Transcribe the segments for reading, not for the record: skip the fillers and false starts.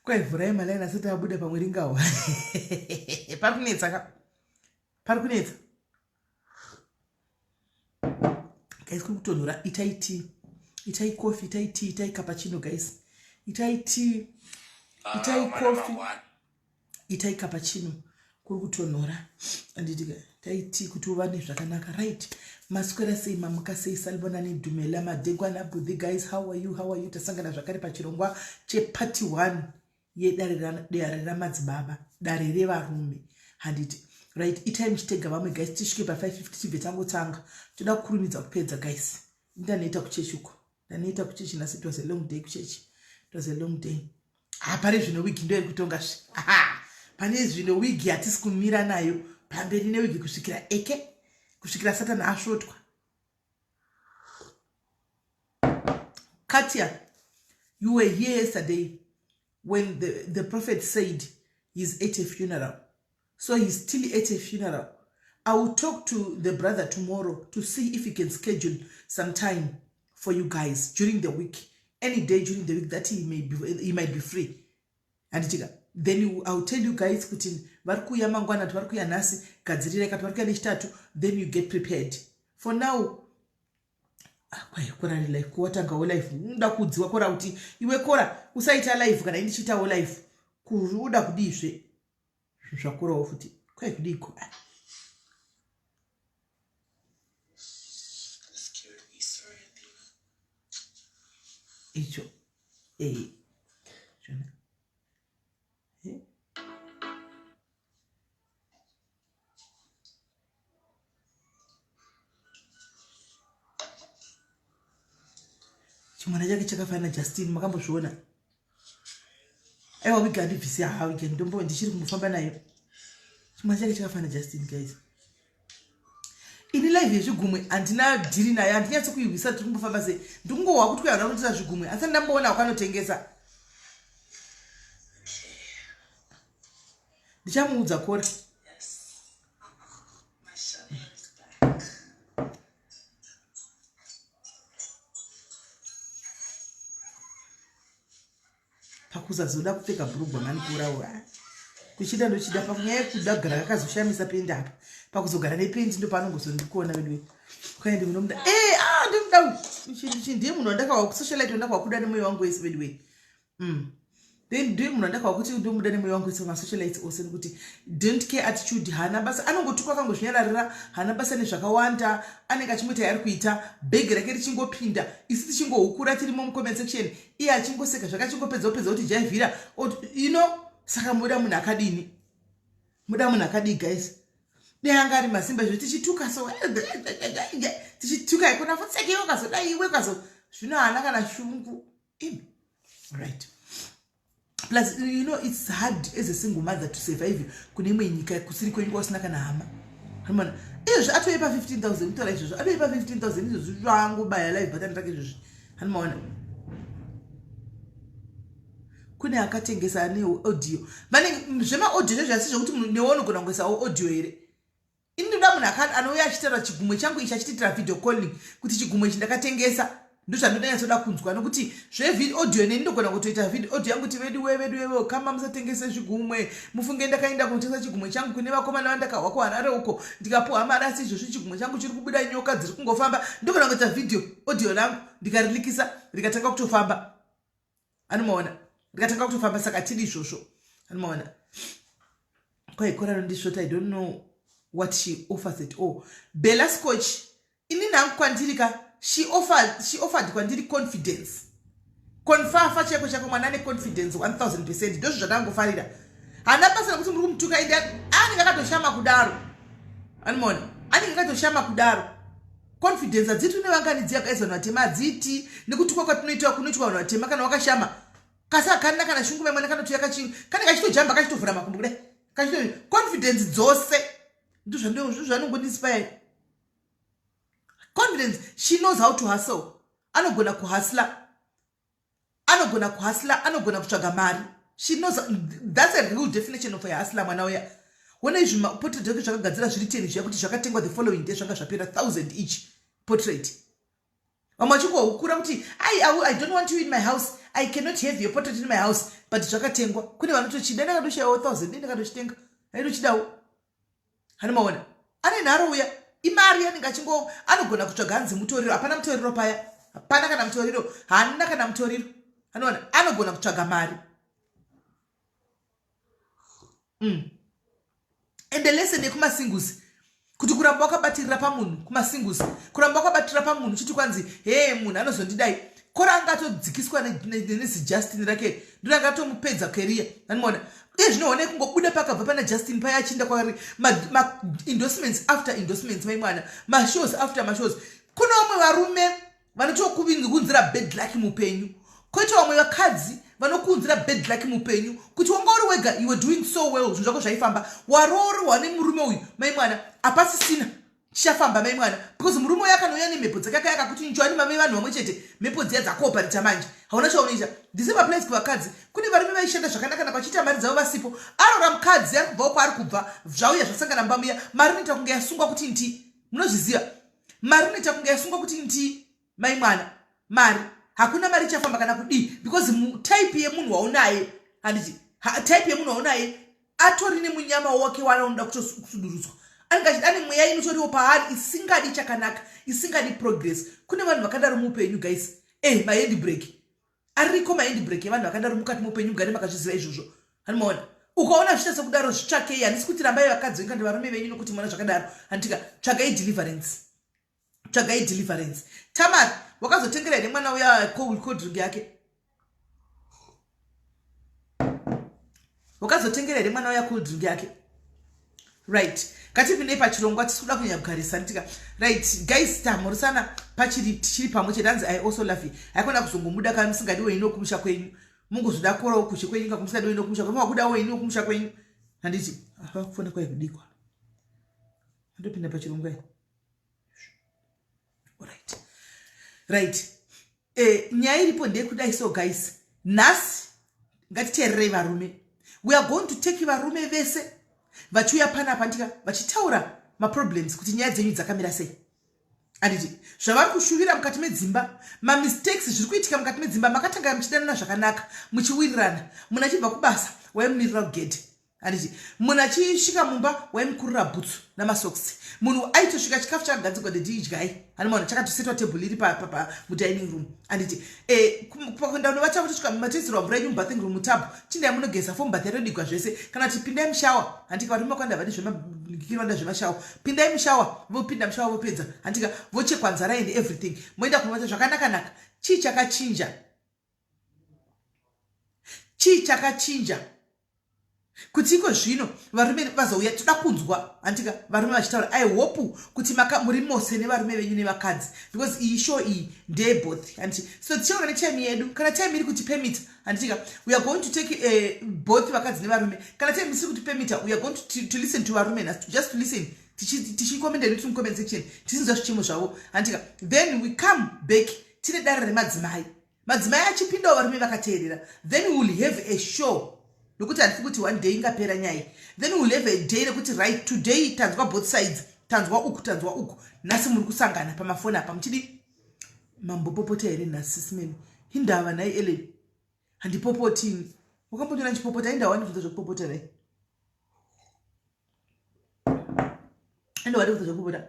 Kwai vhurai malaini asati abuda pamwe ringawa. Pari kunetsa ka. Pari kunetsa. Guys kuri kutonhora itai tea. Itai coffee, itai tea, itai cappuccino guys. Itai tea. Itai ah, coffee. Itai cappuccino. Kuri kutonhora. Anditi itai tea kuti uvane zvakanaka. Right. Maswera sei mamuka sei salibonani dumela madegwana bhudhi guys how are you how are you tasangana zvakare pachirongwa cheparty 1 yedare ramadzibaba dare revarume handiti right itai muchitega vamwe guys tisvike pa 550 tibve tangotanga toda kukurumidza kupedza guys ndanoita kuchechi uko ndanoita kuchechi nhasi it was a long day kuchechi it was a long day ha pane zvino wigi ndo iri kutonga zve pane zvino wigi hatisi kumira nayo pamberi newigi kusvikira eke kusvikira satani asvotwa Katia, you were here yesterday when the, the prophet said he's at a funeral. So he's still at a funeral. I will talk to the brother tomorrow to see if he can schedule some time for you guys during the week. Any day during the week that he may be, he might be free. Handitika. Then I will tell you guys kuti vari kuuya mangwana kuti vari kuuya nhasi gadzirirai kati vari kuuya nechitatu then you get prepared. For now Ah, kwai kora ari life kuwatangawo life unoda kuudziwa kora kuti iwe kora usaita life kana indichiitawo life kuuda kudiizve zvakorawo futi kwai kudiiko ah. icho eh chona eh chimwana chake chakafanana Justin makambozviona aiwa wigi andibvisi haa wigi ndombo ndichiri kumbofamba nayo chimwana chake chakafanana Justin guys ini live yezvigumwe handina dhiri nayo handinyatsi kuihwisa tiri kumbofamba sei ndikungohwa kuti kuya vanotira zvigumwe asi ndamboona wakanotengesa ndichamuudza kora pakusazoda kupfeka bhurugwa mani kuraura kuchida ndochida pakunyaya yekuda kugara kakazoshamisa pendi apa pakuzogara nependi ndopaanongozondikuona veduwe kwaende munomuda e ah, ndinomuda uyu ndiye munhu wandakawa kusocialite wandakawa kuda nemoyo wangu wese veduwe mm. then ndiye munhu andakawa kuti ndomuda nemoyo wangu wese masocialites ose nekuti don't care attitude haana basa anongotukwa akangozvinyararira haana basa nezvakawanda anenge achingoita yaari kuita bhegi rake richingopinda isu tichingohukura tirimo mucomment section iye achingoseka zvakachingopedza opedza kuti jaivhira you know saka muda munhu akadini muda munhu akadii guys dai anga ari masimba izvo tichituka so tichituka ikona futseke iwe ukazodai iwe ukazo zvino haana kana shungu imi right plus you know it's hard as a single mother to survive kune imwe nyika kusiri kwenyu kwausina kana hama amana izvozvi atoipa 15000 kutaura izvozvo atoipa 15000 izvozvi zvangobaya live button rake izvozvi hanimaona kune akatengesa ane audio vanenge zvemaaudio zvezvo asi zvekuti newe unogona kungoisawo audio here ini ndoda munhu anouya achitaura chigumwe changu ichi achitiitira video calling kuti chigumwe ichi ndakatengesa ndozvandinonyatsoda kunzwa nokuti zveaudio neni ndogona kutoita video audio yangu kuti vedu we vedu wewe kama musatengese zvigumwe mufunge ndakaenda kunotengesa chigumwe changu kune vakomana vandakahwa kuharare uko ndikapuwa mari asi izvozvi chigumwe changu chiri kubuda nyoka dziri kungofamba ndogona kuita video audio rangu ndikarilikisa rikatanga kutofamba anomaona ndikatanga kutofamba saka tidi izvozvo anomaona kwaikora rondisvota i don't know what she offers at all bella scotch ini nhangu kwandiri ka she offered, she offered kwandiri confidence konfafa chaiko chaiko mwana ane confidence 1000 percent ndozvo zvatangofarira haana basa rekuti muri kumutuka ende anenge akatoshama kudaro anomaona anenge akatoshama kudaro confidence hadziti une vangani dziya guys vanhu vatema hadziti nekutukwa kwatinoitwa kunoitwa vanhu vatema kana wakashama kasi hakanina kana shungu vemwana kanotoya kachi kane kachitojamba kachitovhura makumbo kudai kachito confidence dzose ndozvanongondispire confidence she knows how to hustle anogona kuhustler anogona kuhustler anogona kutsvaga mari she knows that's a real definition of a hustler mwana uya wona izvi maportrait ake zvakagadzira zviri teni zviya kuti zvakatengwa the following day zvanga zvapera thousand each portrait vamwe vachingohukura kuti I, I, i don't want you in my house I cannot have your portrait in my house, but zvakatengwa. Kune vanotochida. Ndakatoshayawo 1000, ndakatochitenga, aitochidawo. Hani maona ane nharo uya, imari yanenge achingo anogona kutsvaga. Hanzi mutoriro, hapana mutoriro paya, hapana kana mutoriro, haana kana mutoriro. Anoona anogona kutsvaga mari. And the lesson yekumasingles kuti kuramba wakabatirira pamunhu, kumasingles kuramba wakabatirira pamunhu chiti kwanzi he munhu anozondidai, kora angatodzikiswa neziJustin rake, ndiro angatomupedza career. Anomaona iye zvino honai kungobuda pakabva pana Justin paya achiinda kwaari, maendorsements after endorsements, mai mwana, mashows after mashows. Kune vamwe varume vanotokuunzira bad luck muupenyu, koita vamwe vakadzi vanokuunzira bad luck muupenyu, kuti wanga uri wega, you were doing so well, zvinhu zvako zvaifamba, waroorwa nemurume uyu, mai mwana, hapasisina chichafamba, mai mwana, because murume uyu akanouya nemhepo dzake akayaka kuti njoani mame vanhu vamwe chete, mhepo dziya dzakuoparita manje, hauna chaunoita. The same applies kuvakadzi. Kune varume vaishanda zvakanaka naka vachiita mari dzavo vasipo, arora mukadzi, ari kubvawo kwaari kubva, zvauya zvasangana mumba muya, mari inoita kunge yasungwa kuti ndi, munozviziva, mari inoita kunge yasungwa kuti ndi, mai mwana, mari hakuna mari ichafamba kana kudii, because type yemunhu waunaye, handiti, type yemunhu waunaye atori nemunyama wake waanoda kutosudurudzwa, anenge achida, ane mweya inotoriwo paari isingadi chakanaka, isingadi progress. Kune vanhu vakadaro muupenyu, guys. Mahandbrake ariko, mahandbrake evanhu vakadaro mukati muupenyu, mugare makazviziva izvozvo. Hanimaona ukaona zviita sekudaro, zvitsvakei. Handisi kuti rambai vakadzi venyu kana varume venyu nokuti mona zvakadaro, handitika. Tsvagai deliverance, tsvagai deliverance. Tamar, wakazotengera here mwana uya cold drink yake? Wakazotengera here mwana uya cold drink yake? Right, ngatipindei pachirongwa, tisi kuda kunyanya kugarisa, nditika. Right guys, tamhorisana pachiri, tichiri pamwe chete. Hanzi, "I also love you." Haikona kuzongomuda kana musingadiwe ino kumusha kwenyu, mungozoda korawo kushe kwenyu, kakumusingadiwe ino kumusha kwenyu, makudawo ino kumusha kwenyu, handiti? Apa kufona kwai kudikwa, andopinda pachirongwa. Right, nyaya iripo ndeyekudai. So guys, nhasi ngatiteererei varume. We are going to take varume vese vachiuya panapa, ndika vachitaura maproblems, kuti nyaya dzenyu dzakamira sei, handiti, zvavari kushuvira mukati medzimba, mamistakes zviri kuitika mukati medzimba. Makatanga muchidanana zvakanaka, muchiwirirana, munhu achibva kubasa waimumirira kugedhe, handiti, munhu achisvika mumba waimukurira bhutsu namasocks, munhu aitosvika chikafu chakagadzirwa, "Daddy, idyai." Handimaona chakatosetwa, table iri mudining room, handiti? Pakuenda unovata, kutosvika matoisirwa mvura yenyu mubathing room, mutub, chindai munogeza, foam bath yatodigwa zvese, kana kuti pindai mushower, handika? Varume vakawanda vadi zvemakironda zvemashower. Pindai mushower, vopinda mushower, vopedza, handika, vochekwa nzara and everything, moenda kunovata zvakanakanaka. Chii chakachinja? Chii chakachinja kuti iko zvino varume vazouya? Toda kunzwa, handika, varume vachitaura. I hope kuti muri mose nevarume venyu nevakadzi, because iyi show iyi ndeyeboth, handiti? So tichaona netime yedu, kana time iri kuti permit, handitika, we are going to take both vakadzi nevarume. Kana time isiri kuti permita, we are going to listen to varume nhasi, just to listen, tichikomenda netu mucomment section, tichinzwa zvichemo zvavo, handitika? Then we come back tine dare remadzimai, madzimai achipindawo, varume vakateerera. Then we will have a show, nokuti handisi kuti one day ingapera nyaya. Then we will have a day rekuti, right, today tanzwa both sides, tanzwa uku, tanzwa uku, nhasi muri kusangana pamafoni apa muchidi. Mambopopota here nhasi simeni? Hindava nhai Ellen, handipopotini. Wakambondiona ndichipopota? Indawa ndibvunza zvekupopota nai, indawa ndibvunza zvekupopota.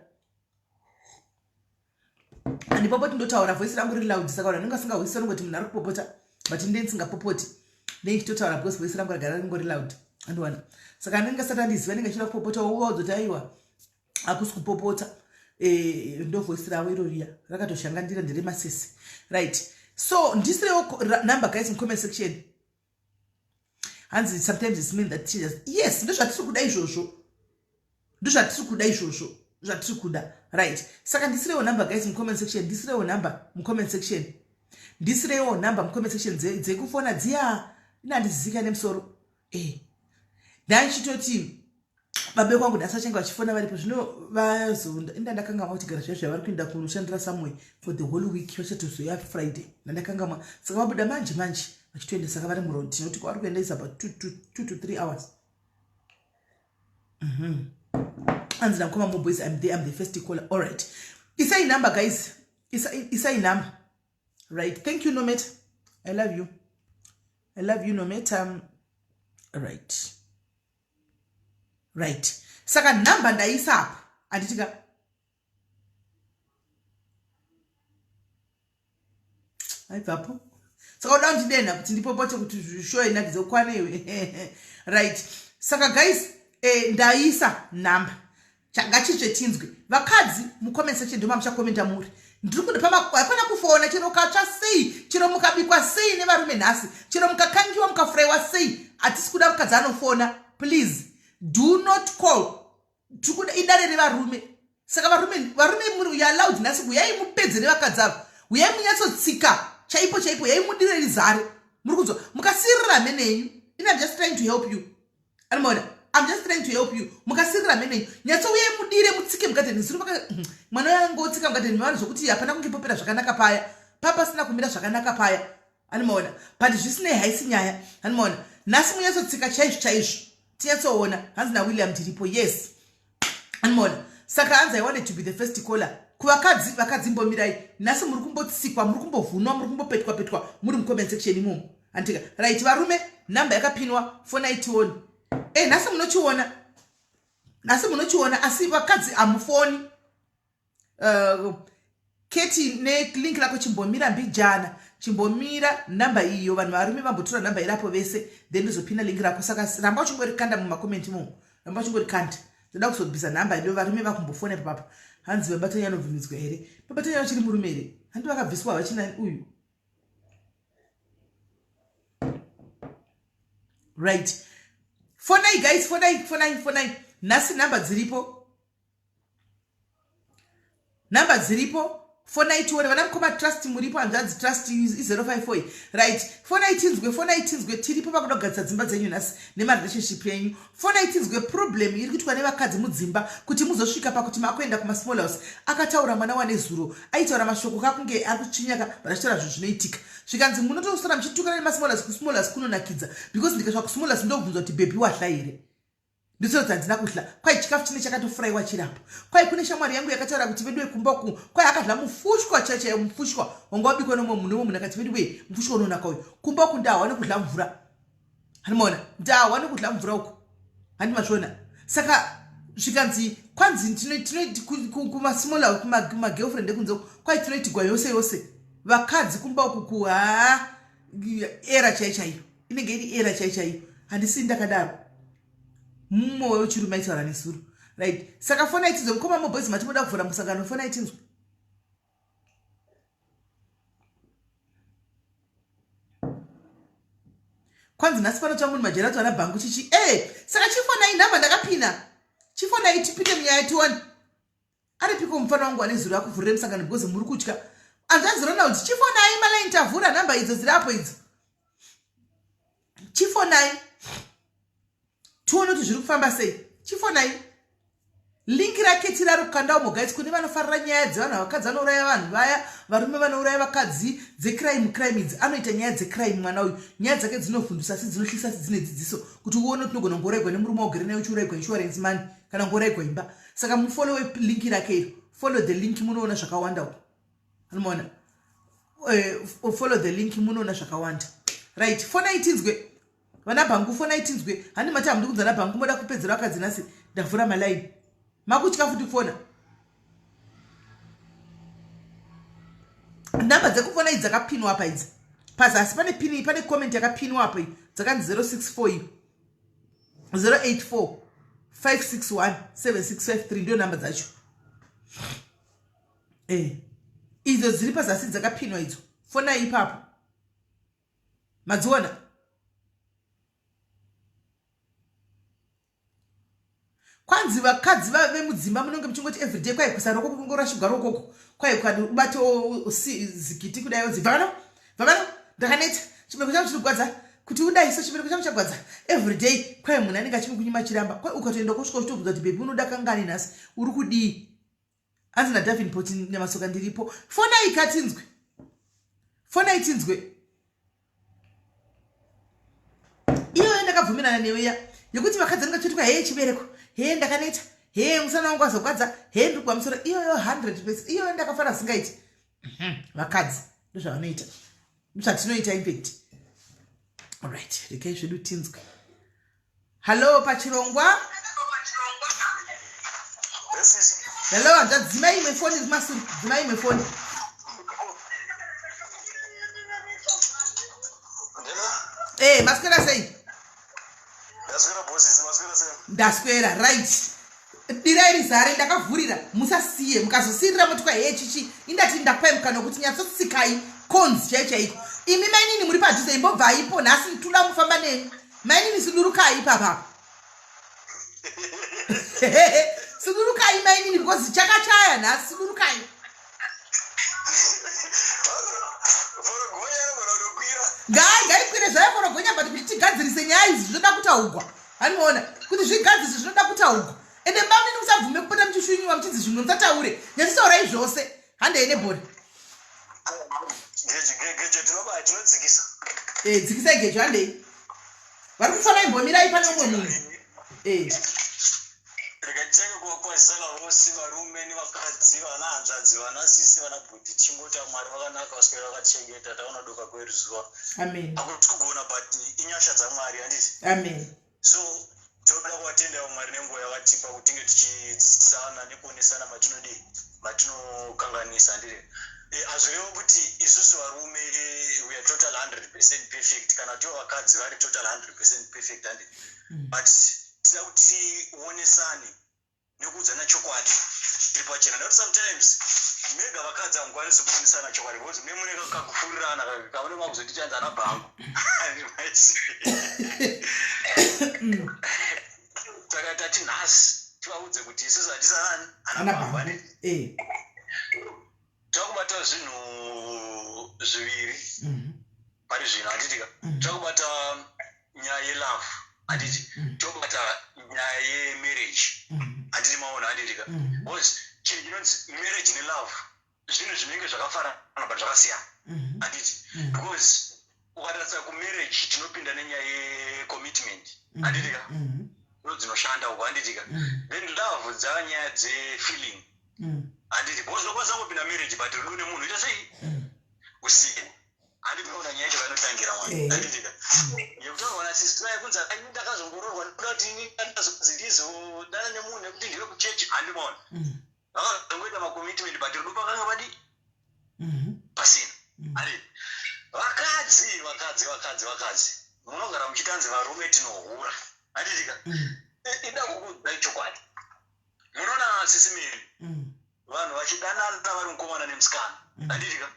Handipopoti, ndotaura, voice rangu riri loud, saka vanhu vanenge vasingahwisisa nongoti munhu ari kupopota, but ndee ndisingapopoti, ndee ndichitotaura because voice rangu ragara ringori loud, andiwana. Saka anenge asati andiziva anenge achida kupopota, uvaudza kuti aiwa, hakusi kupopota, ndo voice ravo iro riya rakatoshangandira, nderemasese. Right, so ndisirewo number, guys, mucomment section. Hanzi, "Sometimes it's men that teach us." Yes, ndozvatiri kuda izvozvo, ndozvatiri kuda izvozvo, zvatiri kuda. Right, saka ndisirewo number, guys, mucomment section. Ndisirewo number mucomment section, ndisirewo number mucomment section dzekufona dziya. Ina handizizika nemusoro. Ndaichitoti babe kwangu nhasi vachange vachifona varipo zvino, vazo inda ndakangamwa kuti gara zviya zvavari kuenda kunoshandira somewhere for the whole week, vachatozoya Friday, ndandakangamwa. Saka vabuda manje manje vachitoenda, saka vari muroad, nokuti kwavari kuenda is about 2 to 3 hours. Anzi namukoma moboys, I'm there, I'm the first caller. All right, isai number, guys, isai number. Right, thank you, Nomet. I love you, I love you no matter. Right, right. Saka nhamba ndaisa apa, handiti ka? Aibvapo. Saka uda kundidenha kuti ndipopote kuti sho inakidze kukwana iwe? Right. Saka guys, ndaisa nhamba, ngachitsve tinzwe vakadzi mucomment section. Ndoma muchakomenta muri ndiri kuda hapana kufona. Chero ukatsva sei, chero mukabikwa sei nevarume nhasi, chero mukakangiwa, mukafurayiwa sei, hatisi kuda mukadzi anofona. Please do not call. Tiri kuda idare revarume. Saka varume, varume muri you allowed nhasi. Uyai mupedze nevakadzi ava, uyai munyatsotsika chaipo chaipo, uyai mudire rizare. Muri kunzwa? Mukasirira mhene yenyu. In I'm just trying to help you, anomaona? I'm just trying to help you. Mukasirira mhene yenyu, nyatsouyai mudire, mutsike mugadheni. Zuro mwana yangotsika mugadheni mevanhu zvokuti hapana kunge popera zvakanaka paya, papasina kumira zvakanaka paya, anomaona? But zvisinei, haisi nyaya, anomaona? Nhasi munyatsotsika chaizvo chaizvo, tinyatsoona. Hanzi naWilliam, ndiripo. Yes, anomaona? Saka hanzi, I wanted to be the first caller. Kuvakadzi, vakadzi mbomirai. Nhasi muri kumbotsikwa, muri kumbovhunwa, muri kumbopetwa petwa muri mucomment section imomo, antika? Right, varume, nhamba yakapinwa, fonai tione. Nhasi munochiona, nhasi munochiona, asi vakadzi hamufoni. Keti nelink rako, chimbomira mbijana, chimbomira nhamba iyo. Vanhu varume vambotora nhamba irapo vese, then ndozopina link rako. Saka ramba uchingorikanda mumakomenti imomo, ramba uchingorikanda. Ndoda kuzobvisa nhamba iyo, varume vakumbofona ipapapa. Hanzi vabatanya anobvumidzwa here? Babatanya vachiri murume here? Handi vakabviswa havachina uyu? Right, fonai guys, fonai, fonai, fonai. Nhasi nhamba dziripo, nhamba dziripo, fonai tione. Vana mukoma Trust muripo, hanzvadzi Trust i054. Right, fonai tinzwe, fonai tinzwe. Tiripo pakuda kugadzisa dzimba dzenyu nhasi nemarelationship yenyu. Fonai tinzwe problem iri kuitwa nevakadzi mudzimba kuti muzosvika pakuti makuenda kumasmall house. Akataura mwana wanezuro, aitaura mashoko kakunge ari kutsvinyaka, but achitaura zvinhu zvinoitika. Zvikanzi munotosara muchitukana nemasmall house. Kusmall house kunonakidza because ndikasvika kusmall house ndobvunzwa kuti, "Baby, wahla here?" Ndisoti handina kuhla. Kwai chikafu chine chakatofurayiwa chirapo. Kwai kune shamwari yangu yakataura kuti veduwe, kumba uku kwai akadla mufushwa chaichaiyo, mufushwa wanga wabikwa nomwe munhu. Nemwe munhu akati, "Veduwe, mufushwa unonaka uyu." Kumba uku ndahwa nekudla mvura, handimaona? Ndahwa nekudla mvura uku, handi mazviona? Saka zvikanzi kwanzi kumasmall kumagirlfriend ekunze kwai tinoitigwa yose yose vakadzi kumba uku kuha era chai chaiyo, inenge iri era chai chaiyo. Handisi ndakadaro, mumwe wechirume aitaura nesuru. Right, saka fona itinzwe. Mukoma moboys, mati moda kuvhura musangano, fona itinzwe. Kwanzi nhasi panotsva munhu majerato ana bhangu chichi e. Saka chifonai, nhamba ndakapina, chifonai tipinde munyaya tione. Aripiko mufana wangu ane zuro akuvhurire musangano? Because muri kutya. Hanzvanzi Ronald, chifonai, malaini tavhura, nhamba idzo dziri apo idzo, chifonai tione kuti zviri kufamba sei. Chifonai. Link raketi rari kukandawo moguys kune vanofarira nyaya dzevanhu, vakadzi vanouraya vanhu vaya, varume vanouraya vakadzi, dzecrime, crime idzi. Anoita nyaya dzecrime mwana uyu. Nyaya dzake dzinovhundusa, asi dzinohlisa, asi dzine dzidziso kuti uone kuti unogona kungouraigwa nemurume wagere naye, uchiuraigwa insurance money kana kungouraigwa imba. Saka mufollowe link rake iro. Follow the link, munoona zvakawanda uko, anomaona? Follow the link, munoona zvakawanda. Right, fonai tinzwe. Vana bhangu, fonai tinzwe. Handi mati hamundi kunzana bhangu, moda kupedzera vakadzi nhasi. Ndavhura malaini, makutya futi kufona. Nhamba dzekufona idzi dzakapinwa apa idzi, pazasi pane pini, pane comment yakapinwa apa iyi, dzakanzi 064 iyo, 084 561 7653, ndiyo nhamba dzacho. Idzo dziri pazasi dzakapinwa idzo, fonai ipapo. Madziona? Kwanzi vakadzi vemudzimba munonge muchingoti everyday kwai kusa roko kungorashigwa rokoko, kwai ukadi ubatewo zikiti kudai, onzi bvavano bvavano, ndakaneta, chibereko changu chinogwadza, kuti udai so chibereko changu chagwadza everyday. Kwai munhu anenge achikunyima chiramba. Kwai ukatoenda kusvika uchitobvunza kuti, "Baby, unoda kangani nhasi, uri kudii?" Anzi naDavenport Nyamatsoka, ndiripo. Fonai katinzwe, fonai tinzwe. Iyoyo ndakabvumirana neweya yekuti vakadzi vanenge vachitwa, hee chibereko, hee ndakaneta, hee musana wangu wazogwadza, hee ndiri kuwa musoro. Iyoyo 100%, iyoyo ndakafara zvisingaiti. Vakadzi ndozvavanoita. Zvatinoita infact. Alright, regai zvedu tinzwe. Hallo pachirongwa. Hello, hanzvadzi, dzimai imwe foni iri kumasure. Dzimai imwe foni. Eh, maswera sei? Ndaswera bosses, maswera sei? Ndaswera, right. Dirai rizare ndakavhurira, musasiye, mukazosirira motwa heye chichi. Indati ndakupai mukana wekuti nyatsotsikai cons chai chaiko. Imi mainini muri padhuze imbobvaipo nhasi toda mufamba nemi. Mainini sudurukai ipapa. Sudurukai mainini because chakachaya nhasi sudurukai. Ngai ngaikwire zvayo forogonya but kuti tigadzirise nyaya idzi zvinoda kutaugwa. Anoona kuti zvigadzirise zvinoda kutaugwa. Ende bamnini musabvume kupota muchishunyiwa muchinzi zvimwe musataure. Nyatsotaura zvose. Handei nebhora. Gejo tinobaya tinodzikisa. Eh, dzikisai gejo handei. Vari kufana imbomirai pane umwe munhu. Eh. Rega titange kuvakwazisa vose varume nevakadzi, vana hanzvadzi, vana sisi, vana bhudhi tichingoti Mwari vakanaka vaswera vakatichengeta taona doka kwedu zuva. Amen. Hakuti kugona but inyasha dzaMwari handiti? Amen. So tinoda kuvatenda Mwari nenguva yavatipa kuti tinge tichidzidzisana nekuonesana matinodii matinokanganisa handiti? Hazvirevo kuti isusu varume we are total 100% perfect kana kuti vakadzi vari total 100% perfect handiti? But tida kuti tionesane nekuudzana chokwadi tiri pachena nekuti sometimes mega vakadzi hamukwanisi kuonesana chokwadi because mune mune kakufurirana kaune makuzotichanza ana bhangu. Saka tati nhasi tivaudze kuti isusu hatisanani ana bhangu handiti? Takubata zvinhu zviviri pari zvino handitika. Takubata nyaya yelove handiti, tobata nyaya yemarriage handiti, maona handitika? Because chinhu chinonzi marriage nelove zvinhu zvinenge zvakafanana but zvakasiyana handiti? Because ukatarisa kumarriage tinopinda nenyaya yecommitment handitika, ndo dzinoshanda uko handitika? Then love dzava nyaya dzefeeling handiti? Because unokwanisa kungopinda marriage but rudo nemunhu ita sei usina handiti? Unoona nyaya yacho painotangira mwana handitika? Yekutaurwa nasisi naye kunzi ini ndakazongororwa nekuda kuti ini ndazonzi ndizodana nemunhu nekuti ndiwe kuchechi handimaona. Vakazongoita macommitment but rudo pakanga padi pasina handiti? Vakadzi, vakadzi, vakadzi, vakadzi munogara muchitanzi varume tinohura handitika? Ida kukuudzai chokwadi, munoona sisi Mary, vanhu vachidanana vari mukomana nemusikana handitika?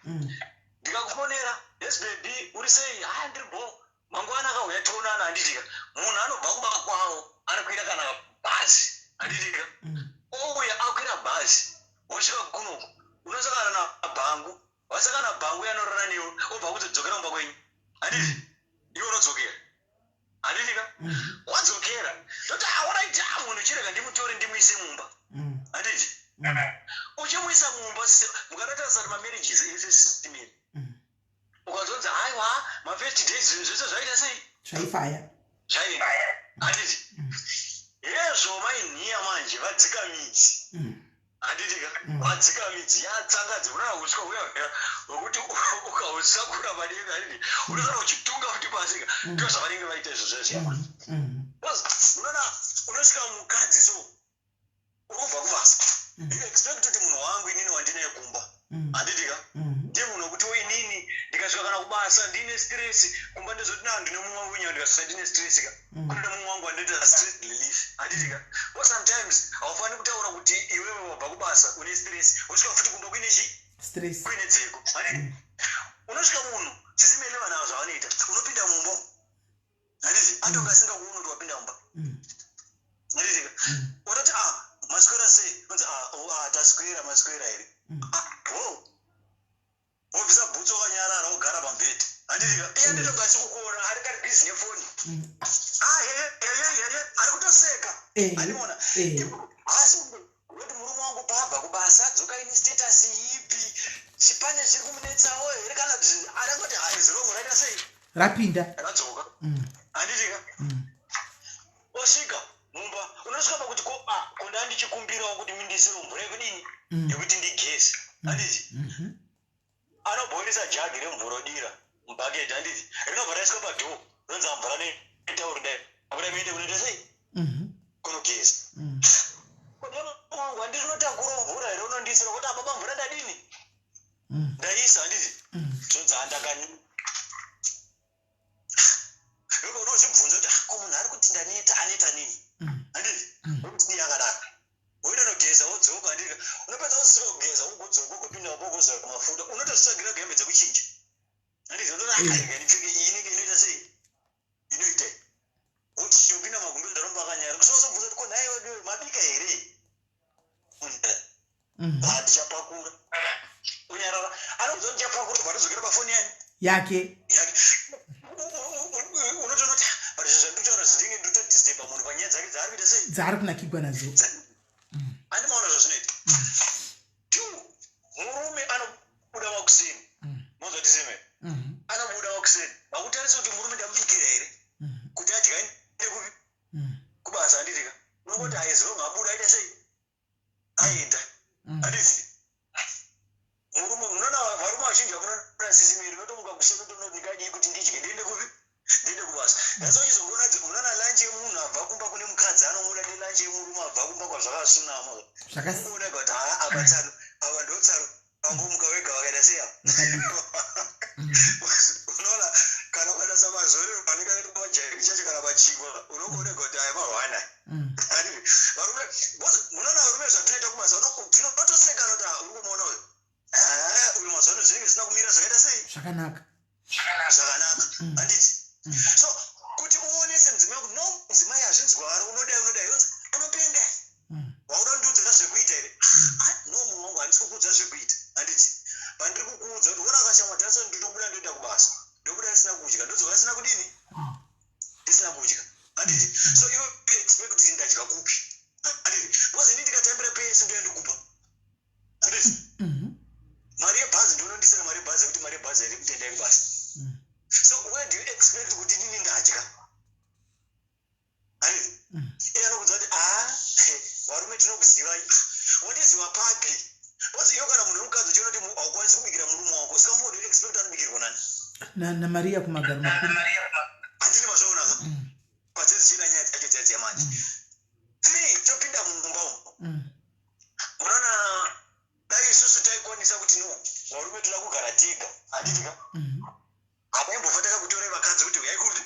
Ndikakufonera, "Yes baby, uri sei?" "Ha, ndiri bo." Mangwana akauya tionana handitika? Munhu anobva kumba kwavo anokwira kana bhazi handitika? Ouya akwira bhazi wosvika kunoku unosangana nabhangu, wasangana bhangu yanorara newe obva kuzodzokera kumba kwenyu handiti? Iwe unodzokera handitika? Wadzokera toti aorit munhu chirega ndimutore ndimuise mumba handiti? Uchimuisa mumba, mukadatarisa kuti mamarriages ese simiri ukazonzi haiwa mafirst days zvinhu zvese zvaita sei? Zvaifaya. Zvaenda handiti? Hezvo mainhiya manje vadzika midzi handitika? Vadzika midzi yatsangadzi, unoona uswa huya huya hwekuti ukausakura padenga handiti unosara uchitunga futi pasika. Ndo zvavanenge vaita izvo zvezvo. Unoona unosvika mukadzi so uri kubva kubasa, you expect kuti munhu wangu inini wandinaye kumba handitika ndiye munhu wekuti inini ndikasvika kana kubasa ndine stress, kumba ndozoti na ndine mumwe wangu nyawo ndikasvika ndine stress ka kune mumwe wangu wandoita stress relief handitika? But sometimes haufaniri kutaura kuti iwewe wabva kubasa une stress wosvika futi kumba kuine chi stress kuine dzeko. Unosvika munhu sisimele vanhu ava zvavanoita, unopinda mumba handiti atonga asingakuoni kuti wapinda mumba handitika? Watoti, "Ah, maswera sei?" Unzi, "Ah, oh, ah, taswera." "Maswera here?" "Ah, ho." Wobvisa bhutsu wakanyarara wogara pamubhedhi handitika? Iye nditonga achikukuona ari kari busy nefoni. Ah, yeye ari kutoseka. Andiona asi kuti murume wangu paabva kubasa adzoka ini status ipi, chipane zviri kumunetsawo here kana kuti arangoti hai zirongo raita sei? Rapinda. Radzoka handitika? Osvika mumba unosvika pakuti ko a ko ndandichikumbirawo kuti mindisiro mvura yekudini yekuti ndigeze handiti? Anobhoirisa jagi remvura odira. Mubhaketi, handiti? Rinobva raiswa padhoo, ronzi amvura netauro, dai abuda muende kunoita sei? Kunogeza. Wangu, handiti unotakura mvura here unondiisira? Kuti ababa, mvura ndadini? Ndaisa, handiti? Zvonzi handakani. Iwe unozvibvunza kuti, "Ah, ko munhu ari kuti ndaneta, aneta nei?" Handiti? Wokuti akadaro, woinonogeza, wodzoka, handiti? Unopedza wosvika kugeza, ugodzoka, ugopinda wogozora mafuta, unotozvitsvagira hembe dzekuchinja, handiti? Unoona, "Rega ndipfeke iyi, inenge inoita sei, inoita." Wopinda magumbezi, ndaromba akanyara kusozobvunza kuti, "Ko nhai wedu, mabika here?" "Ah, ndichapakura." Unyarara, anobvunza, "Ndichapakura," bva pafoni yani? Yake. Yake. Unotoona kuti, but zvinhu zvandinotaura zvinenge ndotodisturba munhu panyaya dzake dzaari kuita sei? Dzaari kunakigwa nadzo. Handimaona zvazvinoita. Two, murume anobuda makuseni. Monzwa tiseme? Anobuda makuseni, vakutarisa kuti murume ndamubikira here kuti adya ende kupi? Kubasa, handitika? Unongoti aiziro ngabuda, aita sei, aenda. Handiti murume, unoona varume vazhinji vamunoona sisimiri, unotomuka kuseni, utoona kuti ndingadii kuti ndidye, ndiende kupi? Ndiende kubasa. That's why uchizongoona, unoona lunch yemunhu abva kumba kune mukadzi anomuda nelunch yemurume abva kumba kwazvakasunama. Ungoona kuti haa, apa tsano, ava ndo tsano vangomuka vega vakaita sei apa. Vakadika. Unoona kana ukaita samazorero anenge akaita majairi chacho kana pachingwa, unongoona kuti aya mahwana. Varume, munoona varume zvatinoita kubasa, tinotosekana kuti, "Ah, uri kumuona uyu? Ah, uyu mazuva ano zvinenge zvisina kumira zvakaita sei?" Zvakanaka. Zvakanaka. Handiti? So kuti uonese mudzimai kuti, "No, mudzimai, hazvinzwaro, unodai, unodai," unzi unopenga. "Wauda kundiudza zvekuita here?" "Ah, no, mumwe wangu, handisi kukuudza zvekuita, handiti? Pandiri kukuudza kuti ona akashamwa tarisa, ndinobuda ndoenda kubasa, ndobuda ndisina kudya, ndodzoka ndisina kudini? Ndisina kudya, handiti? So iwe expect kuti ndadya kupi, handiti? Because ini ndikatambira pese ndoya ndikupa, handiti? Mari yebhazi ndinondisira mari yebhazi, yekuti mari yebhazi here kuti endai kubasa. So where do you expect kuti inini ndadya, handiti?" Iye anokudza kuti, "A, varume tinokuzivai." Wandiziva papi? Because iwe kana munhu wemukadzi uchiona kuti haukwanisi kubikira murume wako, saka mfo expect anobikirwa nani? Namariya kumagaro makuru. Handiti mazvaonaka? Kwadzidzichida nyaya dzacho dziya manje. Three, topinda mumba umu. Munoona, dai isusu taikwanisa kuti, no, varume toda kugara tega, handiti ka? Hataimbofa takakutorai vakadzi kuti uyai kupi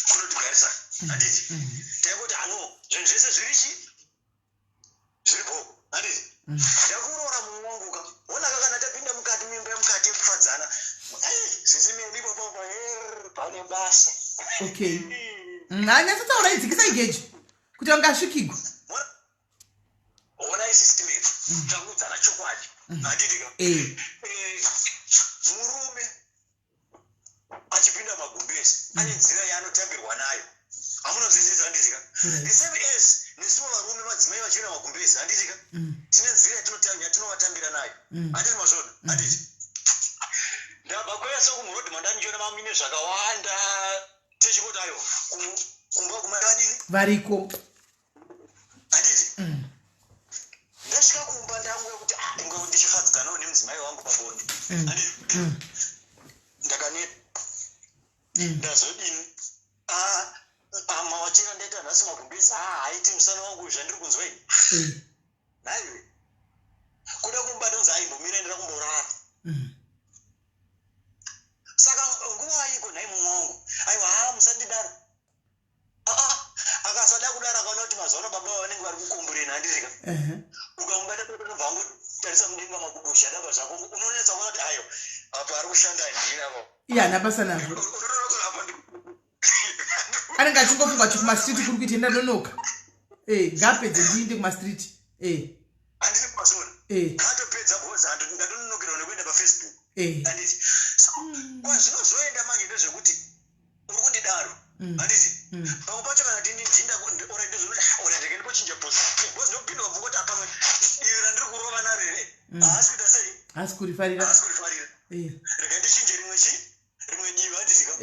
kunotigarisa, handiti? Taingoti ano zvinhu zvese zviri chi zviripo, handiti? Ndakuroora mumwe wangu ka, onaka, kana tapinda mukati mimba yemukati yekufadzana, sisimeni ipopopo pane basa. Okay. Hanyatsotaurai, dzikisai geji kuti angasvikigwa. Ona, isisimeni takuudzana chokwadi, handiti ka? Eh. Murume achipinda magumbezi ane nzira yaanotambirwa nayo, hamunozviziva, handiti ka? Right. The same as nesuwo varume, madzimai vachienda magumbezi, handiti ka? Tine nzira yatinovatambira nayo. Handiti mazvona? Handiti ndabva kwese kumurodhi mandanichiona mamine zvakawanda, techingoti ayo kumba kumadadini. Variko. Handiti? Ndasvika kumba, ndanguya kuti, ah, inge ndichifadzikanawo nemudzimai wangu pabonde. Handiti? Ndakaneta. Ndazodini? Ah, ah, mawachira ndaita nhasi magumbezi, ah, haiti musana wangu zvandiri kunzwa ini. Nhaiwe, kuda kumubata, unzi aimbomira, ndira kumborara. Saka nguva iko, nhai mumwe wangu? Aiwa, haa, musandidaro. Ah, akasada kudaro, akaona kuti mazuva ano baba vanenge vari kukombureni, handitika? Ukamubata unobva angotarisa mudenga, makubusha daba zvako, unonetsa kuona kuti ayo apa ari kushanda ndini apa. Iye haana basa nazvo. Unotoona kuti apa Anenge achingofunga kuti kumastreet kuri kuita ndanonoka, ngapedze ndiinde kumastreet. Handisi kumazona. Atopedza bhoza, ndatononokerwa nekuenda paFacebook. Handiti? So kwazvinozoenda manje ndezvekuti uri kundidaro, handiti? Pamwe pacho kana ndinda ora ndizoti ora ndeke ndipochinja position, because ndopindwa mvungo kuti apamwe divi randiri kurova naro here haasi kuita sei? Haasi kurifarira. Haasi kurifarira. Rega ndichinje rimwe chi rimwe divi, handitika?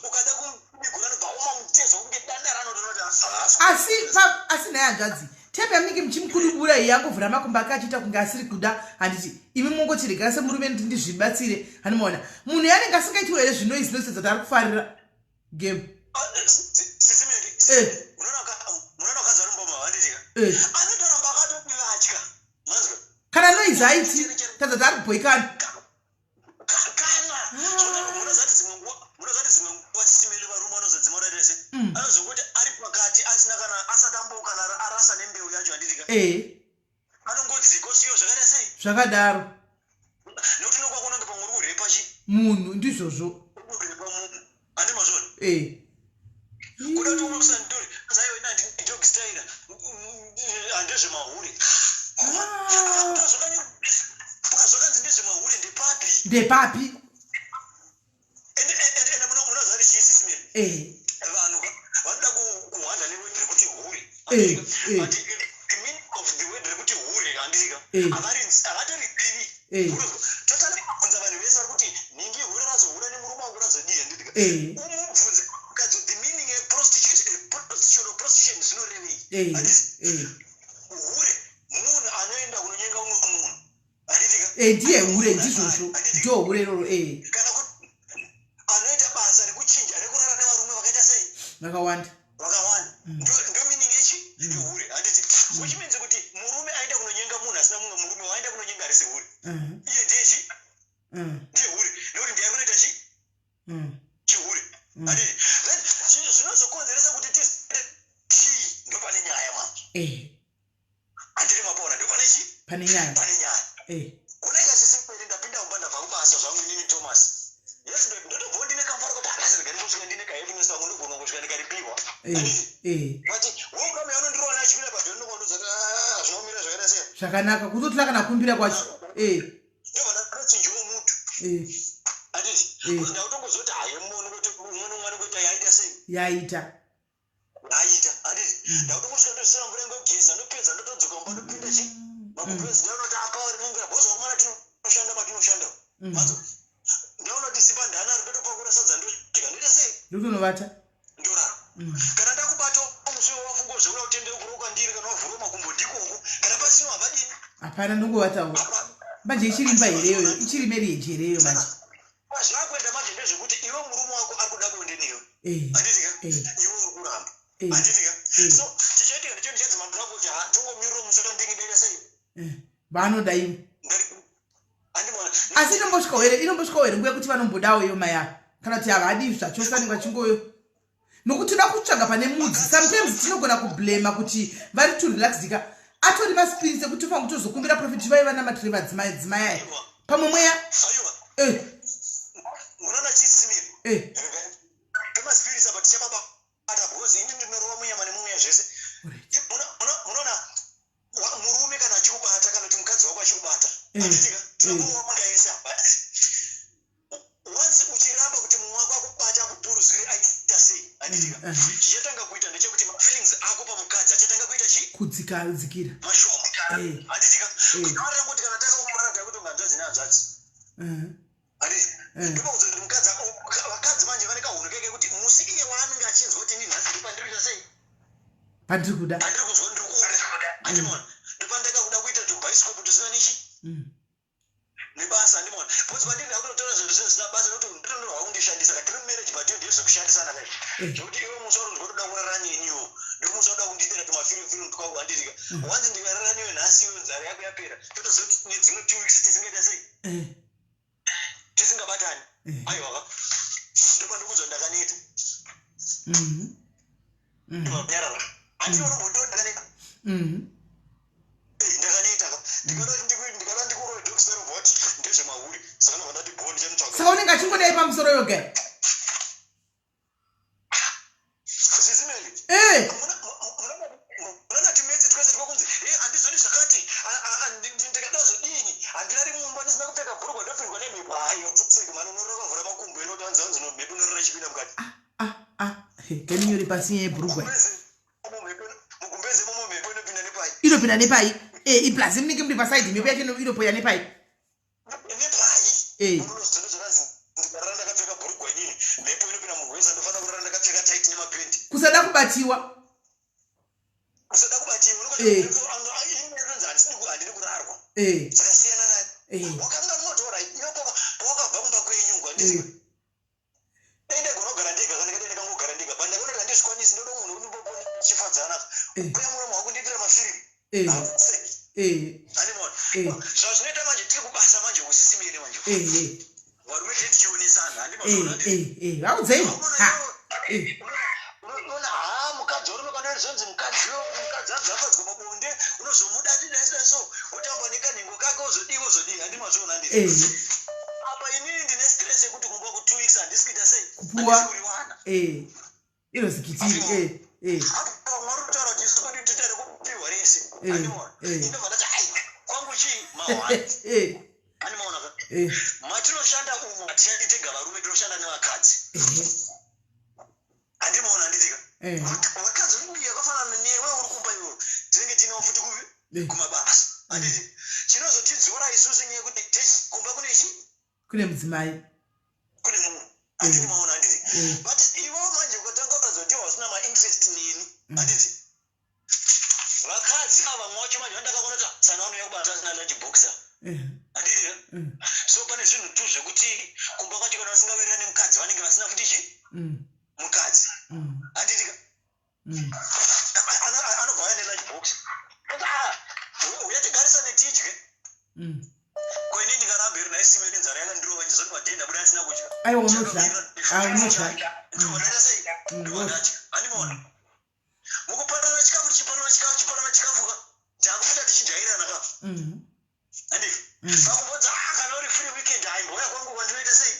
Ukada kumigura nobva uma mutezo kunge danda ranotonoti haasi. Asi asi nhai hanzvadzi. Time yamunenge muchimukudubura iye angovhura makumbo ake achiita kunge asiri kuda, handiti? Imi mongoti rega semurume ndizvibatsire, handimaona munhu yanenge asingaitiwo here zvinoizi noise dzati ari kufarira game. Eh. Eh. Kana noise haiti tadza ari kubhoikana. Kana munozati dzimwe nguva, munozati dzimwe nguva sisimeli varume vanozodzima uraita se anozongoti ari pakati asina kana asati ambo kana arasa nembeu yacho, handitika? Anongodzika osiyo zvakaita sei. Zvakadaro. Nekuti nokwako unenge pamwe uri kurepa chi munhu, ndizvozvo. Uri kurepa munhu, handi mazvona? Kuda kuti unosanduri zaiwe ina dog style handezvemahure. Zvakanzi ndezvemahure ndepapi? Ndepapi? Ende munozati chii, sisimeli? Vanhu vanoda kuhwanda neword rekuti hure, but the meaning of the word rekuti hure, handika, havatorizivi. Totanga kubvunza vanhu vese vari kuti nhingi hure razohura nemurume wangu razodii, handitika? Umubvunze mukadzi the meaning yeprostitute, prostitution or prostitution zvinorevei, handiti? Hure munhu anoenda kunonyenga umwe munhu, handitika? Ndiye hure, ndizvozvo, ndo hure iroro. Kana kuti anoita basa rekuchinja, rekurara nevarume vakaita sei? Vakawanda. Vakawanda. Ndo meaning yechi yehure, handiti? Which means kuti murume aenda kunonyenga munhu asina mumwe murume waenda kunonyenga harisi hure. Iye ndiye chi ndiye hure nekuti ndiye ari kunoita chi chihure, handiti? Then chinhu zvinozokonzeresa kuti tizite chii, ndo pane nyaya manje. Handiri mapona, ndo pane chi Pane nyaya. Pane nyaya. Kunenge sisimberi ndapinda mumba, ndabva kubasa zvangu inini Thomas. Yes, ndotobvawo ndine kamufaro kuti hanasi rega ndingosvika ndine kahappiness kangu, ndogona kusvika ndikaripiwa. Handiti? But welcome yaunondirowana achipinda padhori, ndokondozati hazvina kumira zvakaita sei. Zvakanaka kutotila kana kumbira kwacho. Ndobva ndatochinjawo mutu, handiti? Ndakutongozoti haye mumwe kuti umwe nomwe anongoita yaita sei. Yaita. Yaita, handiti? Ndakutongosvika ndosira mvura ingogeza, ndopedza, ndotodzoka mumba, ndopinda chi makumbezi, ndaona kuti apa rinenge bhozi wakumana tinoshanda matinoshanda. Madzo ndaona kuti simba ndanaro, ndotopakura sadza, ndodya, ndoita sei. Ndotonovata. Ndorara. Kana ndakubata musi wafunga zvekuda kutendera kuroka ndiri, kana wavhura makumbo ndikoko, kana pasino havadini. Hapana, ndongovatawo. Hapana. Manje ichirimba here iyoyo? Ichiri marriage here iyoyo manje? Kwazvakuenda manje ndezvekuti iwe murume wako ari kuda kuende newe, handitika? Iwe uri kuramba, handitika? So chichaitika ndicho ndichadzimandura kuti ha tongomirira musoro ndinge ndaita sei. Vanoda ivo. Andimona. Asi inombosvikawo here, inombosvikawo here nguva yekuti vanombodawo iyo mai ava, kana kuti havadi zvachose, vanenge vachingoyo nokuti toda kutsvaga pane mudzi? Sometimes tinogona kublema kuti vari too relaxed ka, atori maspirits ekuti tofanira kutozokumbira prophet vaiva namatire madzimai dzimai aya pamwe mweya. Aiwa. Unoona chisimiri pemaspirits apa tichababata because ini ndinorova munyama nemumweya zvese. Unoona murume kana achikubata, kana kuti mukadzi wako achikubata, handitika? Tinokurova munda yese apa. Once uchiramba kuti mumwe wako akubata, akupuruzire, aita sei, handitika? Chichatanga kuita ndechekuti mafeelings ako pamukadzi achatanga kuita chi Kudzikira. Mashoma, handitika? Kutaurira kuti kana takakumara takuti unganzvadzi nehanzvadzi, handiti? Ndopakuzoti mukadzi vakadzi manje vane kahunhu keke kuti musi iye waanenge achinzwa kuti ini nhasi ndopandiri kuita sei. Pandiri kuda. Pandiri kunzwa ndiri kuda, handimona? Ndopandanga kuda kuita tubhaisikopu tusina nechi nebasa, handimona? Because pandiri ndakutotora zvinhu zvisina basa nekuti ndinonorwa kundishandisa ka tiri mumarriage, but iyo ndezvekushandisana kai. Zvekuti iwe musi warinzwa kutoda kurara neniwo, ndomusi wakuda kundiitira tumafirimu twako, handitika? Wanzi ndikarara newe nhasi, iwe nzara yako yapera, totozoti nedzimwe 2 weeks tisingaita sei, tisingabatani. Aiwa ka, ndopandikudzwa ndakaneta. Nyarara, handinonomboto ndakaneta. Ndakaneta ka, ndikada ndikurove dog style voti ndezvemahuri, saka ndobva ndati bo ndichanotsvaga. Saka unenge achingodai pamusoro yoga. Sisimeli. Munana timedzi twese twakunzi e handizodi zvakati, ndikada zvodini, handirari mumba ndisina kupfeka bhurugwa, ndopindwa nemhepo. Hayo tseki mani, unorova vhura makumbo eno kuti anzi anzi mhepo inorora ichipinda mukati. Ah ah, kaninyori pasi nyaya yebhurugwa. Mugumbeze momo mhepo inopinda nepai? Inopinda nepai? Iplus munenge muri pasaidi, mhepo yacho inopoya nepai? Nepai? Unozonzi ndikarara ndakapfeka bhurugwa inini, mhepo inopinda mugweza, ndofanira kurara ndakapfeka tight nemapendi. Kusada kubatiwa. Kusada kubatiwa. Handidi kurarwa, saka siyana naye. Wakanganwa kuti pawakabva kumba kwenyu, handiti? Dai ndaigona kugara ndega, kana ndikadai ndakangogara ndega, but ndakaona kuti handizvikwanisi. Ndoda munhu undimbopona tichifadzana. Uya muromo wakundiitira mafirimu. Andimona zvazvinoita manje. Tiri kubasa manje, usisimire manje. Varume tiri tichionesana. Handimazvona? Vaudzei. Unoona, ha, mukadzi warume kana zvonzi mukadzi anzi afadzwa pabonde, unozomuda tidai so, wotamba nekanhengo kake, wozodii, wozodii. Handimazviona? Ndii apa inini ndine stress yekuti kumba ku 2 weeks handisi kuita sei? Kupuwa. Handisi kuriwana. Inozikitiri. Apa Mwari kutaura kuti isu kwedu titare kupiwa rese. Handiona? Indobva ndati, ai, kwangu chii mahwani. Handimaona ka? Matinoshanda umu hatishandi tega varume, tinoshanda nevakadzi. Handimaona? Handitika? Vakadzi vobika yakafanana newe uri kumba iwewe, tinenge tiinawo futi kupi? Kumabasa, handiti? Chinozotidzora isusu nyaya yekuti kumba kune chi? Kune mudzimai. Kune munhu. Handiti maona? Handiti? But iwewe manje ukatanga kuratidza kuti iwe hausina mainterest neni, handiti? Vakadzi ava mwacho manje vandakaona kuti sana vanouya kubasa asina lunch boxer, handiti? So pane zvinhu tu zvekuti kumba kwacho kana vasingawirirani nemukadzi, vanenge vasina futi chi? Mukadzi, handiti ka? Anobva auya nelunch box. Uya tigarisane tidye. Kweni ndingarambe iri naisime nzara yakandirova, ndizoti padheni ndabuda ndisina kudya. Aiwa, unodya. Ah, unodya. Ndobva ndaita sei? Ndobva ndadya. Handimaona? Mukupanana chikafu, tichipanana chikafu, tichipanana chikafu ka, takuita tichijairana ka. Handii? Pakumbodza, "Ah, kana uri free weekend, haimbouya kwangu kwandinoita sei?"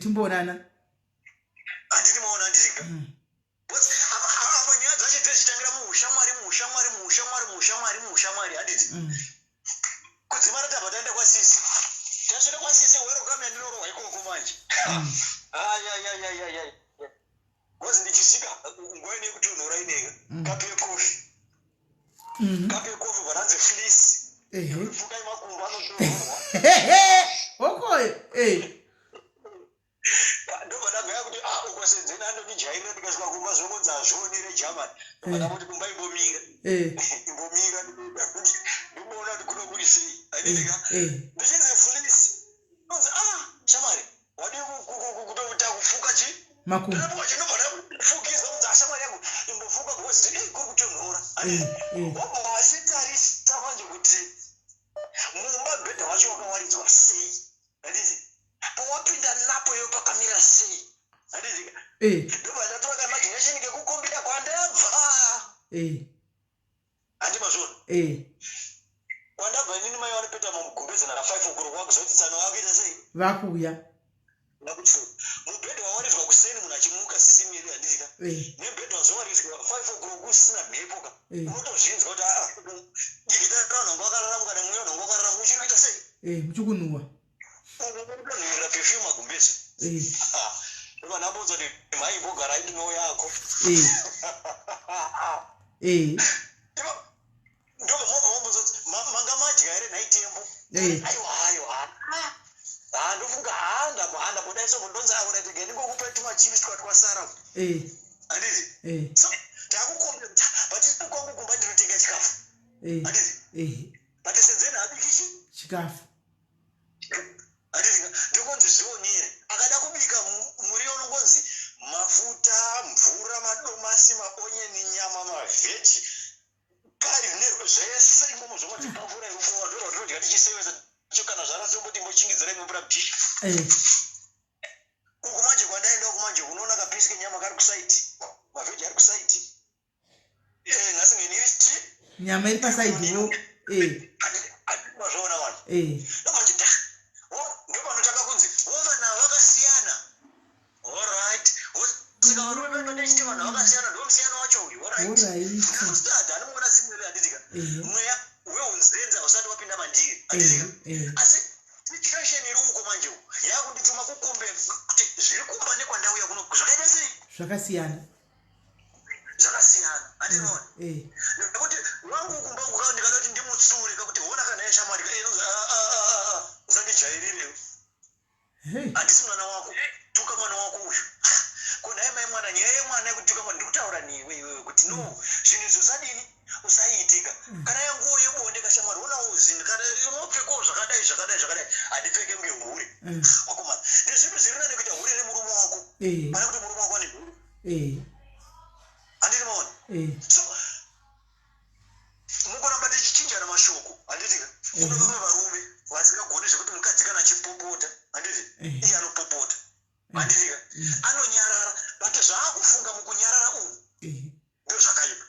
Timboonana. Handiti maona? Handiti ka? Because apa nyaya dzacho dzezichitangira muushamwari, muushamwari, muushamwari, muushamwari, muushamwari, handiti? Kudzimara tabva taenda kwasisi, tasvika kwasisi, welcome yandinorohwa ikoko manje. Ayayayayayay, because ndichisvika nguva ine yekutonhora ineka, kapu yekofi, kapu yekofi, vananzi fleece. Fukai makumbo anotonhorwa. Okoyo. Ndobva ndagaya kuti, ah, uko senzeni andondijairira, ndikasvika kumba zvongonzi hazvionere Germany. Ndobva ndamuti kumba imbomira, imbomira, kuti ndimboona kuti kuno kuri sei, handitika? Ndichinzi fleece, onzi, "Ah, shamwari, wadii kutoita kufuka chi?" Makumbo. Ndinopuwa chinobva ndafukisa, kunzi, "Ashamwari yangu, imbofuka because kuri kutonhora." Wobva wachitarisa manje kuti mumba bhedha wacho wakawaridzwa sei, handiti? Pawapinda napo iwe pakamira sei, handiti? Ndobva ndatora kaimagination kekukombida kwandabva. Handi mazvona? Kwandabva inini, mai vanopeta mumugumbeze na 5 o'clock, wakuzoti tsano vakuita sei? Vakuuya. Vakuti mubhedha wawaridzwa kuseni munhu achimuka, sisimu yedu, handitika? Nemubhedha wazowaridzwa 5 o'clock usina mhepo ka, unotozvinzwa kuti aa, dikita vanhu vanga vakararama, kana mweya vanhu vanga vakararama uchiri kuita sei? Muchikunhuwa. Unotonhuwirira perfume magumbeze. Ndobva ndambodza kuti mhai, imbogara indinowo yako. Ndobva mobva mambozoti, "Manga madya here nhai Tembo?" "Aiwa, aiwa, ha, ndofunga ha, ndambodai so." Ndonzi, "Aura, tega ndingokupai tumachips twasara." Handiti? So takukombe, but kwangu kumba ndinotenga chikafu, handiti? But senzeni habikichi chikafu. Handiti? Ndingonzi zvionere. Akada kubika muriwo unongonzi mafuta, mvura, madomasi, maonyeni, nyama, mavheji, kari zvese imomo, zvongonzi pamvura irikuwa, ndorwa tinodya tichisevesa. Kana zvarasimboti imbochingidzira imwe mvura bhishi. Uku manje kwandaenda uku manje, unoona kapisi kenyama kari kuside, mavheji ari kuside. Nhasi ngeniri chi? Nyama iri pasaidiwo. Mazvoona vanhu? Ndobva nditi ndopanotanga kunzi wo vanhu ava vakasiyana. Alright, saka varume vanodechiti vanhu vakasiyana, ndo musiyano wacho uyu. Alright. Ndakustadha anomuona simwele, handitika? Mweya weunzenza usati wapinda mandiri, handitika? Asi situation iri uko manje uku yakundituma kukombe kuti zviri kumba nekwandauya kuno zvakaita sei? Zvakasiyana. Zvakasiyana, handinoona? Nekuti wangu kumba uku ndikada kuti ndimutsure kakuti hona kana yeshamwari, usandijairirewo. Handisi mwana wako, tuka mwana wako uyu. Ko nhai mai mwana, nyaya yemwana yekutuka mwana, ndikutaura newe iwewe kuti no, zvinhu izvo zsadini? Usaiitika. Kana yanguwo yebonde kashamwari, onawo zvinhu kana unopfekawo zvakadai, zvakadai, zvakadai. Handipfeke kunge hure. Wakomana, ndezvipi zviri nani, kuita hure remurume wako pane kuti murume wako ane hure? Handiti maona? So mukuramba tichichinjana mashoko, handitika, kune vamwe varume vasingagoni zvekuti mukadzi kana achipopota, handiti, iye anopopota, handitika, anonyarara, but zvaakufunga mukunyarara umu ndo zvakaipa.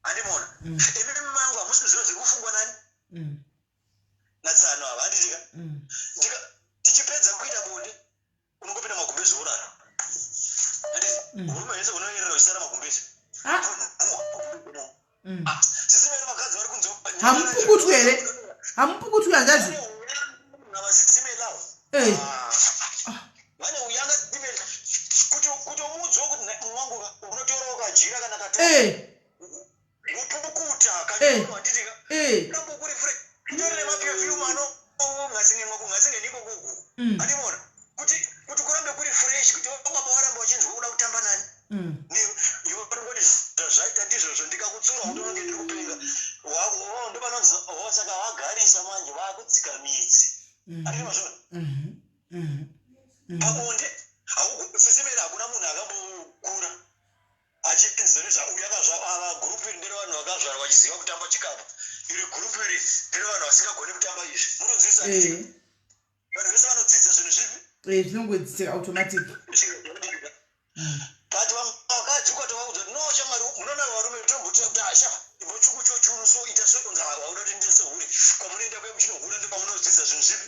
Handimona imi mangu hamusi kuziva zviri kufungwa nani natsano ava, handitika. Tichipedza kuita bonde, unongopinda magumbezi worara, handiti? Urume hwese hunoerera uchisara magumbezi. Sisi vedu, vakadzi vari kunze. Hamupukutwi here? Hamupukutwi, hanzvadzi? Navasisimelawo. Vane uyanga simela kuti kutomuudzawo kuti mwangu unotorawo kajira kana kato upukuta kanyoro, handitika? Kambokuri fre kutori nemaperfume ano ngasingeniko kuku. Andimona kuti kurambe kuri fresh, kuti baba varambe vachinzwa kuda kutamba nani. Iwe uri zvaita ndizvozvo, ndikakutsura utononge ndiri kupenga. Ndopanonzi saka vagarisa manje vakudzika midzi. Anditi mazvona? Pabonde sisimera hakuna munhu akambokura achinzi nezva uyu ava gurupu iri nderevanhu vakazvarwa vachiziva kutamba chikapa, iri gurupu iri nderevanhu vasingagoni kutamba izvi. Murunzwisa? Vanhu vese vanodzidza zvinhu zvipi? Zvinongoitika automatic. But vakadzi ukatovaudza kuti, "No shamwari," munoona varume tombotira kuti, "Asha, imbochukuchochuru so ita so," unzi, "Hauda kuti ndise hure." Kwamunoenda kuya muchinohura ndopamunodzidza zvinhu zvipi?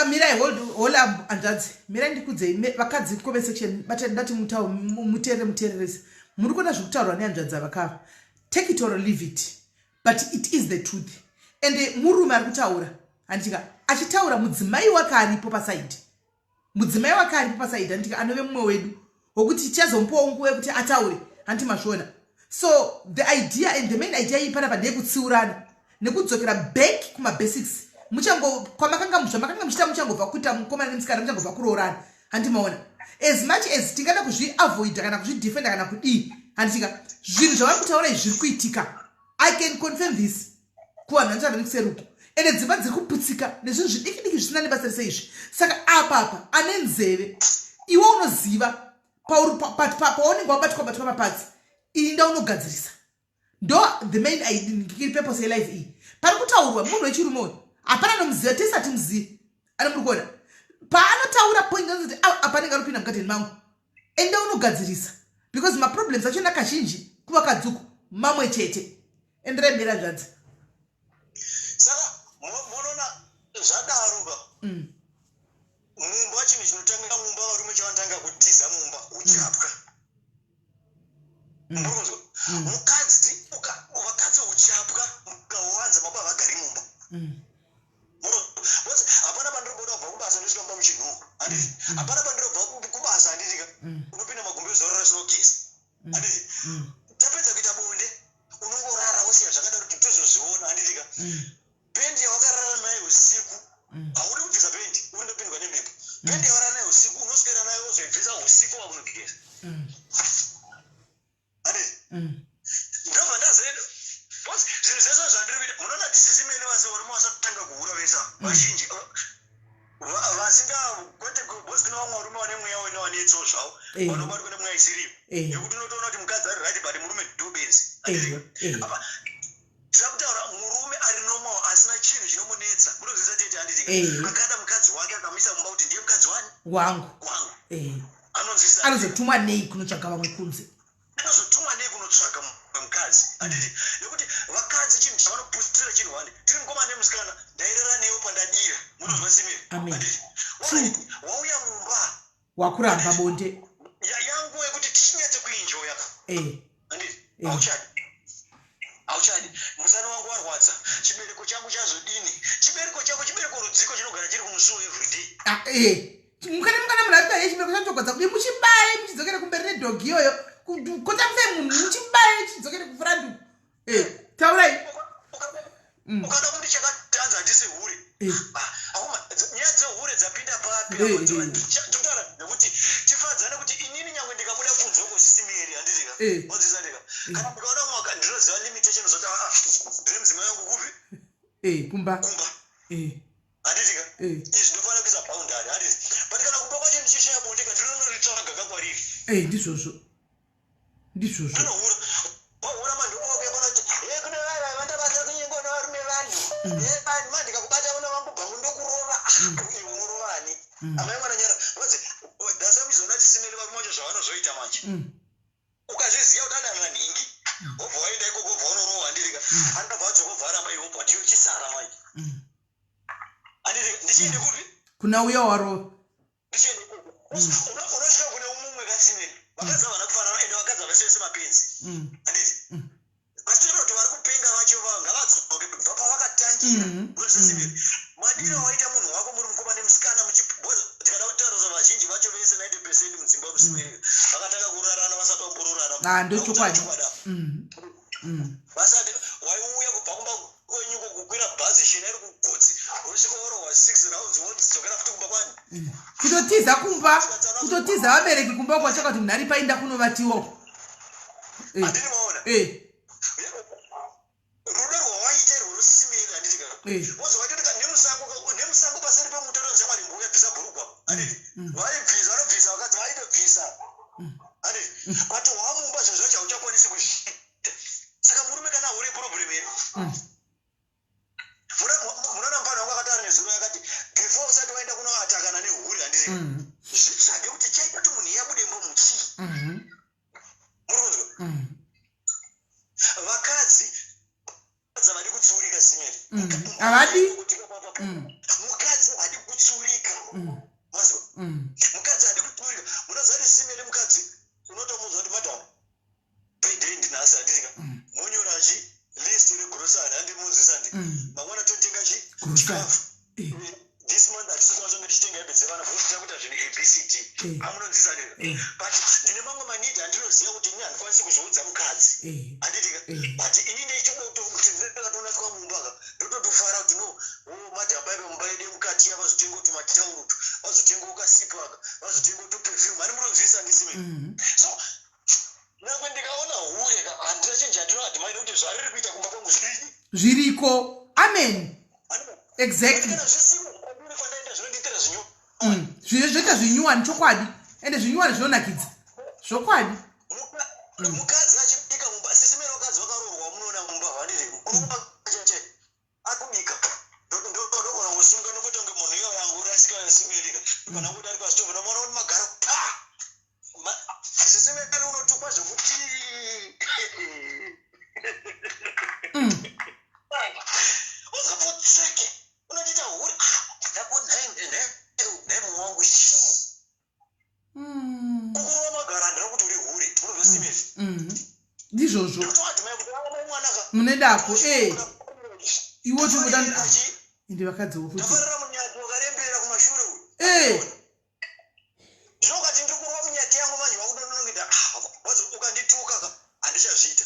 Mirai, hold up, hanzvadzi, mirai ndikudzei. Vakadzi, comment section, ndati muteerere, muteererese. Muri kuona zviri kutaurwa nehanzvadzi avakava. Take it or leave it, but it is the truth. And murume ari kutaura, handitika, achitaura mudzimai wake aripo paside, mudzimai wake aripo paside, handitika, anove mumwe wedu wokuti tichazomupawo nguva yekuti ataure, hanti mazviona? So the idea and the main idea iyi panapa ndeyekutsiurana nekudzokera back kumabasics muchango kwamakanga zvamakanga muchiita muchangobva kuita mukomana nemusikana, muchangobva kuroorana, handi maona? As much as tingada kuzviavoida kana kuzvidefenda kana kudii, handitika, zvinhu zvavari kutaura izvi zviri kuitika. I can confirm this kuvanhu vanotaura nekuseruko. Ende dzimba dziri kuputsika nezvinhu zvidiki diki zvisina nebasa rese izvi. Saka apa ane nzeve, iwe unoziva paunenge wabatwa batwa mapatsi, inda unogadzirisa. Ndo the main purpose yelife iyi. Pari kutaurwa munhu wechirume uyu, hapana nomuziva, tese hatimuzivi. Ani muri kuona paanotaura point anoti apa anenge aripinda mugadheni mangu, enda unogadzirisa, because maproblems achona kazhinji kuvakadzi uku mamwe chete. Enderai mberi, hanzvadzi. Saka munoona zvadaro ka, mumba chinhu chinotanga mumba, varume chavanotanga kutiza mumba uchapwa. Murikunzwa? Mukadzi vakadzi uchapwa mukawanza, baba vagari mumba. Hapana pandirobva kubva kubasa ndosvika mumba muchinhuhwa, handiti? Hapana pandirobva kubasa, handitika? Unopinda magumbezi orara sinogeza, handiti? Tapedza kuita bonde, unongorara wosiya zvakadaro kuti tozozviona, handitika? Pendi yawakarara nayo usiku, haudi kubvisa pendi, uri ndopindwa nemhepo. Pendi yawarara nayo usiku, unoswera nayo, wozoibvisa usiku wakunogeza, handiti? Ndobva ndazoenda zvinhu zvese zvandiri kuita. Munoona kuti sisimene vase varume vasatanga kuhura vese ava, vazhinji vasinga kwete, because kune vamwe varume vane mweya wene wanetsawo zvavo, vanobatwa nemweya isiriyo, yekuti unotoona kuti mukadzi ari right but murume ndobenzi. Apa tira kutaura murume ari normal asina chinhu chinomunetsa. Munozvisa tete, handitika? Akada mukadzi wake, akamuisa mumba kuti ndiye mukadzi wani? Wangu. Wangu. Anonzwisisa? Anozotumwa nei kunotsvaga vamwe kunze? Anozotumwa nei kunotsvaga mumwe mukadzi, handiti? Nekuti vakadzi chinhu chavanopusira chinhu one: tiri mukomana nemusikana, ndairara newe pandadira. Munozwa simiri? Amen. Handiti? True. Wauya mumba, wakuramba bonde. Yanguva yekuti tichinyatse kuenjoya, handiti? Hauchadi, hauchadi. Musana wangu warwadza, chibereko changu chazodini? Chibereko chako chibereko rudziko chinogara chiri kumusuwo everyday? Ah. Mukana munhu ati chibereko chachogwadza kudii, muchibaye muchidzokere kumberi nedhogi iyoyo. Kotamisai munhu, muchibaye chidzokere kufront. Taurai. Ukada kuti chakatanza, handisi hure. Ah, akoma, nyaya dzehure dzapinda papi? Totaura nekuti tifadzane, kuti inini nyangwe ndikabuda kunze uko sisimeri, handitika? Onzisa ndika kana ndikaona mwaka ndinoziva. Eh, kumba kumba Eh, handitika eh. Izvi ndofanira kuisa boundary, handiti? But kana kumba kwacho ndichishaya bonde ka, ndinonoritsvaga kakwariri. Eh, ndizvozvo, ndizvozvo. Ndinohura, wahura mandikuvakuya pana kuti e kune vaya vandabasa kunyengo nevarume vanhu e vanhu mandikakubata una vangu bvangu ndokurova. Iwe unorovani? Amai mwana nyara vazi dasamizona tisimeri varume vacho zvavanozoita manje. Ukazviziva kuti adanana nhingi, wobva waenda ikoko, wobva unorohwa, handirika? Anobva adzoka, obva aramba iwe, but iwe chisara manje. Handiti ndichiende kupi? Kuna uya warova. Ndichiende ikoko, unosvika kune mumwe kasimeri. Vakadzi havana kufanana, ende vakadzi havaseve semapenzi. Handiti vachitoita kuti vari kupenga vacho ngavadzoke kubva pavakatangira. Unoziva madiro awaita munhu wako muri mukoma nemusikana, tikada kutaurisa vazhinji vacho vese, 90% mudzimba musimeri vakatanga kurarana vasati vambororana. Ah, ndochokwadi. Vasati waiuya kubva kumba kwenyuko kukwira bhazi shena iri kugotsi, wosvika worohwa six rounds, wodzokera futi kumba kwani. Kutotiza kumba, kutotiza vabereki kumba kwacho, kuti munhu ari painda kunovatiwo. Eh, Handini maona? Eh. Rudo rwawaita irwo rusisimiri, handiti ka? Wozovaitotika nemusango paseri pemutoro, shamwari mbuya bvisa bhurugwa, handiti? Vaibvisa, vanobvisa vakadzi, vaitobvisa, handiti? But wamumba zvinhu zvacho hauchakwanisi kuzviita. Saka murume kana hure problem here? Munoona mufana wangu akataura nezuro, yakati before usati waenda kunoatakana nehure, handiti, zvitsvage kuti chaita kuti munhu iye abude mbo muchii. Muri kunzwa? Vakadzi havadi kutsurika, simeri. Havadi. Mukadzi hadi kutsurika. Mazwa? Mukadzi hadi kutsurika. Munoziva kuti simeri mukadzi unotomuudza kuti, "Madam, payday ndinhasi," handitika? "Monyora chi list regrocery," handimunzwisa ndi? "Mangwana totenga chi Grocery. chikafu. This month hatisi kukwanisa kunge tichitenga hembe dzevana because tichakuita zvinhu ABCD." Amunonzwisa ndika? But ndine mamwe maneeds andinoziva kuti ini handikwanisi kuzoudza mukadzi. Handitika? But ini ndeichikuti ndakatoona twamumba ka, ndototofara kuti no, oh, madam, paipa mumba yedu yemukati yavazotenga kuti mataurutu, vazotenga kasipo aka, vazotenga tuperfume, hani munonzwisa ndisime? So nangwe ndikaona hure ka, handina chinhu chandinoadmire, nekuti zvariri kuita kumba kwangu zviri Zviriko, amen, exactly. Kana zvisiko kwandiri kwandaenda zvinondiitira zvinyo. Zvoita zvinyuwani, chokwadi, ende zvinyuwani zvinonakidza zvokwadi. Mukadzi achibika mumba, sisimero, vakadzi vakaroorwa munoona mumba, handiti murume cheche akubika, ndogona kusunga nokuti kunge munhu iyo yangurasika simerika, kana kuti ari pasitovu, ndomaona kuti magaro pa sisimeri unotukwa zvokuti uzopotseke unondiita hure. Ndati nhai wangu chii? Kukurova magaro handina kuti uri hure, munozosimeri. Ndizvozvo. Ndikutoadmire kuti aa mwana ka Mune dako e iwe tikuda ende vakadziwo futi. Ndafarira munyati wakarembera kumashure uyu. Zvino ukati ndiri kurova munyati yangu manje, wakudononongeda ukandituka ka, handichazviita.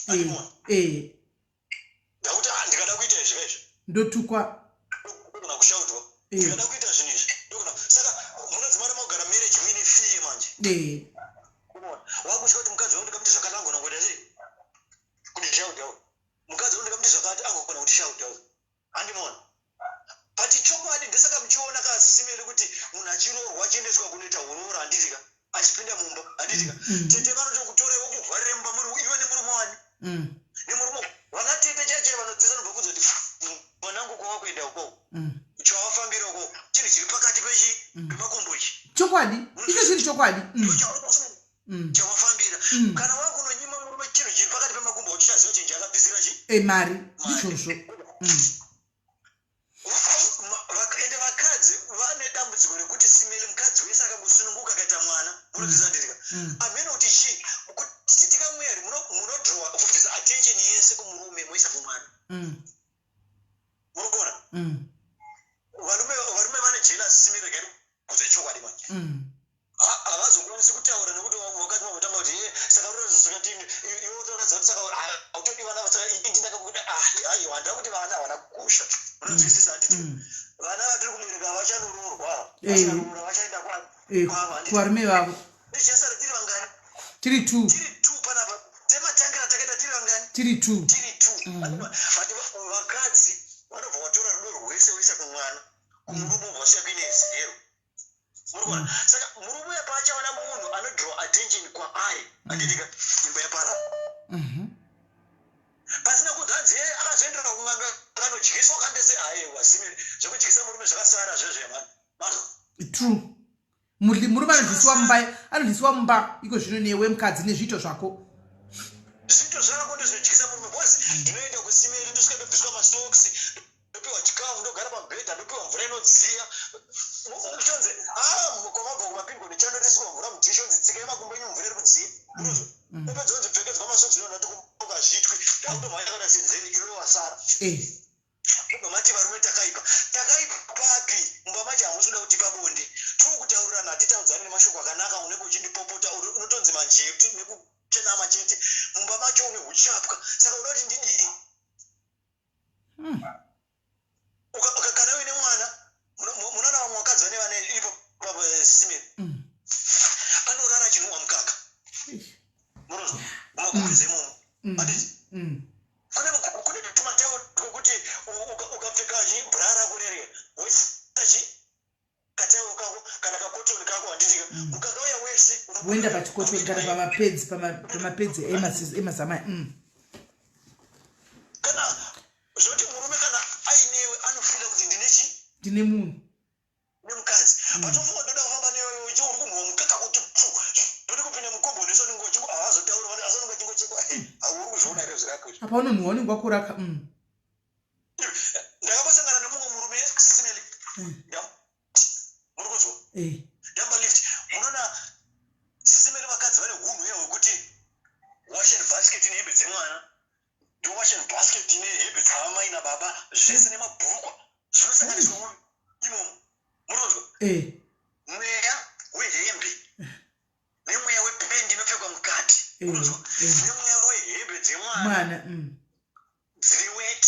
Andimona ndakuti, ah, ndikada kuita izvi kaizvi Ndotukwa. Ndogona kushautwa. Ndikada kuita zvinhu izvi ndogona. Saka munodzimara makugara marriage muine fear manje. Wakutya kuti mukadzi wangu ndikamuti zvakati angona kuita sei, kundishauta. Mukadzi wangu ndikamuti zvakati angogona kundishauta, handimona? But chokwadi, ndosaka muchiona kasisimeri kuti munhu achiroorwa achiendeswa kunoita uroora, handitika? Achipinda mumba, handitika? Tete vanotokutora iwe kuvharire mumba muri iwe nemurume wani. Nemurume, vana tete chaichai vanodzisa nobva kudza kuti mwanangu kwawakuenda ukoko, chawafambira ukoko chinhu chiri pakati pechi pemakumbo ichi. Chokwadi, icho chiri chokwadi. Chawafambira. Kana wakunonyima murume chinhu chiri pakati pemakumbo, uchichaziva chinhu chakabvisira chi E, mari, ndizvozvo. Ende vakadzi vane dambudziko rekuti simeli mukadzi wese akangosununguka akaita mwana, munodzisa ndirika? Amene kuti chii kuti tichitika mweri munodrowa kubvisa attention yese kumurume moisa kumwana. Muri kuona? Varume vane jealous, simeri gari kuze chokwadi manje. Havazokwanisi kutaura nekuti wakati vambotanga kuti ye saka unoratidza zvakati iwe utoratidza kuti saka hautodi vana, saka ini ndakakuda. Aiwa, handina kuti vana havana kukosha, unonzwisisa handiti? Vana vatiri kubereka vachanoroorwa. Vachanoroora vachaenda kwavo, handiti? Kuvarume vavo. Tichasara tiri vangani? Tiri two. Tiri two panapa. Sematangira takaita tiri vangani? Tiri two. Tiri two. But vakadzi vanobva Kumurume ubva wasiya kuine zero, muri kuona? Saka murume uya paachaona munhu anodraw attention kwaari, handitika, imba yapara. Pasina kunzi hanzi, "Eh, akazoenderera kun'anga, akanodyiswa kandese." Aiwa, simiri zvekudyisa murume zvakasara zvezvo yamani manzwa. True. Murume anodyisiwa mumba, anodyisiwa mumba iko zvino newe mukadzi nezviito zvako. Zviito zvako ndozvinodyisa murume, because ndinoenda kusimeri, ndosvika, ndobviswa masocks, ndopiwa chikafu, ndogara pamubhedha, ndopiwa mvura inodziya. Uchonzi a kwamabva kumapingo nechandotiswa mvura mudhishi, onzi tsika yemakumbo enyu, mvura iri kudziya. Unozwa? Opedza onzi pfekedzwa masocks, inonati kumboka zvitwi, ndakutomhanya kana senzeni, iwe wasara. Mubva mati varume takaipa. Takaipa papi? Mumba macho hamusi kuda kutipa bonde. Tuu kutaurirana, hatitaudzani nemashoko akanaka. Unenge uchindipopota, unotonzi manjetu nekuchenama chete. Mumba macho une uchapwa, saka uda kuti ndidii? Kana uine mwana, munoona vamwe vakadzi vane vana ipo sisimiri, anorara achinhuhwa mukaka. Munozwa mumagumbezi imomo, handiti? Kune tumateo twekuti ukapfeka bra rako rere, woisa chi kateo kako kana kakotoni kako, handitika, mukaka uya wese woenda pachikotoni kana pamapads, pamapads emazamaya. Kana zvoti murume kana ainewe anofeela kuti ndine chi Ndine munhu. Nemukadzi. Patofunga ndoda kufamba newe, uri kunhuhwa mukaka kuti pfu, ndodi kupinda mukombo nesonenge uchingo haazotauri, asi anonge achingochekwa. Hauri kuzviona here zvirapo izvi? Apa unonhuhwa, unenge wakuraka. Ndakambosangana nemumwe murume, sisimeli. Muri kunzwa? Eh. Ndamba lift. Munoona, sisimeli, vakadzi vane hunhu uya hwekuti washing basket ine hembe dzemwana, ndo washing basket ine hembe dzaamai nababa zvese nemabhurukwa zvinosanganiswa imomo. Muri kunzwa? Eh. Mweya wehembe nemweya wependi inopfekwa mukati, unonzwa? Eh. Nemweya wehembe dzemwana Mwana. Dziri wet,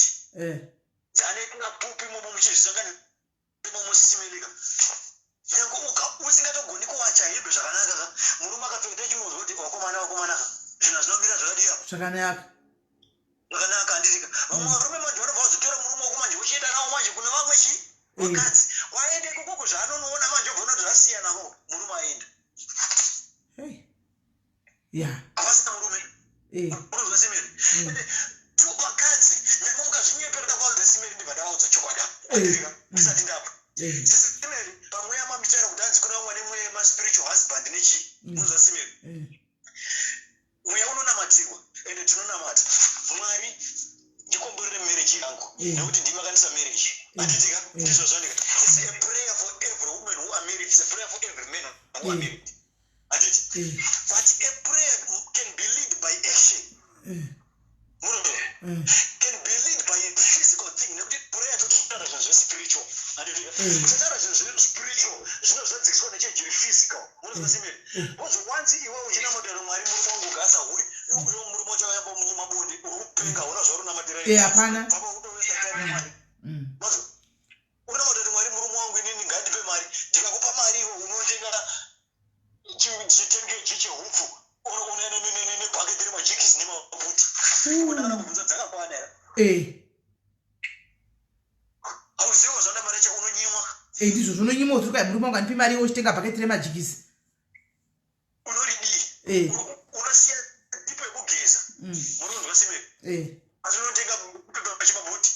dzane pupi imomo, muchizvisangana imomo, sisimelika. Nyange usingatogoni kuwacha hembe zvakanaka ka, murume akapfeka techingonzwa kuti vakomana, vakomana ka, zvinhu hazvinomira zvakadiya. Zvakanaka. Zvakanaka, handitika? Vamwe varume manje vanobva vazotora murume wako manje, vochienda nawo manje kune vamwe chi vakadzi. Waende ikokoko, zvaanonoona manje, obva unoti zvasiyana ko, murume aenda. Hey. Ya. Havasina murume. Unozwa, simeri? Ende tu vakadzi, nyangwe mukazvinyepera kwaudza simeri, ndibva ndavaudza chokwadi, handitika? Ndisati ndapa simeri pamweya mamitaura kuti hanzi kuna vamwe nemweya yemaspiritual husband nechi. Unozwa, simeri? Mweya unonamatirwa, ende tinonamata, "Mwari, ndikomborere marriage yangu, nekuti ndimi makandisa marriage," handitika? Ndizvo zvandika. It's a prayer for every woman who are married, it's a prayer for every man who are married, handiti? But a prayer can be led by action. Murume can be led by physical thing, nekuti prayer totaura zvinhu zvespiritual, handitika? Uchataura zvinhu zvespiritual zvinozadzikiswa nechinhu chiri physical. Munozwa, simiri? Because once iwe uchinamatira, "Mwari, murume wangu ngaasahure," iwe murume wacho akayamba munyima bonde, uri kupenga, hauna zvauri unamatira. Eh, hapana. Papa kutovesa time Mwari. Mazwa, unamata kuti, "Mwari, murume wangu inini ngandipe mari." Ndikakupa mari, iwe unotenga chitengeji chehupfu nebhaketi remajigisi nemaputi. Unakana kubvunza dzakakwana here? Hauzivo zvanda mari yacho unonyimwa. Eh, ndizvo zvinonyimwa kuti kai murume wangu andipe mari, iwe uchitenga bhaketi remajigisi. Unoridii? Unosiya tipo yekugeza. Munonzwa, simeri? Asi unotenga pepa chimabhuti,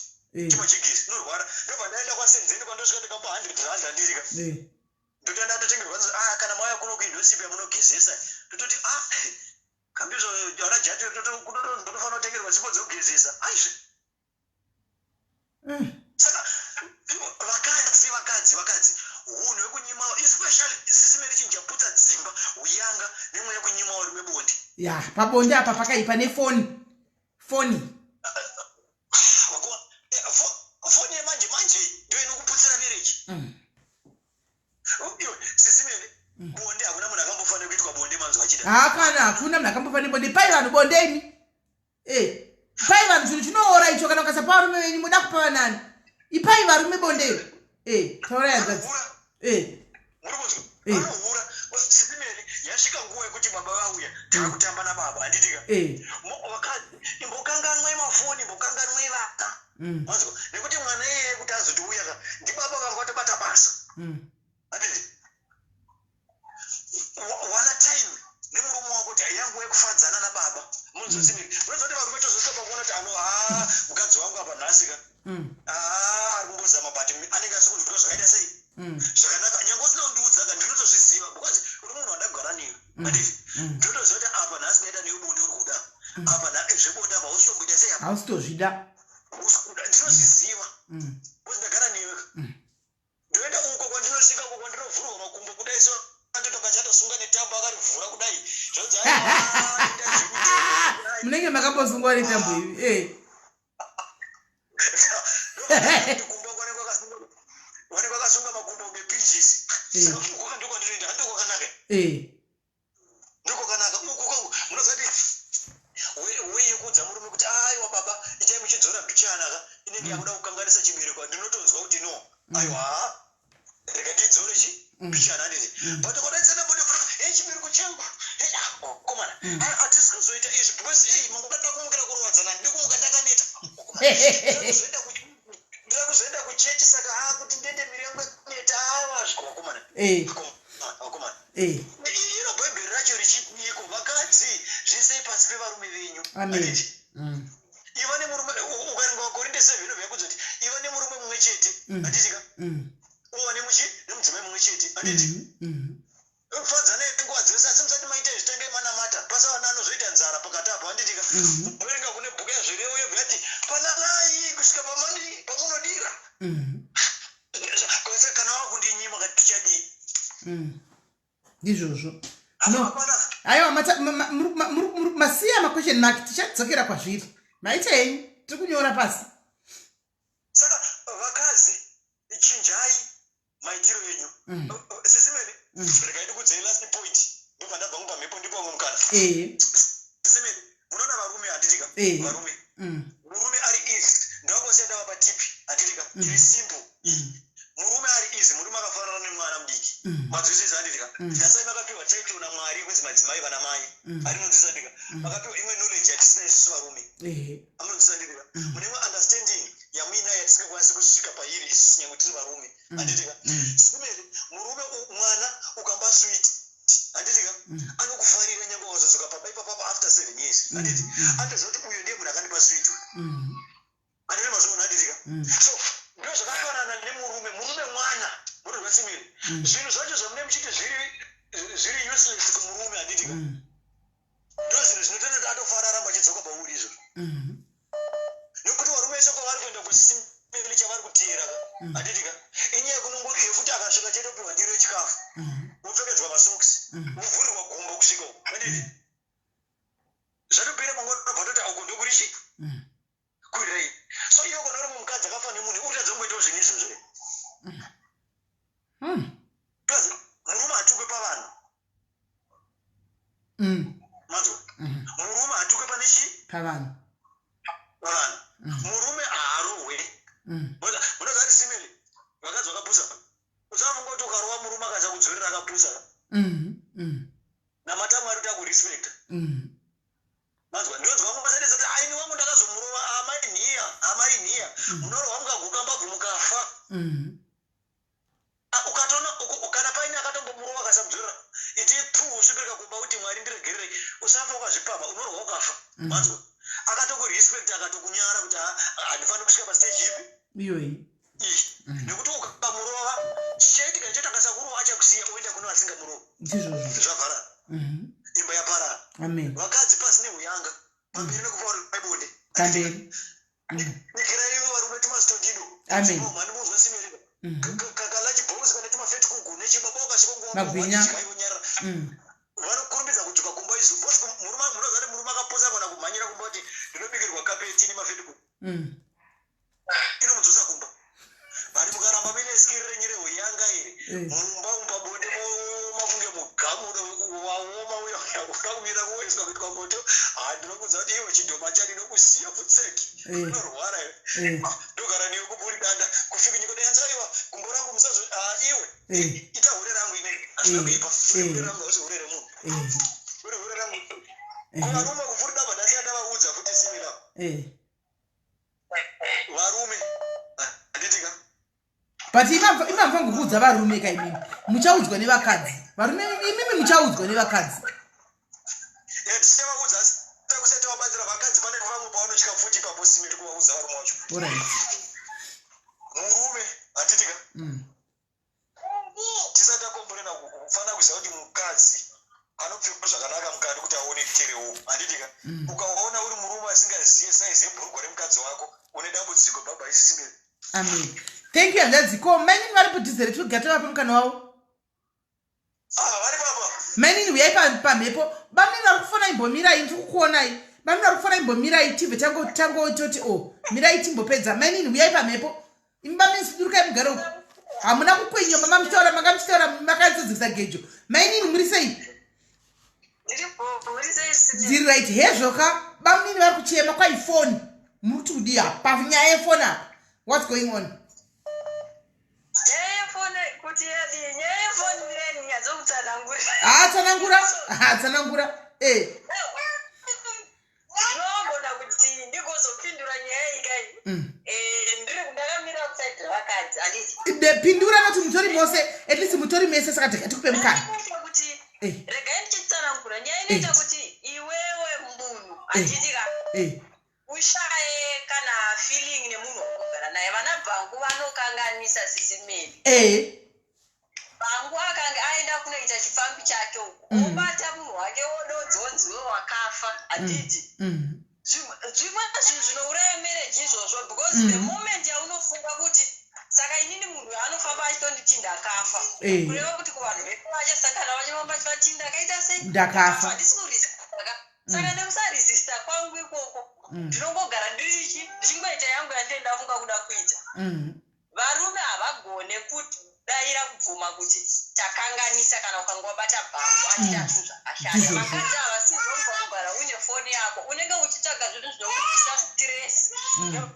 chimajigisi, unorwara. Ndobva ndaenda kwasenzeni, kwandosvika ndikamupa 100 rand, handirika? Ndotoenda ndotengerwa, ah, kana mauya kuno kuindosipo yamunogezesa, tototi ah, kambizvo ana jati ndotofanira kutengerwa sipo dzekugezesa aizve. Saka vakadzi, vakadzi, vakadzi, hunhu hwekunyima, especially sisimeri, chinhu chaputsa dzimba huyanga nemweya wekunyima varume bonde. Ya, pabonde apa pakaipa nefoni, foni. Foni yemanje manje ndio inokuputsira marriage. Iwe sisimeri, bonde, hakuna munhu akambofanira kuitwa bonde manzwa achida. Hakana, hakuna munhu akambofanira bonde. Pai vanhu bonde imi. Pai vanhu chinhu chinoora icho. Kana ukasapa varume venyu, muda kupa vanani? Ipai varume bonde. Taurai, hanzvadzi. Vanohura. Muri kunzwa? Eh. Vanohura, sisimeri. Yasvika nguva yekuti baba vauya, taakutamba nababa, handitika? Vakadzi, imbokanganwai mafoni, imbokanganwai vana. Manzwa, nekuti mwana iyeye kuti azotiuya ka. ka, ndibaba vanga vatobata basa. Handiti wana time nemurume wako kuti yangu yekufadzana nababa. Munzosini unozoti varume tozosvika pakuona kuti ano, ha, mukadzi wangu apa nhasi ka, haa, ari kumbozama, but anenge asi kunzwa zvakaita sei zvakanaka. Nyange usina kundiudza ka, ndinotozviziva because uri munhu wandagara newe, handiti? Ndinotoziva kuti apa nhasi ndaita newe bonde, uri kuda apa zvebonde apa hausitomboita sei apa. Hausitozvida. Hausi kuda, ndinozviziva because ndagara newe. Ndoenda uko kwandinosvika, uko kwandinovhurwa makumbo kudai, so andotonga chatosunga netambo, akarivhura kudai, zvonzi aiwa. Munenge makambosungwa netambo ivi, eh. Kumba wanenge wakasunga makumbo kunge pinjisi. Saka uko ndiko kwandinoenda, handiko kwakanaka? Ndiko kwakanaka uku. Munoziva kuti weye yekuudza murume kuti, "Aiwa baba, itai muchidzora mbichana ka," inenge yakuda kukanganisa chibereko. Ndinotonzwa kuti no, aiwa, rega ndidzore chi mbichana, handiti? But ukadaitsana bonde, e, chibereko changu, komana, hatisi kuzoita izvi because ei, mangada kumukira kurowadzana, ndidi kumuka ndakaneta. Ndira kuzoenda kuchechi, saka ha, kuti ndiende miri yangu yakaneta, aiwa, vakomana. Vakomana, iro Bhaibheri racho richidiko, "Vakadzi, zviisei pasi pevarume venyu." Amen. Handiti? Iva nemurume, ukaringa vaKorinde 7 inobva yakudza kuti iva nemurume mumwe chete, handitika? Uva nemuchi nemudzimai mumwe chete, handiti? Fadzanai nguva dzose, asi musati maita izvi, tangai manamata, pasava anozoita nzara pakati apo, handitika? Verenga kune bhuku yaZvirevo, yobva yati pananai kusvika pamunodira. Kwese kana wakundinyima kati tichadii? Ndizvozvo. No. Hapana. Aiwa, masiya maquestion mark, tichadzokera kwazviri. Maita henyu, tiri kunyora pasi. Saka vakadzi, chinjai maitiro enyu. Sisi Melly, regai ndikudzei last point, ndobva ndabva mupamhepo, ndipo vamwe mukana. Sisi Melly, munoona varume, handitika? Varume, murume ari easy, ndangosiya ndava patipi, handitika? Tiri simple. Murume ari easy, murume akafanana nemwana mudiki. Manzwisisa, handitika? Tasai makapiwa title naMwari kunzi madzimai, vana mai. Arinonzwisa, handika? Makapiwa imwe knowledge yatisina isusu varume. Amunonzwisa, handitika? Mune imwe understanding yamuinayo yatisingakwanisi kusvika pairi isusu nyange tiri varume, handitika? Sisi Melly, murume mwana ukamba sweet, handitika, anokufarira nyange ukazodzoka pamba ipapapa after 7 years, handiti? Anotoziva kuti uyo ndiye munhu akandipa sweet uyu. Handiti mazviona, handitika? So ndo zvakafanana nemurume. Murume mwana, murume simiri, zvinhu zvacho zvamune muchiti zviri useless kumurume, handitika? Ndo zvinhu zvinotoita kuti atofara, aramba achidzoka pauri izvozvo, nekuti varume vese kwavari kuenda kusimeli, chavari kuteera ka, handitika, inyaya yekuti akasvika chete opiwa ndiro yechikafu, wopfekedzwa masokisi, wovhurirwa gumbo kusvika uko, handiti? Zvatopera, mangwana unobva toti uku ndokurichi kurirei. So iwe kana uri mukadzi akafa nemunhu, uri kutadza kungoitawo zvinhu izvozvo here? Plus murume hatukwe pavanhu. Manzwa? Murume hatukwe pane chii? Pavanhu. Pavanhu. Murume haarohwe. Munoziva kuti, Sisi Melly, vakadzi vakapusa. Usafunga kuti ukarova murume akaza kudzorera, akapusa. Namata Mwari kuti akurespecta. Manzwa? Ndinonzwa musadedza kuti aini wangu ndakazomurova. Amai nhiya, amai nhiya, munorohwa mukaguka mbabvu, mukafa. Ah, ukatoona kana paine akatombomurova akasamudzorera, iti pu, usvipirika kumba kuti, "Mwari, ndiregererei." Usafa ukazvipama, unorohwa ukafa. Manzwa? Akatokurespecta, akatokunyara kuti, "Ah, handifaniri kusvika pastage ipi iyoyi." Iyi, nekuti ukamurova, chichaitika chete, akasakurova achakusiya oenda kune vasingamurova. Ndizvozvo. Zvavharana. Imba yaparara. Amen. Vakadzi, pasi neuyanga, pamberi nekupa varume bonde. Pamberi. Bikirai varume tumastondido. Amen. Mhani, munzwa simerika kakalachibhokisi kana tumafetikuku nechibaba, wakasvika. Magwinya. Nguva vanokurumbidza kudzoka kumba izvo, because murume, munoziva kuti murume akaposa kana kumhanyira kumba kuti ndinobikirwa kapeti nemafetikuku, inomudzosa kumba. Vari mukaramba muine skiri renyu rehuyanga iri, mumba umba bonde mooma kunge mugamu waoma uya uda kumira kuiswa kuitwa moto. Handinokudza kuti iwe chidhoma chandinokusiya putseki. Unorwara iwe. Ndogara newe kuburi danda kufikinyika dayanzaiwa gumbo rangu musazo. Ah, iwe, ita hure rangu inei, hazvina kuipa. Hure rangu hausi hure remunhu. Uri hure rangu. Kuvarume kupfuuri damba, ndasiya ndavaudza futi simila. Varume, handitika? But imamfango kuudza varume ka imimi muchaudzwa nevakadzi. Varume imimi muchaudzwa nevakadzi. Eh, tichavaudza kusati vabatsira vakadzi pane vamwe pavanotya futi ipapo simiri kuvaudza varume vacho. Alright. Murume handiti ka? Tisati takomborena kufanira kuziva kuti mukadzi anopfekwa zvakanaka mukati kuti aonekerewo handiti ka? Ukaona uri murume asingazive saizi yebhurugwa remukadzi wako une dambudziko baba isisimiri. Amen. Thank you hanzvadzi. Ko mainini vari padhuze retugata vape mukana wavo? Ah, vari papa. Mainini huyai pamhepo. Bamunini vari kufona imbomirai ndiri kukuonai. Bamunini vari kufona imbomirai tibve tangototi o oh, mirai timbopedza. Mainini huyai pamhepo. Imi bamunini sudurukai mugare uko. Hamuna kukwinywa mama muchitaura manga muchitaura makadzadzikisa gejo. Mainini muri sei? Ndiri right hezvo ka bamunini vari kuchema kwaifoni muri kuti kudii apa panyaya yefoni apa what's going on? Haa tsanangura haa tsanangura eh. Ndinogona kuti ndigozopindura nyaya iyi kai. Eh, ndiri ndakamira kuside revakadzi handiti. Pindura noti mutori mose at least mutori mese saka tega tikupe mukana. Inoita kuti regai ndichitsanangura nyaya inoita kuti iwewe munhu handiti ka ushaye kana feeling nemunhu waunogara naye. Vana bhangu vanokanganisa sisimeli. Bhangu akange aenda kunoita chifambi chake uko obata munhu wake wododzonzi we wakafa handiti. Zvimwe zvinhu zvinouraya marriage izvozvo because the moment yaunofunga kuti saka inini munhu anofamba achitonditi ndakafa kureva kuti kuvanhu vese vachasangana vachifamba vachivati ndakaita sei ndakafa handisi kurisaka saka nekusaresista kwangu ikoko ndinongogara ndirichi ndichingoita yangu yandine ndafunga kuda kuita. Varume havagone kudaira kubvuma kuti takanganisa kana ukanga wabata bhangu achiita zvinhu zvakashata. Vakadzi havasizvo kugara uine foni yako unenge uchitsvaga zvinhu zvinokubvisa stress.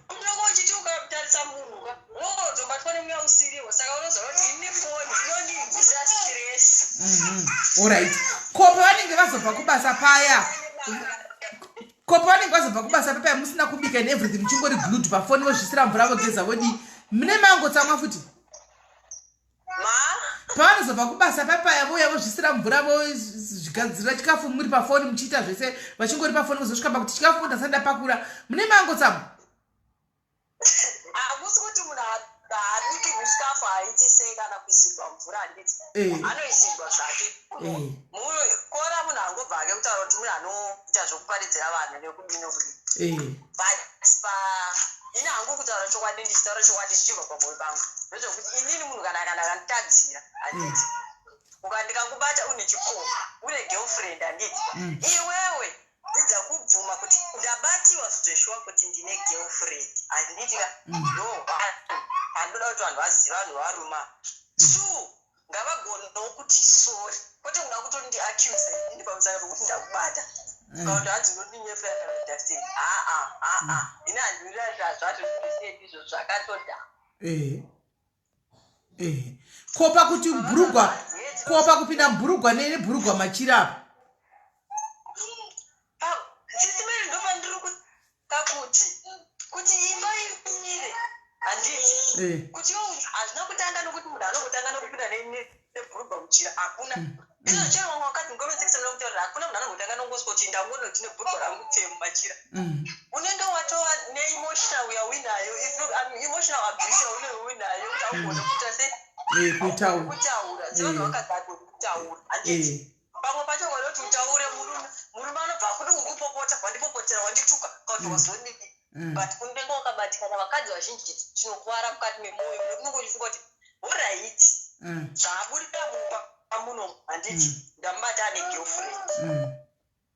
Unenge uchiti ukatarisa munhu ka unotobatwa nemweya usiriwo saka unozoona kuti ini foni inondibvisa stress. Alright. Ko pavanenge vazobva kubasa paya? Ko pavanenge vazobva kubasa paya musina kubika and everything muchingori glued pafoni vozvisira mvura vogeza vodii mune mangotsamwa futi? Pavanozobva kubasa papaya vouya vozvisira mvura vozvigadzirira chikafu muri pafoni muchiita zvese vachingori pafoni vozosvika pakuti chikafu ndasati ndapakura mune mangotsamwa. Hakusi kuti munhu haabikirwi chikafu haaiti sei kana kuisirwa mvura handiti anoisirwa zvake. Kora munhu angobva hake kutaura kuti munhu anoita zvokuparidzira vanhu nekudii nekudii. But ini hangu kutaura chokwadi ndichitaura chokwadi zvichibva pamwoyo pangu ndezvekuti inini munhu kana kana akanditadzira handiti ukandikakubata une chikomba une girlfriend handiti iwewe dzidza kubvuma kuti ndabatiwa zveshuwa kuti ndine girlfriend handiti ka no handoda kuti vanhu vaziva vanhu varuma. Two ngavagonewo kuti sorry kwete kuda kutondiaccuse ini pamusana pekuti ndakubata kana kuti hanzi unondinyepera kana kuita sei. Aa aa ini handiwirirani nazvo zvese ndizvo zvakatodhakwa. Kopa kuti bhurugwa kopa kupinda mubhurugwa nebhurugwa machira apa. Sisi Mary ndopandiri kuti kuti imba imire handiti kuti hazvina kutanga nokuti munhu anongotanga nokupinda nebhurugwa muchira hakuna. Izvo chero vamwe vakadzi ngomedzekisa nokutaurira hakuna munhu anongotanga nongoswa kuti ndangonoti nebhurugwa rangu pfee mumachira. Unenge watova neemotional yauinayo emotional abuse yaunenge uinayo kuti augone kuita sei kutaura sevanhu vakadzi agoni kutaura handiti. Pamwe pacho ukada kuti utaure murume murume anobva akuti urikupopota wandipopotera wandituka kana kuti wazodii but unenge wakabatikana. Vakadzi vazhinji tinokuvara mukati memwoyo unenge uchifunga kuti alright zvaaburira mumba muno handiti ndamubata ane girlfriend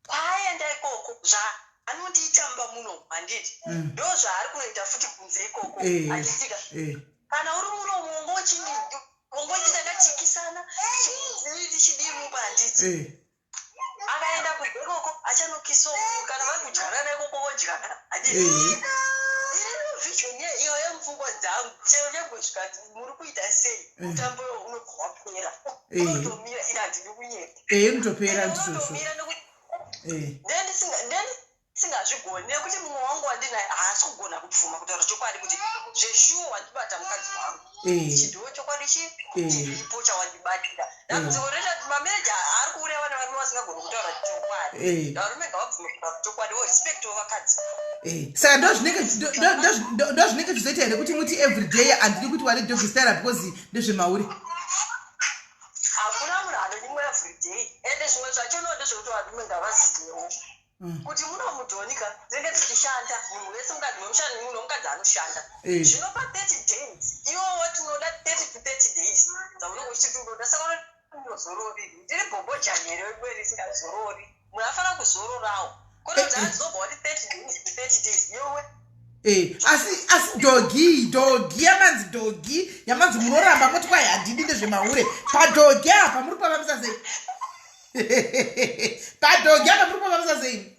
kwaaenda ikoko zvaanondiita mumba muno handiti ndo zvaari kunoita futi kunze ikoko handitika. Kana uri muno wongochindi takatikisana tichidii mumba handiti. Akaenda kunze ikoko achanokiswa kana vari kudyarana ikoko vodyara handiti. Iri vision iyo yemupfungwa dzangu chero nyangwe zvikati muri kuita sei mutambo unobva wapera unotomira ini handidi kunyepa. Unotopera ndizvozvo. ndisingazvigoni nekuti mumwe wangu wandinaye haasi kugona kubvuma kutaura chokwadi kuti zveshuwa wandibata mukadzi wangu eh. chidiwo chokwadi chi eh. chiripo chawandibatira eh. dambudziko reta mamereji ari kuuraya vana varume vasingagoni kutaura chokwadi varume ngavabvume kutaura chokwadi wo respectwo vakadzi saka ndozvinenge zvizoita here kuti muti everyday handidi kuti wane doggy style because ndezvemauri hakuna munhu anonyimwa everyday ende zvimwe zvacho no ndezvekuti varume ngavazivewo mm. kuti muno mudhonika dzinenge dzichishanda munhu wese mukadzi wemushandi munhu wemukadzi anoshanda eh. zvino pa 30 days iwo wati unoda 30 to 30 days dzaunenge uchiti unoda saka unozorori ndiri bhobhojani here weduwe risingazorori munhu afanira kuzororawo kwete kuti eh, eh. azobva wati 30 days to 30 days yowe Eh, asi asi dhogi dhogi yamanzi dhogi yamanzi munoramba moti kwai handidi ndezvemahure padhogi apa muri kupavamisa sei padhogi apa muri kupavamisa sei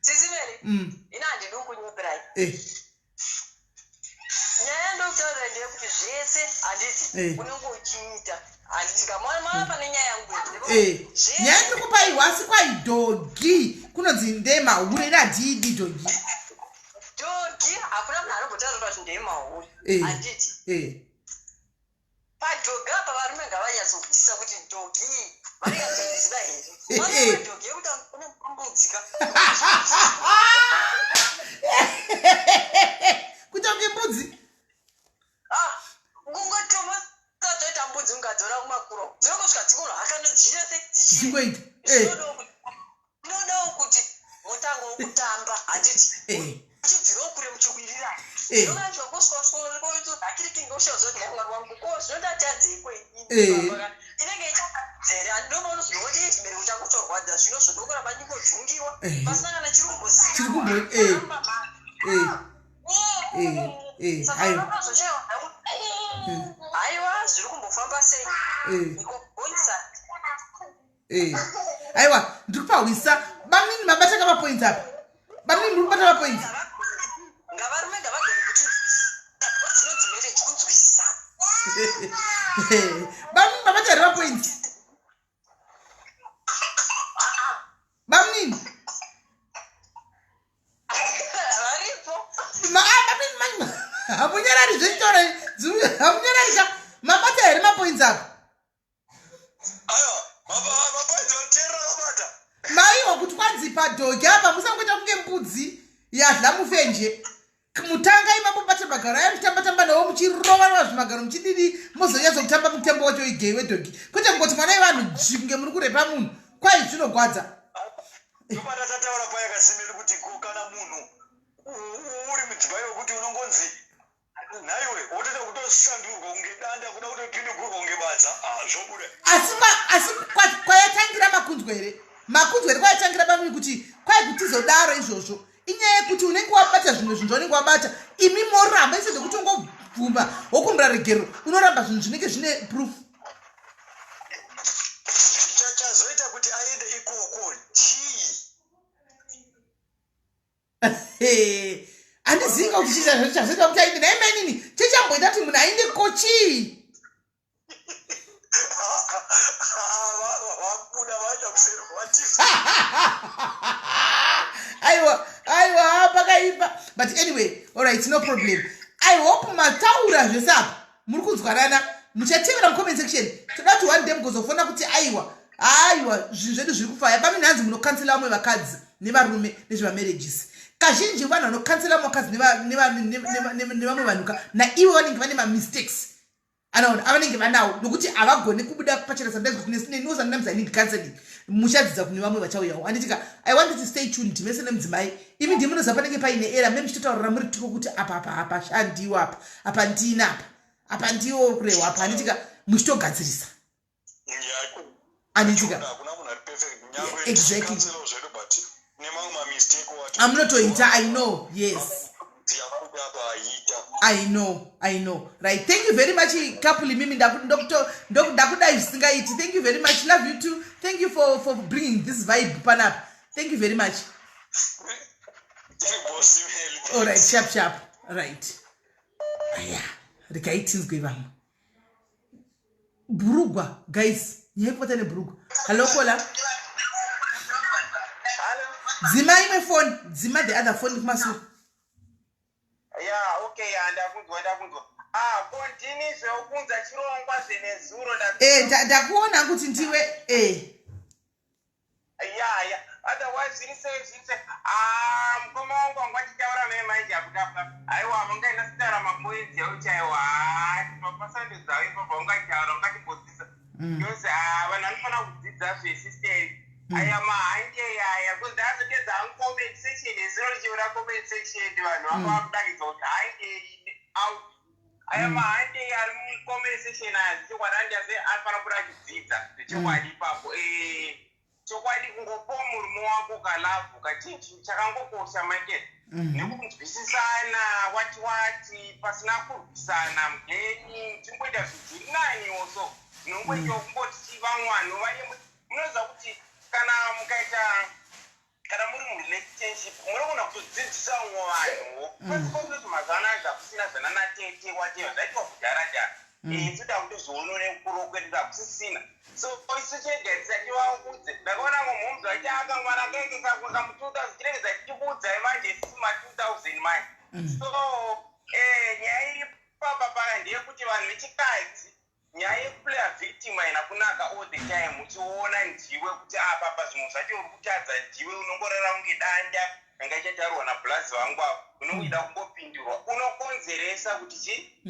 sisi Mary mm. ina handidi kunyeperai eh. nyaya ndokutaurira ndeyekuti zvese handiti eh. unenge uchiita handiti kamwana mm. pane nyaya yangu eh. nyaya ndiri kupaiwa asi kwai dhogi kunonzi ndemahure ina handidi dhogi dhogi hakuna munhu anombotaura kuti ndemahure handiti Padhogi apa varume ngavanyatsonzwisisa kuti dhogi iyi vanonyatsoiziva here. Vanoona dhogi yekuti unombudzika. Kuita kunge mbudzi. Ah, kungotoma toita mbudzi mukadzora kumakuro. Dzinongosvika dzingono hakano dzirese dzichingoita. Eh. Ndinodawo kuti mutangewo kutamba handiti eh. muchibvirawo kure muchiwirirana eh. zvinonazvakoswaakirikingoshazodimwari wangu ko zvinondatadzeiko eh. inenge ichadzere andinomaunozvinoti chibereko changu chorwadza zvino zvodokuramba ndingojungiwa pasina kana chiri kumboziva haiwa zviri kumbofamba sei ikogoisa Eh. Aiwa, ndiri kupahwisa. Bamnini mabata ka mapoints apa. Bamnini muri kubata mapoints. Ngavarume ngavagone kutinzwisisa. Dzinonzi marriage kunzwisisana. Bamnini mabata here mapoints? Bamnini. Varipo. Bamnini mani. Hamunyarari zvechitaura. Hamunyarari ka. Mabata here mapoints apa? Maiwa kuti kwanzi padhogi apa musangoita kunge mbudzi yadla mufenje mutanga imambobata magaro aya muchitamba tamba nawo muchirova rova zvimagaro muchididi mozonyatsa kutamba mutambo wacho igei wedhogi kwete kungoti mwana wevanhu ji kunge muri kurepa munhu kwai zvinogwadza tobata tataura paya kasimeri kuti ko kana munhu uri mudzimai wekuti unongonzi Nhaiwe wotoita kutosandurwa kunge danda kuda kutopindigurwa kunge badza ah, zvobuda. Asi asi kwayatangira makunzwa here? Makunzwa here kwayatangira bamwe kuti kwai kutizodaro izvozvo. Inyaya yekuti unenge wabata zvimwe zvinhu zvaunenge wabata imi moramba instead yekuti ungobvuma wokumbira regero unoramba zvinhu zvinenge zvine proof. Chazoita kuti aende ikoko chii? Handizivi ka kuti chii chazoita kuti aende naye mainini chechamboita kuti munhu aende ko chii aiwa aiwa pakaipa but anyway alright no problem i hope mataura zvese apa muri kunzwanana muchatevera mucomment section toda kuti one day mugozofona kuti aiwa aiwa zvinhu zvedu zviri kufaya bamini hanzi munokansela vamwe vakadzi nevarume nezvemamarriages kazhinji vanhu vanokansela vamwe vakadzi nevamwe vanhuka naivo vanenge vane mamistakes anaona avanenge vanawo nokuti havagoni kubuda pachena sometimes kuti neniwo sometimes i need counseling muchadzidza kune vamwe vachauyawo handitika i want you to stay tuned mese nemudzimai imi ndimi munoziva panenge paine era me muchitotaurira muri tiko kuti apa apa apa shandiwo apa apa ndina apa apa ndiwo kurehwa apa handitika muchitogadzirisa handitika exactly amunotoita i know yes i know i know right thank you very much couple imimi ndakudai zvisingaiti thank you very much love you too thank you for, for bringing this vibe panapa thank you very much all right sharp sharp right aya regai tinzwe vamwe bhurugwa guys nyaya yekubata nebhurugwa hallo kola Dzima imwe foni, dzima the other phone kumasure. Ya, okay, ya, ndakunzwa, ndakunzwa. Ah, ko ndini zveukunza chirongwa zvenezuro. Ndakuona kuti ndiwe e. Ya, otherwise zviri sei? Zviri sei? Ah, mukoma wangu wanga achitaura naye manje akutapwa. Aiwa, vangaenda sitaura mapoints yavo chaiwo. Ha, papasande dzavo ipapo ungataura ungatimbodzidza because, ah, vanhu vanofanira kudzidza zvesisteri aya mahangei aya, because ndazotedza hangu comment section ezuro, richiona comment section, vanhu vanga vakudakidzwa kuti hangei out aya mahandei ari mucomment section aya. Zvechokwadi andiase anofanira kuda achidzidza zvechokwadi ipapo. Chokwadi kungopawo murume wako kalove kachinhu chakangokosha, Michael, nekunzwisisana wati wati pasina kurwisana mugeni, tingoita zvinhu zviri naniwo. So zvinongoitawo kungoti vamwe vanhu vaye, munoziva kuti kana mukaita, kana muri murelationship, munogona kutodzidzisa vamwe vanhuwo. Kwese mazuva anaya zvakusina zvanana tete wateva zvaitwa kudhara dhara. Isu takutozviona nekukura kwedu hakusisina. So isu chega tisati vaudze. Ndakaona mumhomzi vaiti akamwana kaike kamu 2000 chinenge zatichikuudzai manje isusu ma 2000 manje. So nyaya iri papa paya ndeyekuti vanhu vechikadzi, nyaya yekuplaya victim haina kunaka. All the time uchiona ndiwe kuti apa pazvinhu zvacho uri kutadza, ndiwe unongorara kunge danda ranga ichataurwa nabhulazi vangu avo, unongoida kungopindurwa, unokonzeresa kuti chi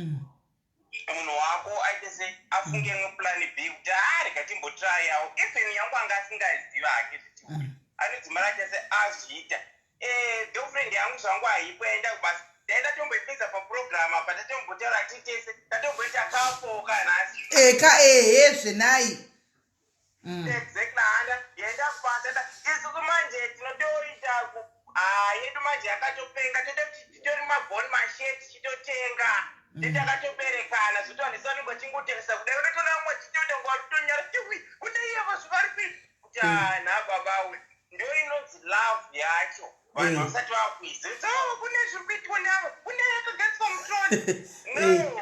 munhu wako aite se afunge imwe plan B kuti a rega timbotrayawo. Even yangu anga asingaziva hake zviti anodzimara aita se azviita. Girlfriend yangu zvangu haipo, yaenda kubasa. Ndaenda tomboipedza paprogram apa, tatombotaura titese, tatomboita kapoka nhasi. Eka, ehe, zvenai. Exactly, handa yaenda kubasa. Isusu manje tinotoita yedu manje yakatopenga, tototi titori mabhoni masheti chitotenga titakatoberekana zvotovanisa vanenge vachingotengesa kudai, unotoona vamwe chitoita nguva totonyara tiwi kune iyavo zvivari kuita kuti nhababawe. Ndo inonzi love yacho. Vanhu vasati vakuiziva, oh, kune zviri kuitwa navo, kune yakagadziswa mutroli. No,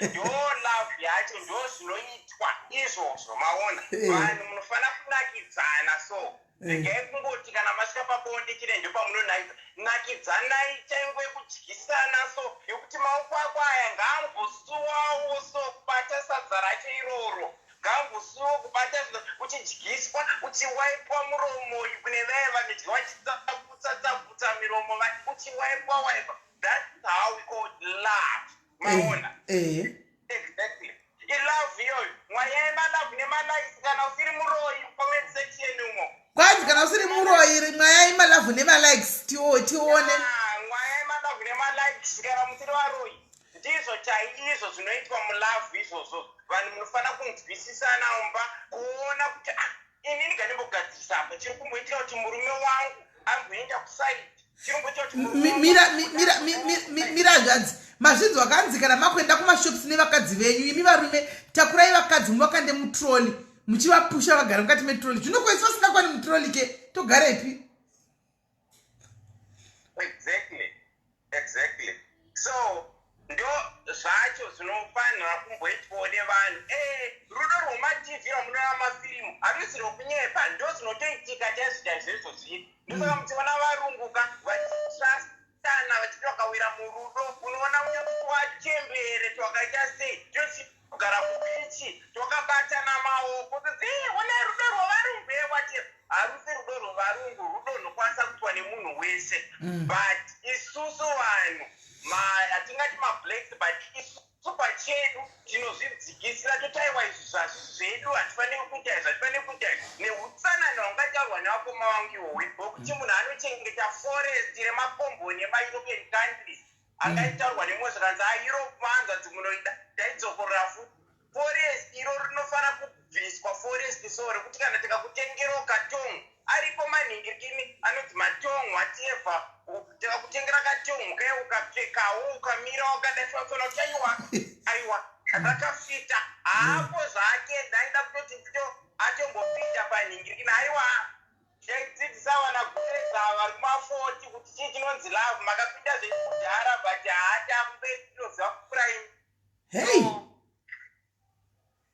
ndo love yacho, ndo zvinoitwa izvozvo. Maona, vanhu munofanira kunakidzana. So regai kungoti kana masvika pabonde chine ndo pamunonakidza. Nakidzanai chaingwe kudyisana, so yekuti maoko ako aya ngaambosuwawo so kubata sadza racho iroro, ngaambosuwa kubata, uchidyiswa, uchiwaipwa muromo. Kune vaya vanodya vachitsaputsa tsaputsa miromo, uchiwaipwa waipa. That's how we call love, maona? Exactly, ilove iyoyo. Mwayai malove nemalikes kana usiri muroyi comment section umo. Kwanzi kana usiri muroyi, mwayai malove nemalikes, tione. Mwayai malove nemalikes kana musiri varoyi. Ndizvo chaizvo zvinoitwa mulove izvozvo. Vanhu munofanira kunzwisisana umba, kuona kuti, ah, inini gandimbogadzirisa apa, chiri kumboitika kuti murume wangu amboenda kuside, chiri kumboitika kuti Mira, zvanzi mazvinzi wakanzi kana makuenda kumashops nevakadzi venyu, imi varume takurai vakadzi muvakande mutrolley, muchivapusha vagara mukati metrolley. Zvinokoisi vasingakwani mutrolley ke togarepi? Exactly. So ndo zvacho zvinofanira kumboitwawo nevanhu. Rudo rwematv rwamunoona mafirimu harusi rwokunyepa, ndo zvinotoitika chaizvo chaizvo izvo zviri. Ndosaka muchiona varunguka vachitrustana, vachiti vakawira murudo, unoona wachembere twakaita sei tochigara kubeach twakabatana maoko, tozi onai rudo rwavarungu ewati. Harusi rudo rwevarungu, rudo runokwanisa kuitwa nemunhu wese. But isusu vanhu hatingati mablacks, but isusu pachedu tinozvidzikisira, totaiwa izvi zvazvisi zvedu, hatifaniri kuita izvi, hatifaniri kuita izvi. Neutsanana hungataurwa nevakoma vangu iwowe hwekuti munhu anochengeta forest remakomboni emaEuropean countries angaitaurwa nemumwe zvakanzi, aEurope manzanzi munoida, taidzokorora futi forest iro rinofanira kubviswa forest. So rekuti kana tikakutengerawo katongo, aripo manhingirikini anonzi matongo whatever, tikakutengera katongo kai, ukapfekawo ukamira wakadai, tinotona kuti aiwa, aiwa, rakafita haapo zvake. Ndaida kutoti ndito atombopinda panhingirikini. Aiwa, taidzidzisa vana gureza vari kuma40 kuti chii chinonzi love. Makapinda zvekudhara, but haati akumberi tinoziva kuprime. Hei.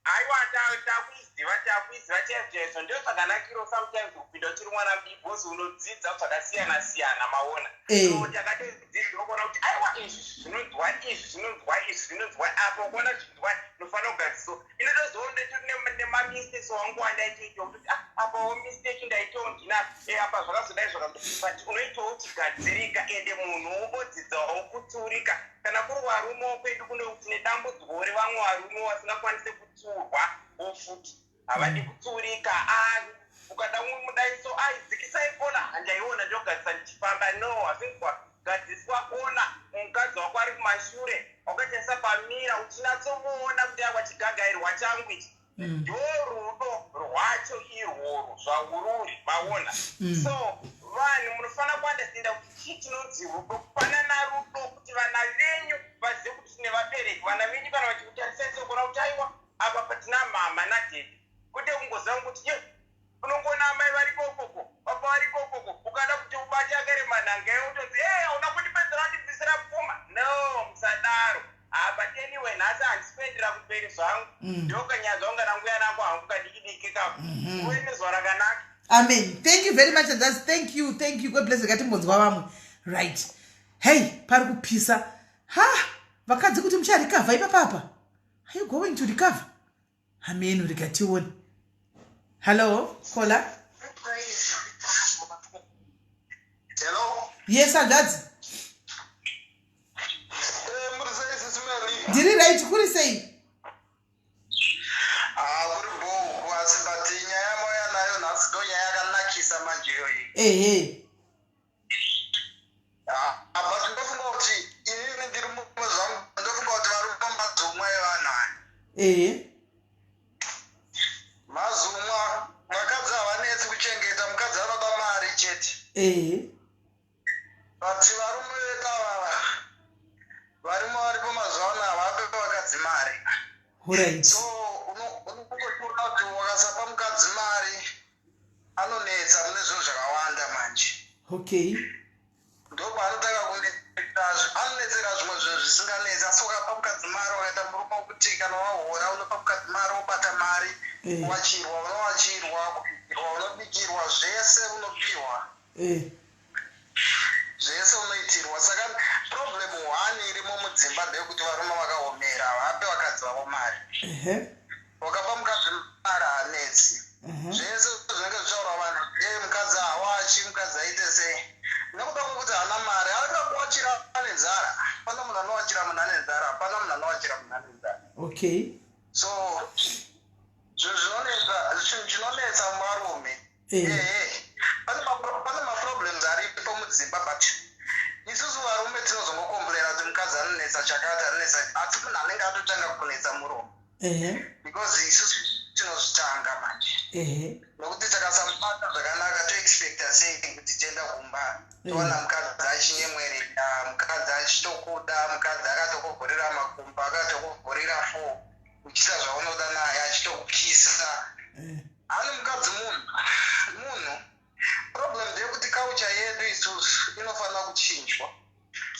Aiwa, takuiziva, takuiziva chaizvo chaizvo. kudaiso. Ndio zvakanakiro sometimes kupinda uchiri mwana mudiki, because unodzidza zvakasiyana siyana, maona? So takatodzidza kuona kuti aiwa, izvi zvinonzwa, izvi zvinonzwa, izvi zvinonzwa apa, ukuona zvinzwa, unofanira kugadzisa. Inotozoona nemamistakes wangu wandaitoita kuti, ah, apawo mistake ndaitawo, ndina apa zvakazodai zvakazo, but unoitawo uchigadzirika. Ende munhu wombodzidzawo kutsiurika. Kana kuri varumewo kwedu kuno, tine dambudziko revamwe varume vasingakwanisi kutsiurwa futi, havadi kutsiurika. Ah, ukada mudaiso, ai, dzikisai kona, handaiona, ndogadzisa ndichifamba. No, hazvinzwa gadziswa kona. Mukadzi wako ari kumashure, wakatarisa pamira, uchinatsomuona kuti akwa chigagairwa changu ichi. Ndo rudo rwacho irworwo zvaururi, maona? So vanhu munofanira kuunderstanda kuti chii chinonzi rudo, kupanana rudo, kuti vana venyu vazive kuti tine vabereki. Vana venyu kana vachikutarisai sokona kuti aiwa, apa patina mama nadaddy, kwete kungoziva kuti ye unongoona amai vari kokoko, baba vari kokoko. Ukada kuti ubate akarema nhanga, utonzi, "E, hauna kundipedzera, wandibvisira pfuma." No, musadaro. But anyway, nhasi handisi kuendera kumberi zvangu. Ndokanyaya zvangu kana nguya nako hangu kadiki diki kako. Uve nezuva rakanaka. Amen. Thank you very much, and thank you, thank you. God bless. Ngatimbonzwa vamwe. Right, hey, pari kupisa. Ha, vakadzi, kuti mucharecover ipapapa? Are you going to recover? Hameno, rikatione. Hello, caller. Hello. Yes, hanzvadzi. Muri sei, Sis Melly? Ndiri right, kuri sei? Ah, kuri bho asi, but nyaya yamauya nayo nhasi ndo nyaya yakanakisa manje iyoyi. Ah, but ndofunga kuti inini ndiri mumwe zvangu, ndofunga kuti varume mazumwa evanhu aya. Mazumwa. Vakadzi havanetsi kuchengeta, mukadzi anoda mari chete. But varume vedu avava varimo, varipo mazuva ano, havape vakadzi mari. So unongotoona kuti wakasapa mukadzi mari, anonetsa mune zvinhu zvakawanda manje. Ndopaanotanga kunetsa, anonetsera zvimwe zvinhu zvisinganetsi. Asi ukapa mukadzi mari, wakaita murume wekuti kana wahora unopa mukadzi mari, wobata mari, kuwachirwa unowachirwa, kubikirwa unobikirwa, zvese unopiwa, zvese unoitirwa. Saka problem one irimo mudzimba ndeyekuti varume vakaomera, havape vakadzi vavo mari. Wakapa mukadzi mari, haanetsi. Zvese zvinenge zvichaura vanhu, e, mukadzi hawachi, mukadzi aite sei, nekuda kwekuti haana mari. Angakuwachira ane nzara? Pana munhu anowachira munhu ane nzara? Hapana munhu anowachira munhu ane nzara. So zvinhu zvinonetsa, chinhu chinonetsa muvarume, ehe, pane maproblems aripo mudzimba, but isusu varume tinozongocomplaina kuti mukadzi anonetsa chakati, anonetsa, asi munhu anenge atotanga kunetsa murume, because isusu tinozvitanga manje, nokuti takasamubata zvakanaka, toexpecta sei kuti tienda kumba towana mukadzi achinyemwerera, mukadzi achitokuda, mukadzi akatokuvhurira makumbo, akatokuvhurira fo uchiita zvaunoda naye, achitokukisa? Ani mukadzi munhu, munhu. Problem ndeyekuti culture yedu isusu inofanira kuchinjwa.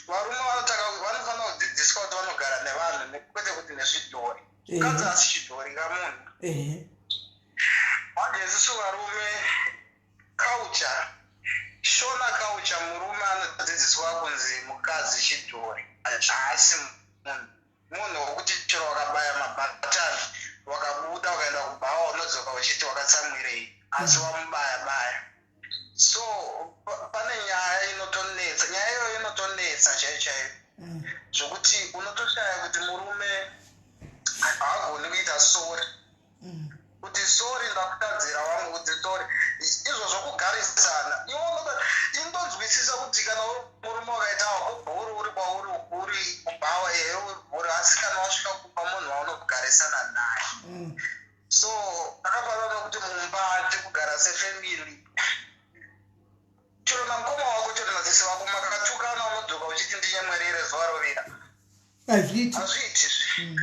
Varume vanotanga, vanofanira kudzidziswa kuti vanogara nevanhu, kwete kuti nezvidhori. Mukadzi asi chidhori ngamunhu. Manje isusu varume, culture, Shona culture, murume anodzidziswa kunzi mukadzi chidhori, haasi munhu, munhu wokuti chero wakabaya mabhatani, wakabuda ukaenda kubhawa, unodzoka uchiti wakatsamwirei, asi wamubaya baya. So pane nyaya inotonetsa, nyaya iyoyo inotonetsa chaiyo chaiyo, zvokuti unotoshaya kuti murume haagoni kuita sorry, kuti sorry, ndakutadzira wangu, kuti sorry. Izvozvo kugarisana, iwe indonzwisisa kuti kana uri murume wakaita wako bhuru, uri kwauri uri kubhawa, ehe, uri bhuru, asi kana wasvika kupa munhu waunogarisana naye. So takafanana nokuti mumba tikugara sefamily. Chero namukoma wako, chero nasisi vako, makatukana, unodzoka uchiti ndinyemwerere zuva rovira? Hazviiti. Hazviiti zve.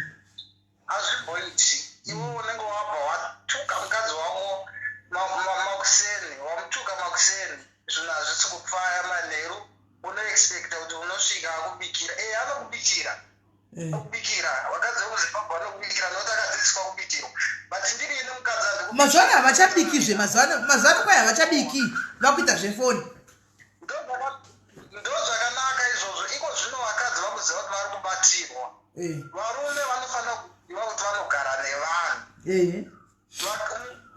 Hazvimboiti. Iwe unenge wabva watuka mukadzi wako makuseni, wamutuka makuseni, zvinhu hazvisi kupfaya. Manheru unoexpecta kuti unosvika akubikira. E, anokubikira. Kubikira, vakadzi vekuZimbabwe vanokubikira nokuti akadzidziswa kubikirwa, but ndiri ini mukadzi handi. Mazuva ano havachabikizve, mazuva ano kwai havachabiki, vakuita zvefoni. Ndo zvakanaka izvozvo. Iko zvino vakadzi vakuziva kuti vari kubatirwa. Varume vanofanira kuziva kuti vanogara nevanhu.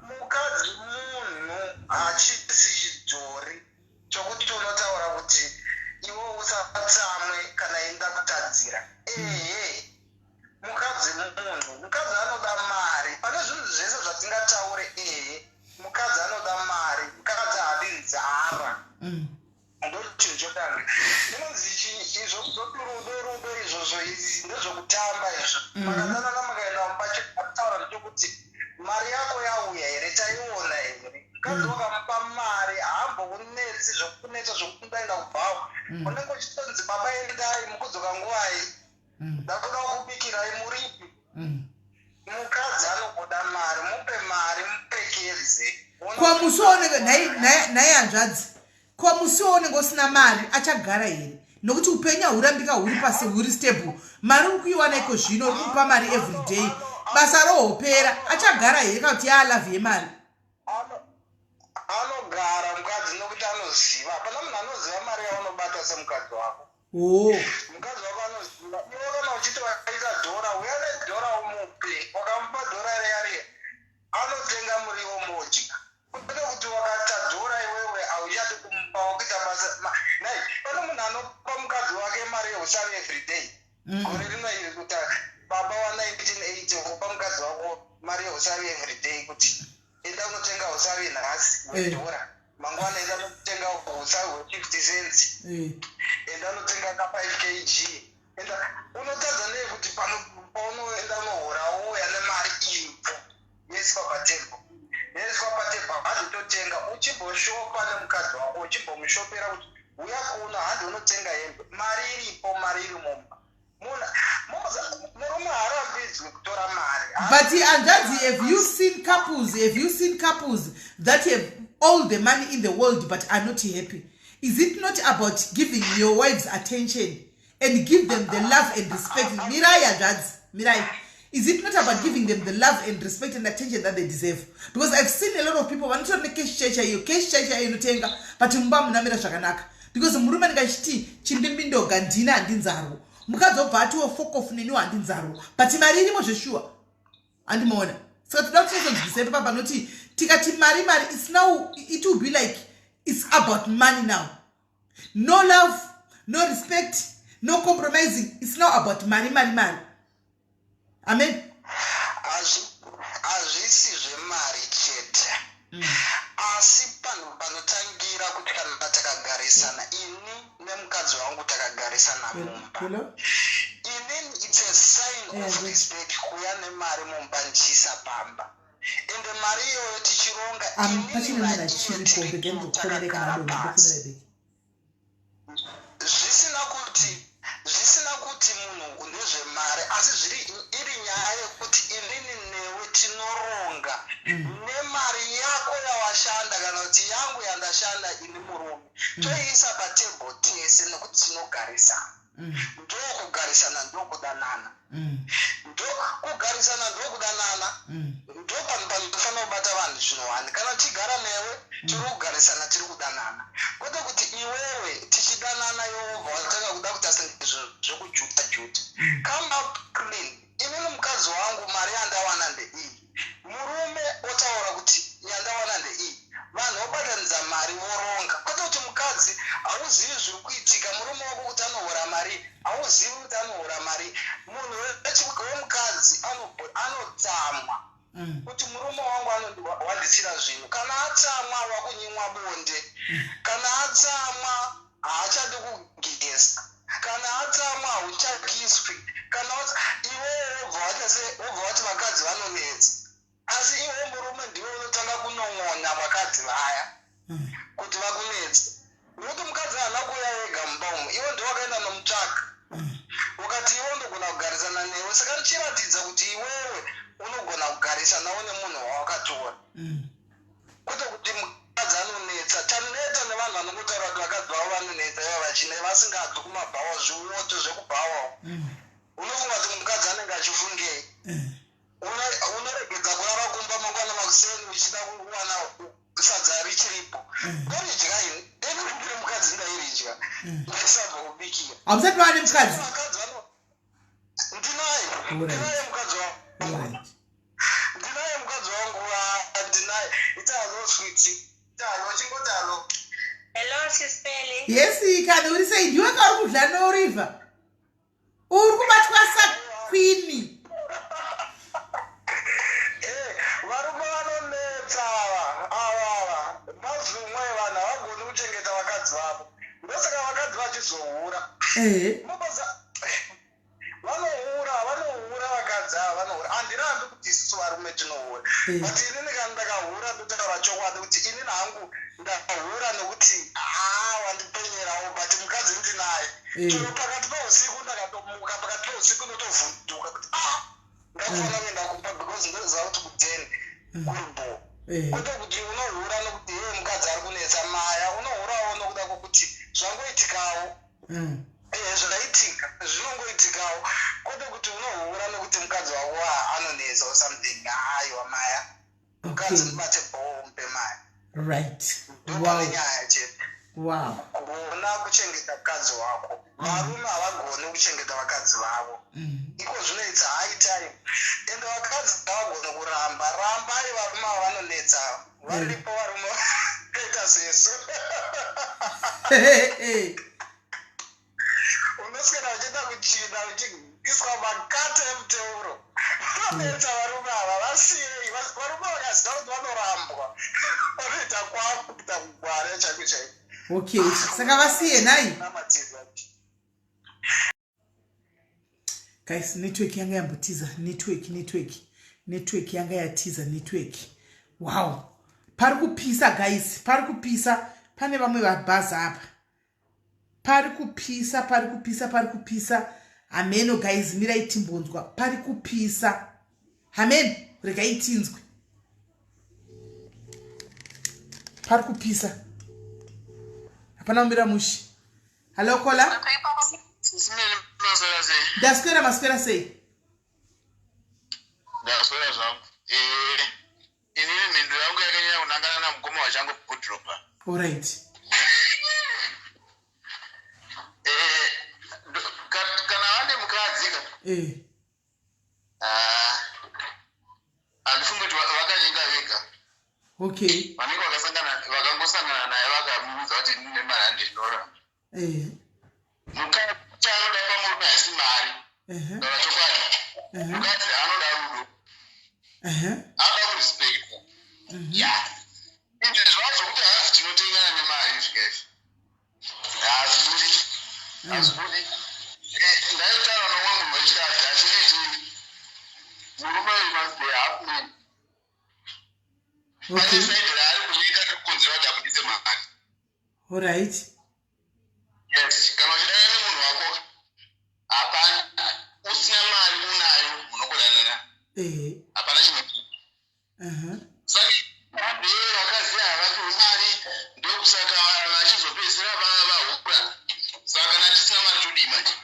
Mukadzi munhu, hachisi chidhori chokuti unotaura kuti iwe usatsamwe kana inda kutadzira. Ehe, mukadzi munhu, mukadzi anoda mari. Pane zvinhu zvese zvatingataure, ehe, mukadzi anoda mari, mukadzi haadi nzara. Ndo chinhu chotanga inonzi izvo kuzoti rudo, rudo izvozvo ndezvekutamba izvo. Makadanana, makaenda mumba, chekutaura ndechekuti mari yako yauya here, taiona here? Mukadzi wakamupa mari haambokunetsi zvokunetsa zvokuti ndaenda kubhawa. Unenge uchitonzi, "Baba, endai, mukudzoka nguvai? Ndakuda kukubikirai, muripi?" Mukadzi anogoda mari, mupe mari, mupekedze. Ko musi waunenge, nhai hanzvadzi, ko musi waunenge usina mari achagara here? Nokuti upenyu hahurambika huri pasi, huri stable. Mari uri kuiwana iko zvino, uri kumupa mari every day, basa rohopera, achagara here kana kuti yaalove yemari? Anogara mukadzi nokuti anoziva. Hapana munhu anoziva mari yaunobata semukadzi wako. Mukadzi wako anoziva. Iwe kana uchiti waita dhora, uya nedhora umupe. Wakamupa dhora riya riya, anotenga muriwo modya, kwete kuti wakata dhora iwewe hauchadi kumupa, wakuita basa. Nai, pane munhu anopa mukadzi wake mari yeusavi everyday? Gore rino iri kuta baba wa1980 kupa mukadzi wako mari yeusavi everyday kuti enda unotenga usavi nhasi hwedhora, mangwana enda unotenga usavi hwe50 cents, enda unotenga ka 5 kg, enda unotadza nei kuti paunoenda unohora wouya nemari iripo yoiswa patebho, yoiswa patebho, handototenga, uchimboshopa nemukadzi wako, uchimbomushopera kuti uya kuno, handi unotenga hembe. Mari iripo, mari iri mumba. Murume haarambidzwi kutora mari. But hanzvadzi, have you seen couples that have all the money in the world but are not happy? Is it not about giving your wives attention and give them the love and respect? Mirai, hanzvadzi, mirai. Is it not about giving them the love and respect and attention that they deserve? Because I've seen a lot of people vanotora necash chaicho iyo, cash chaicho iyo inotenga, but mumba munamira zvakanaka because murume anenge achiti, "Chimbimbindoga ndina, handinzarwo." Mukadzi obva atiwo, "Fokofu, neniwo handinzarwo," but mari irimo zveshuwa, handimaona? Saka toda kuti tinozonzwisa ipa panoti tikati mari, mari, it's now, it will be like it's about money now. No love, no respect, no compromising. It's now about mari, mari, mari. Amen. Hazvisi zvemari chete, asi panhu panotangira kuti kana takagarisana, ini nemukadzi wangu takagarisana mumba, Hello? inini it's a sign of respect kuuya nemari mumba ndichiisa pamba. Ende mari iyoyo tichironga inini Pachine munhu naiye achiripo tiri rega ndikufonere kana takagara adonha pasi. ndofonera beki. Zvisina kuti munhu ndezvemari, asi zviri iri nyaya yekuti inini newe tinoronga nemari yako yawashanda kana kuti yangu yandashanda ini murume, toiisa patebho tese nekuti tinogarisana. Ndokugarisana, ndokudanana. Ndo kugarisana, ndokudanana. Ndo panhu panofanira kubata vanhu zvinowani. Kana tichigara newe, tiri kugarisana, tiri kudanana, kwete kuti iwewe tichidanana iwe wobva watanga kuda kuita senge zvinhu zvekujuta juta. Come up clean. Inini mukadzi wangu, mari yandawana ndeiyi. Murume otaura kuti yandawana ndeiyi, vanhu vobatanidza mari voronga, kwete kuti mukadzi hauzivi zviri kuitika, murume wako kuti anohora mari, hauzivi kuti anohora mari. Munhu wemukadzi anotsamwa kuti murume wangu anondiwandisira zvinhu. Kana atsamwa, wakunyimwa bonde. Kana atsamwa, haachadi kugeza. Kana atsamwa, hauchakiswi. Kana iwewe wobva waita se wobva wati vakadzi vanonetsa, asi iwe murume ndiwe unotanga kunon'ona vakadzi vaya kuti vakunetsa, nokuti mukadzi haana kuuya ega mumba umu. Iwe ndiwe wakaenda nomutsvaka, ukati iwe unogona kugarisana newe, saka richiratidza kuti iwewe unogona kugarisanawo nemunhu wawakatora, kwete kuti mukadzi anonetsa. Taneta nevanhu vanongotaura kuti vakadzi vavo vanonetsa, ivo vachine vasingabvi kumabhawa, zviwoto zvekubhawa. Unofunga kuti mukadzi anenge achifungei? Unoregedza kurara kumba mangwana. kuseni uchida kuwana sadza richiripo mm. ndoridya ini deni ndiri mukadzi ndairidya mm. ndaisabva kubikira hamusati vava nemukadzi ndinaye ndinaye mukadzi wangu ndinaye mukadzi wangu ndinaye italo switi italo chingotalo hello sispeli yes kani uri sei ndiwe kauri kudla noriva uri kubatwa sakwini eh, varume vanonetsa ava ava ava mazumwe vanhu havagoni kuchengeta vakadzi vavo ndosaka vakadzi vachizohura eh. vanohura vanohura vakadzi ava vanohura handirambi kuti isusu varume tinohura eh. but inini kana ndakahura ndotaura chokwadi kuti inini hangu ndahura nokuti haa wandipenyerawo but mukadzi ndinaye eh. chero pakati peusiku ndakatomuka pakati peusiku ndotovhunduka kuti ah ndakufanira kuenda kumba because ndoziva kuti kudeni mm. kuri bho eh. kwete kuti unohura nokuti hee mukadzi ari kunetsa maya unohurawo nokuda kwokuti zvangoitikawo mm. eh, zvaitika zvinongoitikawo kwete kuti unohura nokuti mukadzi wako anonetsa or something haiwa maya mukadzi mubate bhoo mupe mari right ndopane nyaya chete wow gona kuchengeta mukadzi wako mm. varume havagoni kuchengeta vakadzi vavo mm. iko zvino its high time ende vakadzi havagoni kuramba rambai varume ava vanonetsa varipo varume vakaita sesu unoswera uchienda kuchina uchiiswa makata emuteuro vanonetsa varume ava vasiyei varume vakaziva kuti vanorambwa vanoita kwavo kuita kugwara chaiko chaiko okay saka vasiye nhai guys network yanga yambotiza network network network yanga yatiza network wow pari kupisa guys pari kupisa pane vamwe vabhaza apa pari kupisa pari kupisa pari kupisa hameno guys mirai timbonzwa pari kupisa hameno regai tinzwe pari kupisa hapana kumira mushe hallo kola ndaswera maswera sei ndaswera zvangu eh, inini mhinduro yangu yakanyanya kunangana namukoma wachangu kudropa orit eh, kana vane mukadzi ka eh. ah, handifungi kuti vakanyenga vega okay vanenge vakasangana vakangosangana naye vakamuudza kuti ndine mari handinora eh. mukadzi chaanoda pamurume haisi mari taura chokwadi mukadzi anoda rudo anoda kurespecta mhm. ya izvi zvazvo kuti hazi tinotengana nemari izvika izvi hazvibudi mm. hazvibudi eh, ndaitaura nomwe munhu wechikadzi achinditi murume uyu must be half man pane saidi raari kunyika rikukonzera kuti abudise mari orit yes kana uchidanana nemunhu wako hapana usina mari unayo munongodanana hapana chimwe saka hee vakadzi havapiwi mari ndokusaka vachizopedzisira vahura saka kana tisina mari todii manje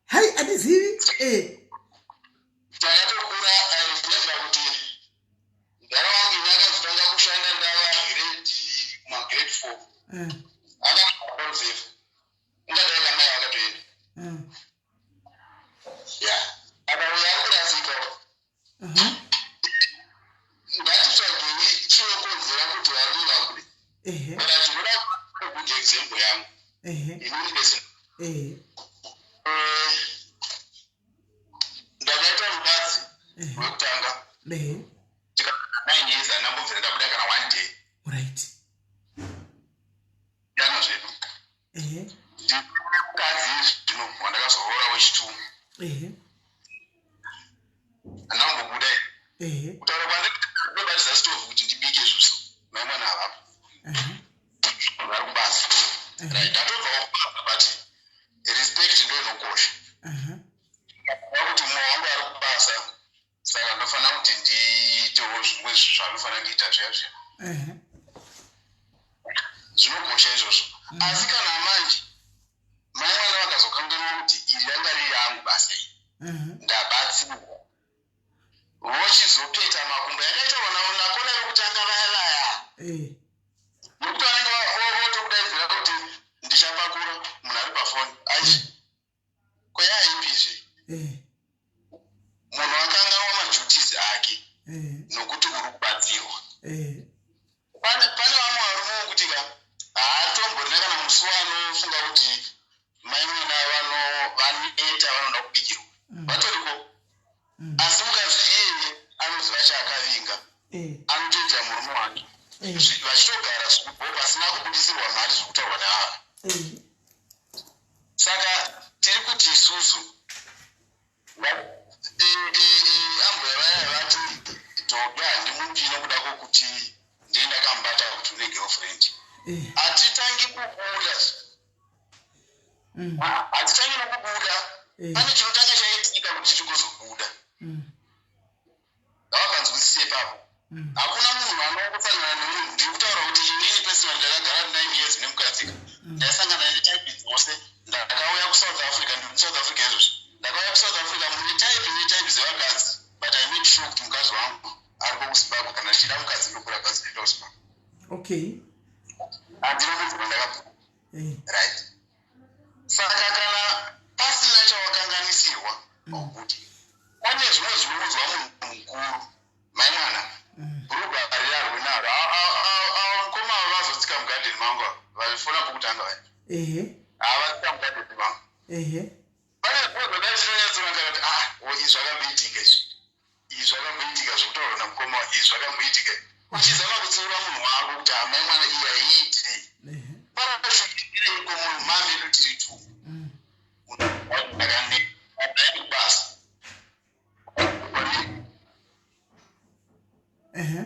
hai handizivi eh. Takatokura I remember kuti mudhara wangu ini akazotanga kushanda ndava grade kumagrade four mm. akaaosefa ungadai kamai vakatoenda mm. ya akauya akurasika uh-huh. ngatitsvagei chinokonzera kuti varume vabude but hatinoda good example yangu inini pese eh, ndakaita mukadzi wekutanga nine years andambobvira ndabuda kana one day right dano zvedu ndimukadzi zvino wandakazoroora wechitu andambobuda kutaura kwandinobatidza stove kuti ndibike zviso mai mwana avapo vari kubasa right ndatobvawo kubasa but respect ndo inokosha kuti mumwe wangu ari kubasa saka ndofanira kuti ndiitewo zvimwe zvanofanira kuita zviya zviya zvinokosha izvozvo mm. asi kana manje mai mwana vakazokanganwa kuti iri ranga riri yangu basa iri ndabatsirwa. Vochizopeta makumbo yakaitaurwa nakona yekutanga vaya vaya. Nekuti vanenge votokudaidzira kuti ndichapakura, munhu ari pafoni aichi kweyaipizve. Munhu akanganwa maduties ake nokuti uri kubatsirwa. Pane vamwe varume vokuti ka haatomborina kana musi waanofunga kuti mai mwana vaneta, vanoda kubikirwa. Vatoriko. Asi mukadzi iyeye anoziva chaakavinga, anotoita murume wake vachitogara zviripo pasina kubudisirwa mari zvekutaurwa neava. Saka tiri kuti isusu ambuya vaya vati dhobi handimupi nokuda kwokuti ndiye ndakamubata kuti une girlfriend. Hatitangi kubuda, hatitangi nokubuda. Pane chinotanga chaitika kuti chigozobuda. Ngavapanzwisise ipapo. Hakuna munhu anongosangana nemunhu. Ndiri kutaura kuti inini personal ndakagara 9 years nemukadzika, ndaisangana netype dzose. Ndakauya kuSouth Africa, ndiri kuSouth Africa izvozvi. Ndakauya kuSouth Africa mune type netype dzevakadzi, but I made sure kuti mukadzi wangu ariko kuZimbabwe. Kana ndichida mukadzi, ndokura bhazi, ndoenda kuZimbabwe. Handina kubvuma, ndakabvuma. Right, saka kana pasina chawakanganisirwa paukuti pane zvimwe zvinoudzwa munhu mukuru, mai mwana, bhurugwa rirarwe naro. Ava mukoma ava vazotsika mugadheni mangu, ava vavifona pokutanga vaya. Havatsika mugadheni mangu. Pane zvimwe zvadai tinonyatsorangarira kuti ah, o, izvi zvakamboitika, izvi zvakamboitika, zvokutaurwa namukoma, izvi zvakamboitika, uchizama kutsiura munhu wako kuti hamai mwana, iyi haiiti. Parashuireiko munhu mamedu tiri two? Basa. Right,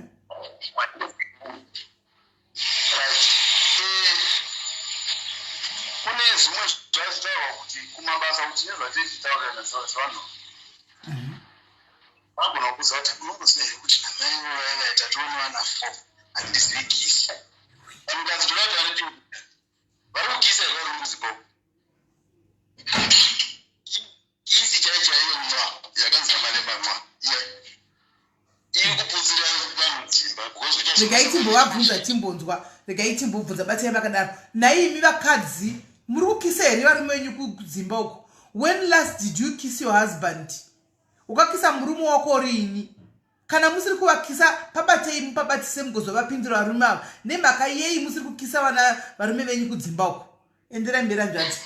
kune zvimwe zvazvitaurwa kuti kumabasa kuti nezvatechitaurirana sevanhu vagona kuziva kuti unomboziva here kuti namai vaiva tatoone vana four, handizivi kiss. Vanhukadzi toda kuti vanoti vari kukisa here vari muzimbabwe? Kiss chaiyo chaiyo mwa yakanzi namalema mwa iya iri kuputsira vanhu dzimba because Regai timbovabvunza, timbonzwa. Regai timbobvunza, batai vakadaro. Naimi vakadzi, muri kukisa here varume venyu kudzimba uku? When last did you kiss your husband? Ukakisa murume wako rini? Kana musiri kuvakisa, pabatei mupabatise mugozovapindura varume ava. Nemhaka yei musiri kukisa vana varume venyu kudzimba uku? Enderai mberi, hanzvadzi.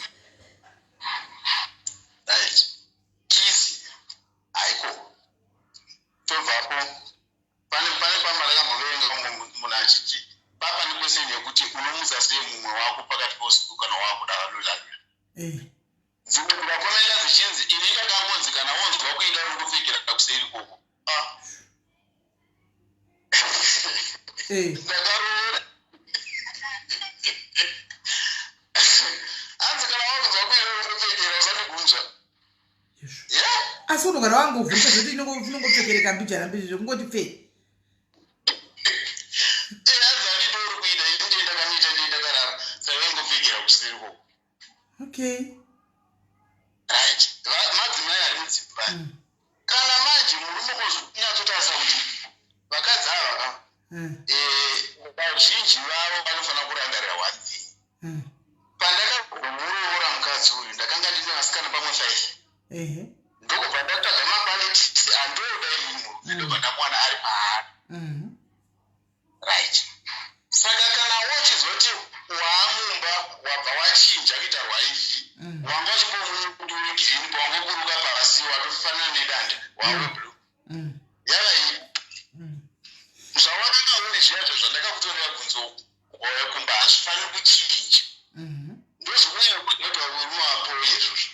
Right, kiss haiko. Tobvapo. Pane pamba ndakamboverenga munhu achiti papa nequestion yekuti unomutsa sei mumwe wako pakati pousiku kana wakuda lalula. Dzimwe dzikakomenda dzichinzi ini ndakangonzi kana wonzwa kuida unongopfekera kuseri ikoko. Ah. Ndakaroora, hanzi kana wakunzwa kuida unongopfekera, usandigunzva. Yeah. Asi unogara wangovhurika zvoti inongopfekereka mbijana mbiji zvekungoti pfee. Hanzi handidi uri kuida, ini ndiye ndakamita, ndiye ndakarara, saka ingopfekera kuseri ikoko. Right, madzimai ari mudzimba, kana manje murume ozonyatsotarisa kuti vakadzi ava ka, vazhinji vavo vanofanira kurangarira one thing. Pandakazomuroora mukadzi uyu, ndakanga ndine vasikana pamwe five. Ndokubva ndatsvaga maqualities andoda inini murume, ndobva ndamuwana ari paari. Right, saka kana wochizoti waamumba wabva wachinja kuita rwaivi, wanga uchimbomuti wegreen, pawangoburuka pasi watofanana nedanda, wawe blue. Yava ipi? Zvawakanga uri zviyazvo zvandakakutorera kunze uku wauya kumba hazvifaniri kuchinja. Ndozvikunyanya kuti varume vapoye izvozvo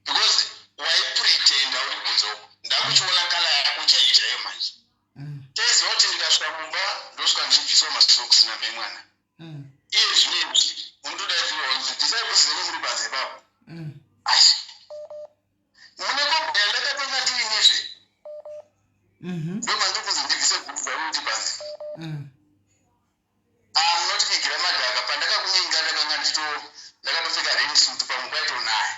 because waipretenda uri kunze uku, ndakuchiona colour yako chaiyo chaiyo manje. Taiziva kuti ndikasvika mumba ndosvika ndichibviswa masocks namai mwana. Iye zvinezvi unotodaidzirwa kunzi bvisai bhutsu dzenyu muri panze ipapo. Ai, mune kobho yandakatenga ndiinizve, ndomandiri kunzi ndibvise bhutsu dzangu ndi panze. Ah, munotivigira madhaka. Pandakakunyenga ndakanga ndito ndakatopfeka rain suit, pamwe kwaitonaya.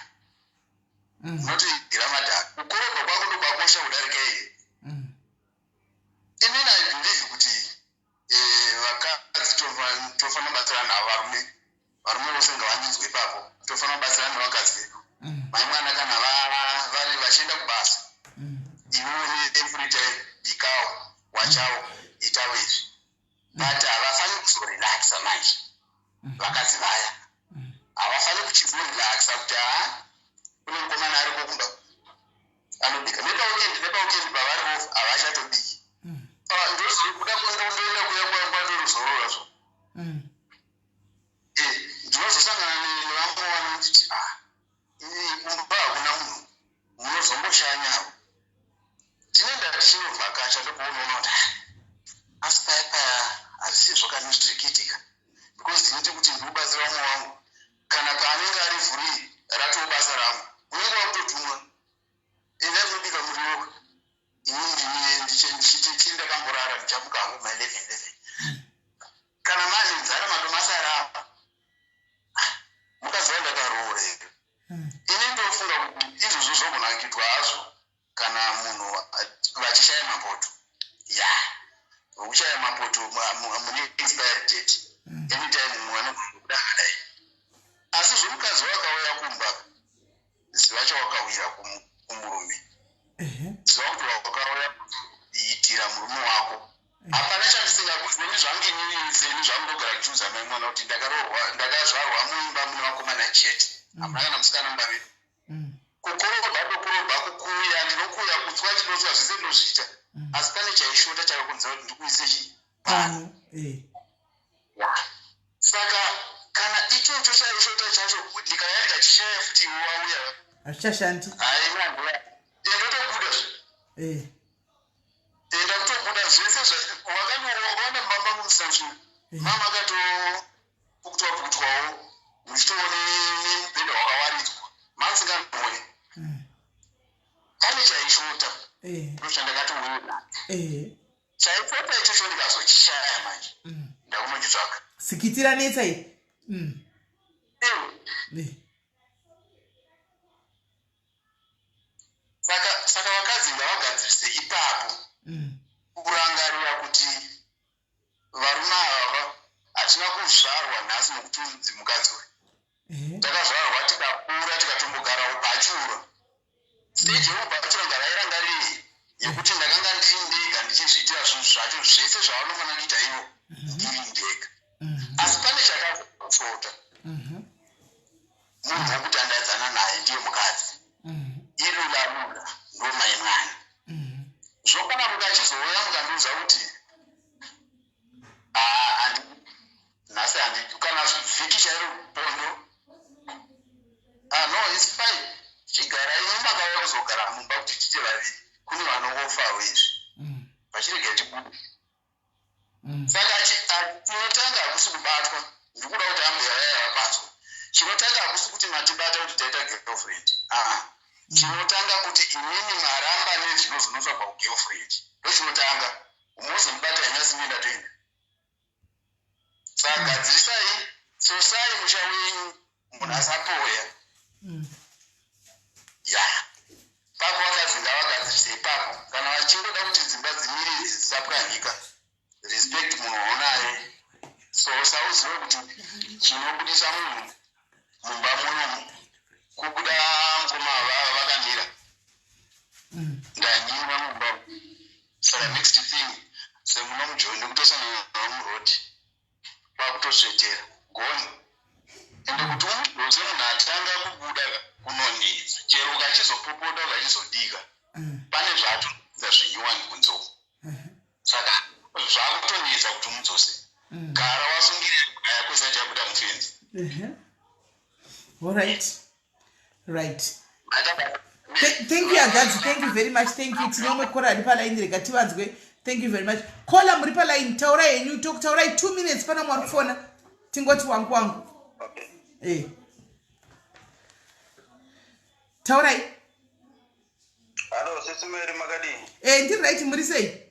Munotivigira. Gira madhaka. Kukorobha kwako ndokwakosha kudarika iyi. Inini I believe kuti eh, vakadzi tofanira kubatsirana navo varume. Varume vose ngavandinzwe ipapo. Tofanira kubatsirana nevakadzi vedu. Mai mwana kana vari vachienda kubasa. Iwe une free time bikawo, wachawo, itawo izvi. But havafaniri kuzorelaxa manje. Vakadzi vaya. Havafaniri kuchizorelaxa kuti haa kune mukomana ariko kumba anobika. Nepaweekend nepaweekend pavari off havachatobiki. Ah, ndozokuda ndoenda kuya kwatorozorora zvo. Eh, ndinozosangana nevamwe vanonditi ah kumba hakuna munhu munozomboshanyawo. Tinoenda tichinovhakacha ndokuonoona kuti ah, asi paya paya hazvisi zvakani zviri kuitika because ndinoite kuti ndikubatsira umwe wangu kana paanenge ari free ratoo basa rangu unenge wakutotumwa endai kunobika muriwo ini ndini ndakamborara ndichamuka hangu ma 11 11 kana mane nzara madomasi ari apa mukadzi wandakaroora here. Ini ndofunga kuti izvozvo zvogona kuitwa hazvo kana munhu vachishaya mapoto ya vokushaya mapoto mune expiry date anytime munhu anogona kuda akadai asi zvomukadzi wakauya kumba ziva chawakawira kumurume ziva kuti wakauya kuitira murume wako hapana chandisingakuzeni zvangu inini seni zvangu ndogara ndichiudza mai mwana kuti ndakaroorwa ndakazvarwa muimba mune vakomana chete hamuna kana musikana mumba medu kukorobha ndokorobha kukuya ndinokuya kutswa ndinotswa zvese ndinozviita asi pane chaishota chakakonzera kuti ndikuise chii pano saka kana ichocho chaishota chacho ndikauya ndikachishaya futi iwe wauya hazvichashandi ndotobuda zve ndakutobuda zvese wakanoona mama mumusina mama akatopukutwa pukutwawo muchitoone nemubhedha wakawaridzwa mamusinganhoi pane chaishota ndochandakatowira chaishota ichocho ndikazochishaya manje ndakunochitsvaka sikitira netsa iyi Saka vakadzi ngavagadzirise ipapo kurangarira kuti varume ava hatina kuzvarwa nhasi nokuti unzi mukadzi uyu takazvarwa tikakura tikatombogara ubhachura stage yeubhachura ngavairangarire yekuti ndakanga ndiri ndega ndichizviitira zvinhu zvacho zvese zvavanofanira kuita ivo ndiri ndega asi pane chakashota munhu wekutandadzana naye ndiye mukadzi ilula lula ndomai mwana zvokana mukachizouya mukandiudza kuti nhasi handi kana vhiki chairo pondo ah no it's fine chigara imi makauya kuzogara mumba kuti tiite vaviri kune vanongofawo izvi vachirega tibude saka chinotanga hakusi kubatwa ndikuda kuti ambuya vaya vapanzwa chinotanga hakusi kuti matibata kuti taita girlfriend aa chinotanga kuti imimi maramba nezvinozonotsvagwa kugirlfriend ndochinotanga umozondibata henyu ndatoenda saka gadzirisai sosai musha wenyu munhu asapoya ya papo vakadzi ngavagadzirise ipapo kana vachingoda kuti dzimba dzimire idzi dzisapwanyika respect munhu waunaye sosa uzive kuti chinobudisa munhu mumba muno kubuda mukoma vava vakamira ndanyimwa mumba saka next thing semuno mujoni kutosangana navo muroad kwakutosvetera goni ende kuti umudhose munhu atanga kubuda kunonetsa chero ukachizopopota ukachizodika pane zvaatoedza zvinyuwani kunze uko saka zvakutonetsa kuti umudzose gara wasungirira yako isati yabuda mufenzi. All right, right. Thank you agadzi, thank you very much, thank you. Tine umwe caller ari palaini, rega tivanzwe. Thank you very much. Caller muri palaini, taurai henyu, taurai 2 minutes pana mwari kufona tingoti wangu wangu. Taurai. Hello, Sisi Mary, makadini? Ndiri right, muri sei?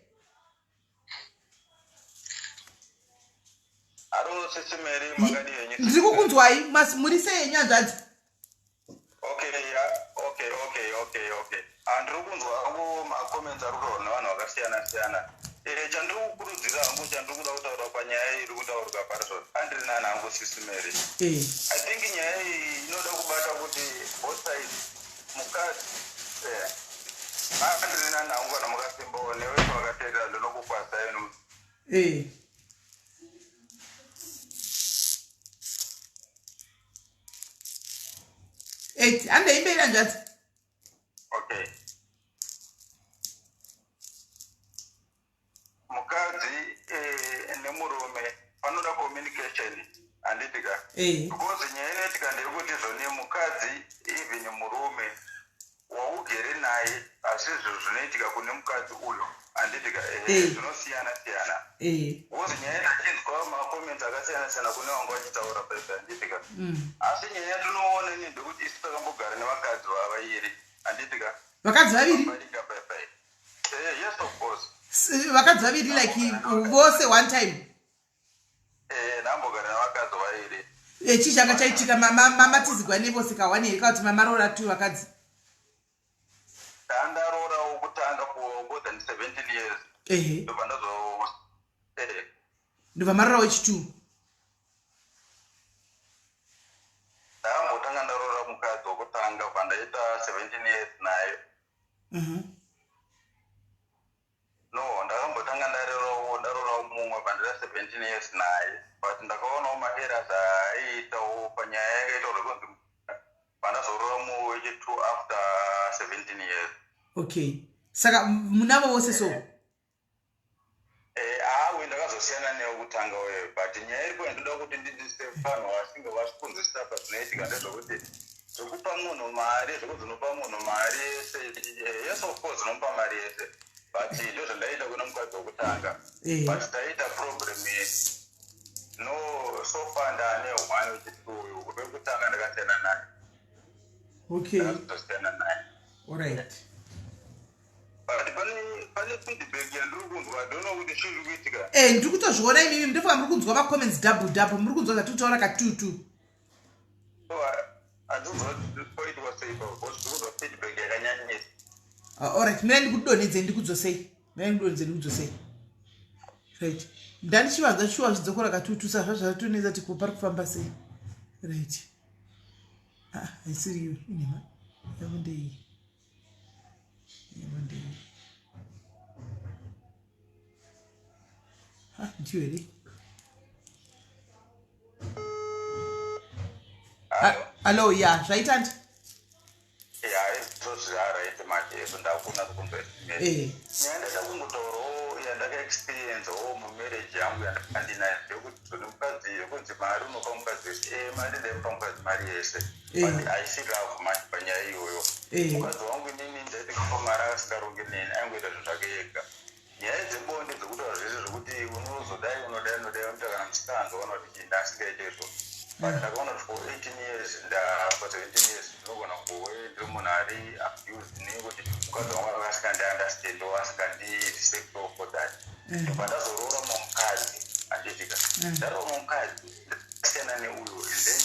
Hello, Sisi Mary, makadini henyu? Ndiri kukunzwai, muri sei henyu hanzvadzi? Okay, yeah. Okay. Okay, okay, okay. Ah, ndiri kunzwa hangu macomments ari kutaurwa nevanhu vakasiyana siyana. Eh, chandiri kukurudzira hangu chandiri kuda kutaura panyaya iri kutaurika parizvo andiri nani hangu sisi Mary. Eh. I think nyaya iyi inoda kubata kuti both sides mukadzi eh, andiri nani hangu kana makasimbawo nevese vakateerera ndinokukwazisai Eh. Eight. Handei mberi hanzvadzi. Okay. Mukadzi eh, nemurume panoda communication handiti ka? Eh. Because nyaya inoitika ndeyekuti zvoni mukadzi even murume waugere naye asi izvo zvinoitika kune mukadzi uyo handiti ka ehe Eh. zvinosiyana siyana Eh. because nyaya ndachinzwa macomments akasiyana siyana kune vanga vachitaura paipa handiti ka asi nyaya yatinoona ini ndekuti isu takambogara nevakadzi vavairi handiti ka Vakadzi vaviri? Vabarika paipa eh, yes of course Vakadzi vaviri like vose one time. Eh, ndambogara nevakadzi vairi Eh, chii changa chaitika mamatizigwa nevose kahwani here kana kuti mamaroora two vakadzi? Ndandaroora wokutanga for more than 17 years. Ehe. Ndobva ndazo eh. Ndobva maroora wechi2. Ndakambotanga ndaroora mukadzi wokutanga bva ndaita 17 years naye. No, ndakambotanga ndarorawo ndarorawo mumwe bva ndaita 17 years naye. But ndakaonawo maerrors aaiitawo panyaya yakaita zvekunzi bva ndazoroora mumwe wechi2 after 17 years. Okay. Saka munavo vose so? Eh, awe ndakazosiyana newekutanga uyo but nyaya iripo yandoda kuti ndidzidzise vanhu vasinge vachikunzwisisa pazvinoitika ndezvekuti zvekupa munhu mari zvekuti unopa munhu mari yese eh, yes of course unomupa mari yese but ndozvandaiita kune mukadzi wekutanga Eh. but taiita problem no so far ndaane one wechitwo uyu wekutanga ndakasiyana naye Okay. ndakazosiyana naye Alright. but pane pane feedback yandiri kunzwa I don't know kuti chii chiri kuitika Eh, ndiri kutozviona imimi ndofunga muri kunzwa macomments double double muri kunzwa zvatiri kutaura katutu. So, handinzwa poitwa sei pa because ndiri kunzwa feedback yakanyanyisa Ah, alright, mina ndikudonhedzei ndikudzosei. Mina ndikudonhedzei ndikudzosei. Right. Ndandichivanza shuwa zvidzokora katutu saka zvazvatonetsa kuti ko pari kufamba sei. Right. Ah, haisiri iyo inhema. Yavo ndeiyi. Yavo ndeiyi. Ah, ndiyo here? Hallo, ya, zvaita ndi? Ya, izvozvaraiti manje izvo ndakuna kunzwa Eh. nyaya ndaida kungotaurawo yandakaexperiencewo mumarriage yangu yandandinayo yekuti zvone mukadzi yekunzi mari unopa mukadzi wese e mari ndaimupa mukadzi mari yese Eh. but haisi love manje panyaya iyoyo Eh. mukadzi wangu inini ndaiti kapa mari asingarongi neni aingoita zvinhu zvake ega nyaya dzebonde dzekutaura zvese zvekuti unozodai unodai unodai unoita kana musikanzwa kana kuti chii ndasingaite izvo but ndakaona kuti for 18 years nda for 17 years ndinogona kuve ndiri munhu ari abused nekuti mukadzi wangu anga asingandiunderstandowo asingandirespectowo for that ndobva ndazoroora mumwe mukadzi handitika ndaroora mumwe mukadzi ndasiyana neuyu and then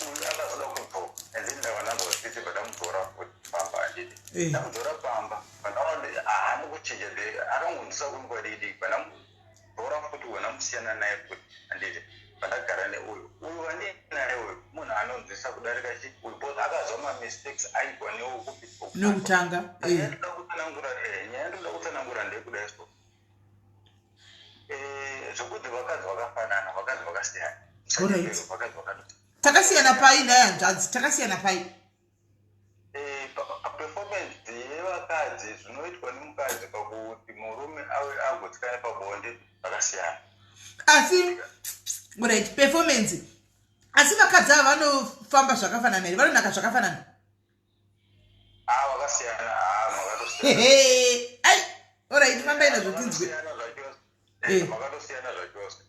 uyu akazoda kudzoka and then ndava ndanzwa tsitsi bva futi pamba handiti Eh. ndamudzora pamba pandaona kuti haana kuchinja akangonzisa kunguva diki diki pandamudzora futi wena musiyana naye futi handiti pandagara neuyu uyu wandinaye uyu munhu anonzwisa kudarika chi uyu because akazwa mamistakes aitwa neukupi Nokutanga. nyaya Eh. yandoda kutsanangura eh, nyaya yandoda kutsanangura ndeyekudai so Eh, zvekuti vakadzi vakafanana vakadzi vakasiyana Alright. vakadzi vakatosiyana Takasiyana pai naye hanzvadzi, takasiyana pai. Eh, performance yevakadzi zvinoitwa nemukadzi pakuti murume ave agutsikane pabonde zvakasiyana Asi right, performance. Asi vakadzi ava vanofamba zvakafanana here? Vanonaka zvakafanana? a vakasiyana a makatosiyana Hehe. Ai, alright, fambai nazvo tinzwe. Makatosiyana zvachose Eh. makatosiyana zvachose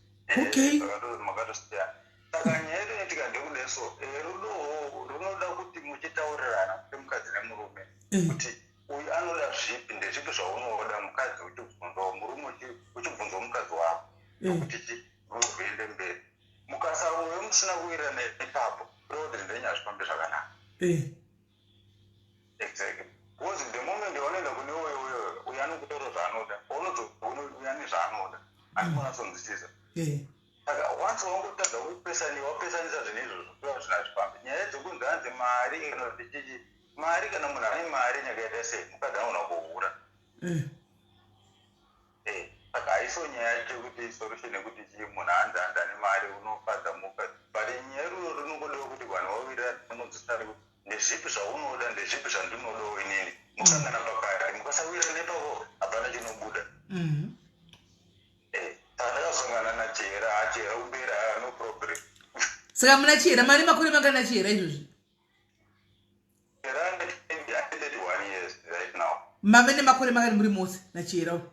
Okay. Makatosiyana saka nyaya inoitika ndekudai so eh, rudowo runoda kuti muchitaurirana kuti mukadzi nemurume Eh. kuti uyu anoda zvipi ndezvipi zvaunoda mukadzi uchibvunzawo murume uchibvunzawo mukadzi wako Eh. nokuti chi rudo rwuende mberi mukasauve musina kuwirirana ipapo rudo kuti zvenyu hazvifambi zvakanaka Eh. exactly Andimonasonzwisisa. Saka once wangotadza kupesani, wapesanisa zvinhu izvozvo, kuva zvinhu hazvifambi. Nyaya dzekunzi hanzi mari kana kuti chichi, mari, kana munhu ane mari nyakaita sei, mukadzi anogona kuhura. Saka haiso nyaya yacho yekuti solution yekuti chii, munhu hanzi ane mari unofadza mukadzi, but nyaya iroro rinongodiwa kuti vanhu vawirirane, vanonzwisisane kuti ndezvipi zvaunoda, ndezvipi zvandinodawo inini, musangana pakati. Mukasawirana ipapo, hapana chinobuda. Saka ndakasangana naChihera, aChihera kumberi, no problem. Saka muna Chihera mane makore mangani naChihera izvozvi? Chihera ane 31 years right now. Mave nemakore mangani muri mose naChihera uyu?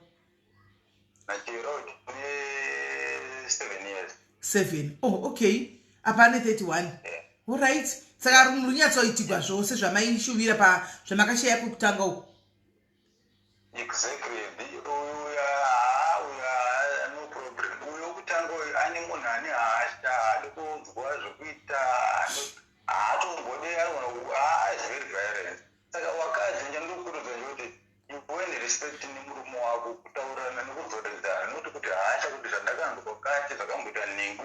NaChihera tine 7 years. 7, oh okay, apa ane 31. Yeah. Alright, saka runyatsoitigwa zvose zvamaishuvira pa zvamakashaya kwekutanga uku? Exactly. Uyu, haa, uyu, haa, no problem. Uyu wekutanga uyu ane munhu ane hasha, haadi kuudzwa zvekuita, haatombodi, anogona, haa, is very violent. Saka wakadzi ndinokurudzira ndekuti you ne respect nemurume wako, kutaurirana nekudzoredzana, noti kuti hasha, kuti zvandakanzwa kati zvakamboita nhengo,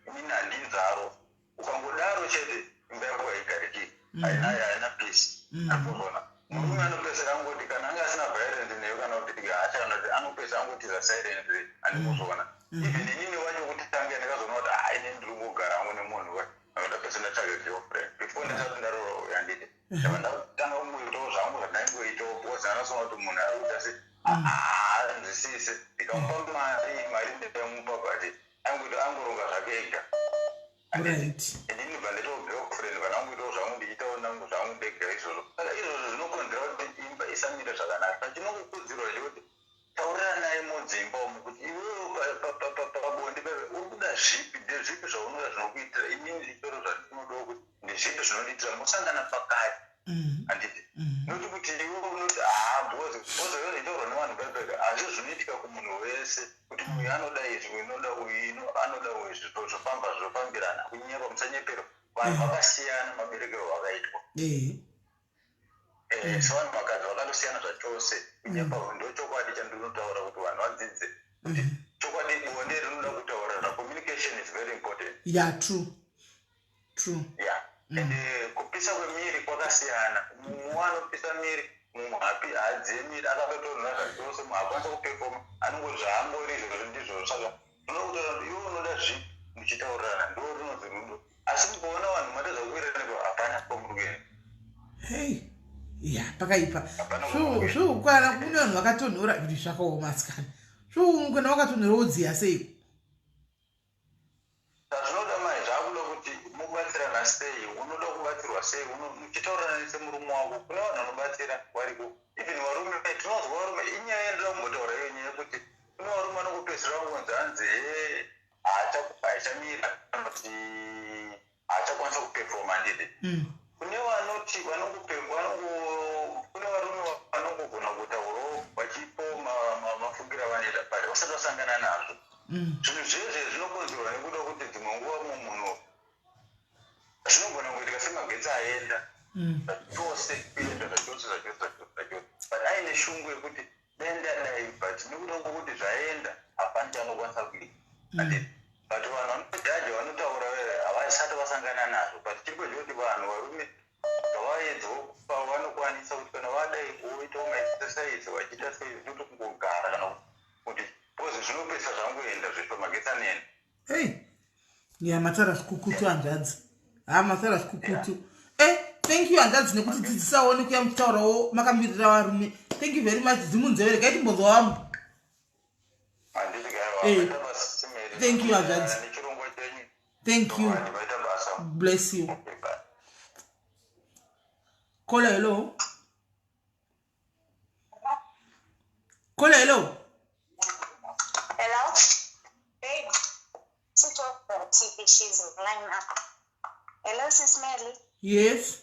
inini handinzaro. Ukangodaro chete, imba yako haigariki, haina peace. Akuzona murume anopesera angoti kana anga asina violence newe kana kuti hasha kana kuti anopesa angotiza silently. Handikuzona even inini wacho kuti tange ndakazoona kuti hai, inini ndiri kungogara hangu nemunhu we ndapesa ndatsvaga girlfriend before ndisati ndarora, handiti? Ndabva ndatanga kungoitawo zvangu zvandaingoitawo, because ndanosoona kuti munhu ari kuita se haanzwisise. Ndikamupa mari, mari ndaimupa, but angoita angoronga zvake ega. Inini bva ndaitawo girlfriend, bva ndangoitawo zvangu, ndichiitawo nangu zvangu ndega izvozvo. Saka izvozvo zvinokonzera kuti imba isamire zvakanaka. Chinongokurudzirwa chekuti tauriranai mudzimba umu kuti iwewe pabonde pepe uri kuda zvipi, ndezvipi zvaunoda zvinokuitira, inini ndichitoro zvandinodawo kuti ndezvipi zvinondiitira, musangana pakati, handiti? Noti kuti iwe unoti haa, because zvinotaurwa nevanhu pepepe hazvo zvinoitika kumunhu wese, kuti uyu anoda izvi, uyu unoda uyu, anoda izvi, zvofamba, zvofambirana. Kunyepa, musanyepero, vanhu vakasiyana maberekero vakaitwa. So vanhu vakadzi vakatosiyana zvachose. Kunyepa, ndo chokwadi chandinotaura kuti vanhu vadzidze kuti chokwadi bonde rinoda kutaurirana. Communication is very important. Yeah, true. Yeah, and kupisa kwemiri kwakasiyana. Mumwe anopisa miri, mumwe hapi, haadziye miri, akatotonhora zvachose, mumwe hakwanisa kupefoma, anongoti zvaangori izvozvo ndizvozvo. Saka unoda kutaura kuti iwe unoda zvipi, muchitaurirana, ndo rinonzi rudo. Asi mukaona vanhu matadza kuwirirana, hapana kwamuri kuenda. Hei, ya, pakaipa. Zvokwana kune vanhu vakatonhora kuti zvakaoma asikana. Kana wakatonhora wodziya seiko? Zvazvinoda mai, zvaakuda kuti mubatsirana sei, unoda kubatsirwa sei, muchitaurirana nesemurume wako. Kune vanhu vanobatsira variko, even varume tinozwa varume. Inyaya yandoda kumbotaura iyo, nyaya yekuti kune varume vanongopedzisira vangonzi hanzi he, haichamira kana kuti haachakwanisa kupefoma, handiti? Kune vanoti kune varume vanongogona kutaurawo vachipo mafungiro avanoita, but vasati vasangana nazvo. Zvinhu zvezve zvinokonzerwa nekuda kuti dzimwe nguva mumwe munhu zvinogona kuitika semagetsi aenda zvachose, kuenda zvachose zvachose zvachose zvachose, but aine shungu yekuti denda dai, but nekuda kwokuti zvaenda hapana chaanokwanisa kuita, handiti? But vanhu vanojaja, vanotaura havasati vasangana nazvo. But chiri kwezvekuti vanhu varume ngavaedzewo pavanokwanisa kuti kana vadai voitawo maexercise, vachiita sei, noti kungogara kana kuti, because zvinopesa zvangoenda zvesvo, magetsi anoenda. Hei, ya, mataura zvikukutu hanzvadzi, ha, mataura zvikukutu. Thank you hanzvadzi nekutidzidzisawo, nekuya muchitaurawo makamirira varume. Thank you very much. Dzimunzeve, regai timbonzwa vamwe. Handiti? Thank you hanzvadzi. Nechirongwa chenyu. Thank you. Maita basa. Bless you. Okay, bye. Caller, hello. Caller, hello. Hello? Babe, switch off the TV. She's online now. Hello, Sis Melly. Yes.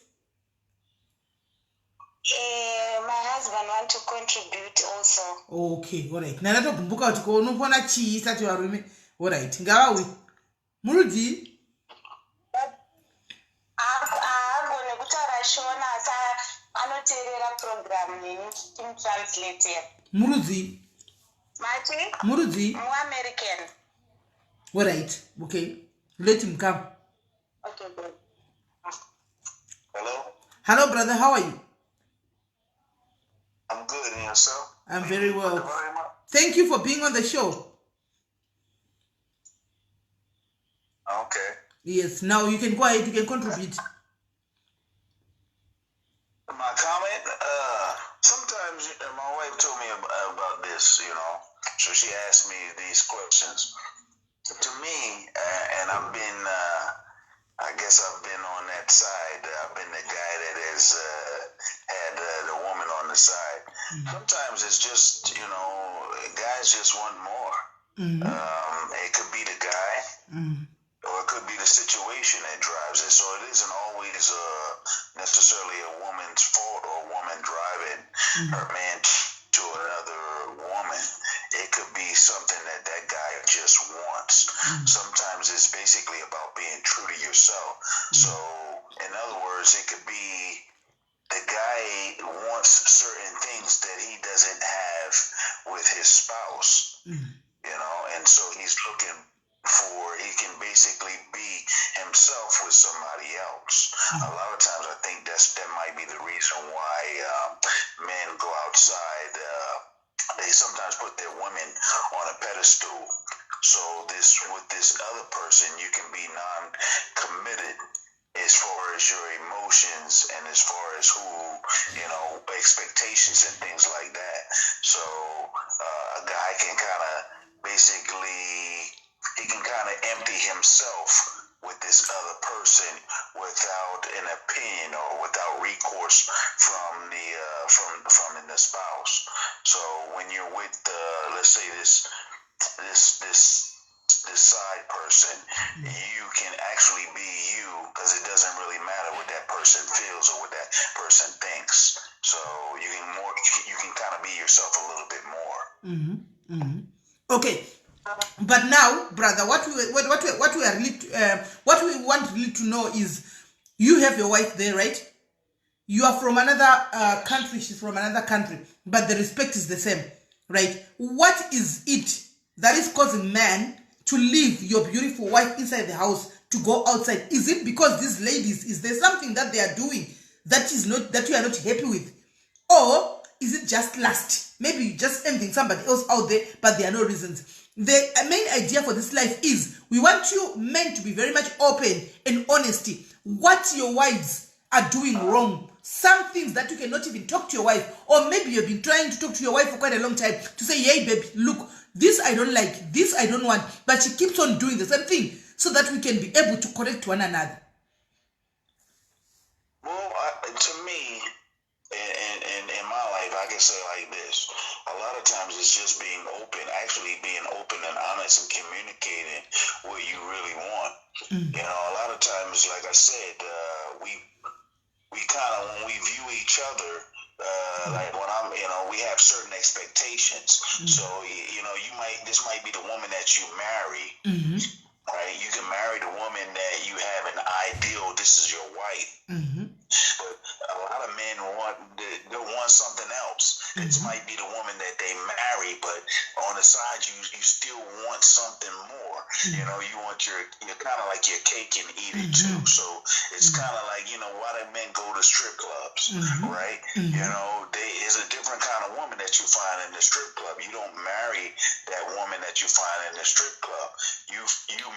My husband want to contribute also. Okay, alright. Ndanatogumbuka kuti ko unopona chii sati varume. Alright, ngavawi murudii? Haagone kutaura Shona, asi anoteerera program neni ndichimutranslater. Murudii? Mati? Murudzii? MuAmerican. All right. Okay. Let him come. Okay, good. Hello? Hello, brother. How are you? I'm good. And yourself? I'm very well. Thank you for being on the show. Okay. Yes. Now you can go ahead. You can contribute. My comment? Sometimes my wife told me about this, you know. So she asked me these questions. To me, and I've been, I guess I've been on that side. I've been the guy that has had the woman on the side. Sometimes it's just, you know, guys just want more. It could be the guy, or it could be the situation that drives it. So it isn't always necessarily a woman's fault or a woman driving her man to another woman. It could be something that that guy just wants. Sometimes it's basically about being true to yourself. So in other words, it could be the guy wants certain things that he doesn't have with his spouse, you know, and so he's looking for, he can basically be himself with somebody else. A lot of times I think that might be the reason why men go outside. They sometimes put their women on a pedestal. So with this other person, you can be non-committed as far as your emotions and as far as who, you know, expectations and things like that. So a guy can kind of basically, he can kind of empty himself with this other person without an opinion or without recourse from the spouse. So when you're with let's say this side person, you can actually be you, because it doesn't really matter what that person feels or what that person thinks. So you can kind of be yourself a little bit more. Mm-hmm. Mm-hmm. Okay. But now, brother, what we want really to know is, you have your wife there, right? You are from another country, she's from another country, but the respect is the same, right? What is it that is causing man to leave your beautiful wife inside the house to go outside? Is it because these ladies, is there something that they are doing that is not, that you are not happy with? Or is it just lust? Maybe you just envying somebody else out there, but there are no reasons. The main idea for this life is we want you men to be very much open and honesty. What your wives are doing wrong. Some things that you cannot even talk to your wife, or maybe you've been trying to talk to your wife for quite a long time to say, hey baby, look, this I don't like, this I don't want, but she keeps on doing the same thing, so that we can be able to correct one another. Well, to me, in my life, I can say like this. A lot of times it's just being open, actually being open and honest and communicating what you really want. Mm. You know, a lot of times, like I said, we kind of, when we view each other, like when I'm, you know, we have certain expectations. Mm. So, you know, this might be the woman that you marry, mm-hmm. right? You can marry the woman that you have an ideal, this is your wife. Mm-hmm. But a lot of men want something else. Mm-hmm. It might be the woman that they marry, but on the side, you still want something more. Mm-hmm. You know, you want your kind of like your cake and eat it mm-hmm. too. So it's mm-hmm. kind of like, you know, why do men go to strip clubs, mm-hmm. right? Mm-hmm. You know, there is a different kind of woman that you find in the strip club. You don't marry that woman that you find in the strip club. You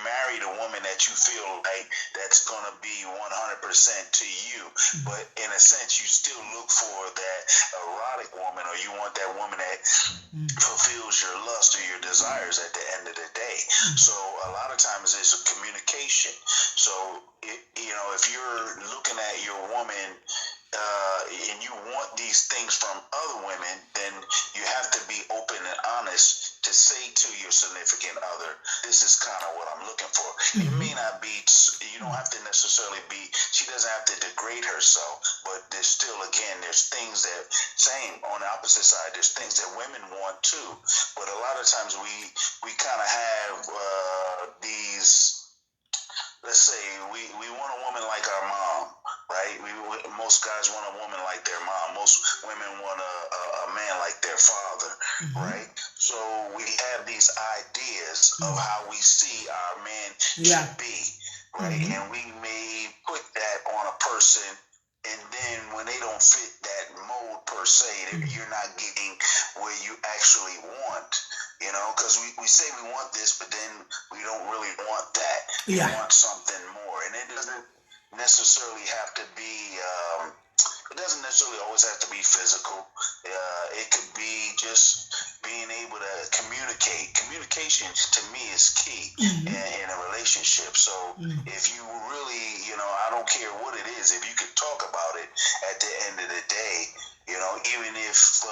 marry the woman that you feel like that's gonna be 100% to you. Mm-hmm. But in a sense, you still look for that erotic woman, or you want that woman that mm-hmm. fulfills your lust or your desires at the end of the day. Mm-hmm. So a lot of times it's a communication. So, you know, if you're looking at your woman and you want these things from other women, then you have to be open and honest to say to your significant other, this is kind of what I'm looking for. Mm-hmm. It may not be, you don't have to necessarily be, she doesn't have to degrade herself, but there's still, again, there's things that, same on the opposite side, there's things that women want too. But a lot of times we kind of have these, let's say we want a woman like our mom, right? Most guys want a woman like their mom. Most women want a man like their father, mm-hmm. right? So we have these ideas of how we see our man should be, right? And we may put that on a person, and then when they don't fit that mold per se, you're not getting where you actually want, because we say we want this, but then we don't really want that. We want something more, and it doesn't necessarily have to be. It doesn't necessarily always have to be physical. It could be just being able to communicate. Communication to me is key in a relationship. So if you really, I don't care what it is, if you could talk about it at the end of the day, even if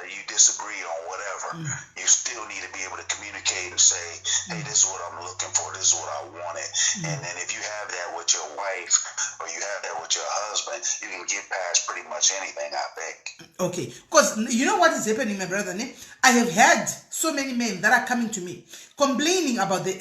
you disagree on whatever, you still need to be able to communicate and say, hey, this is what I'm looking for, this is what I wanted. And then if you have that with your wife or you have that with your husband, you can get past pretty much anything, I think. Okay, because you know what is happening, my brother, ne? I have had so many men that are coming to me complaining about the,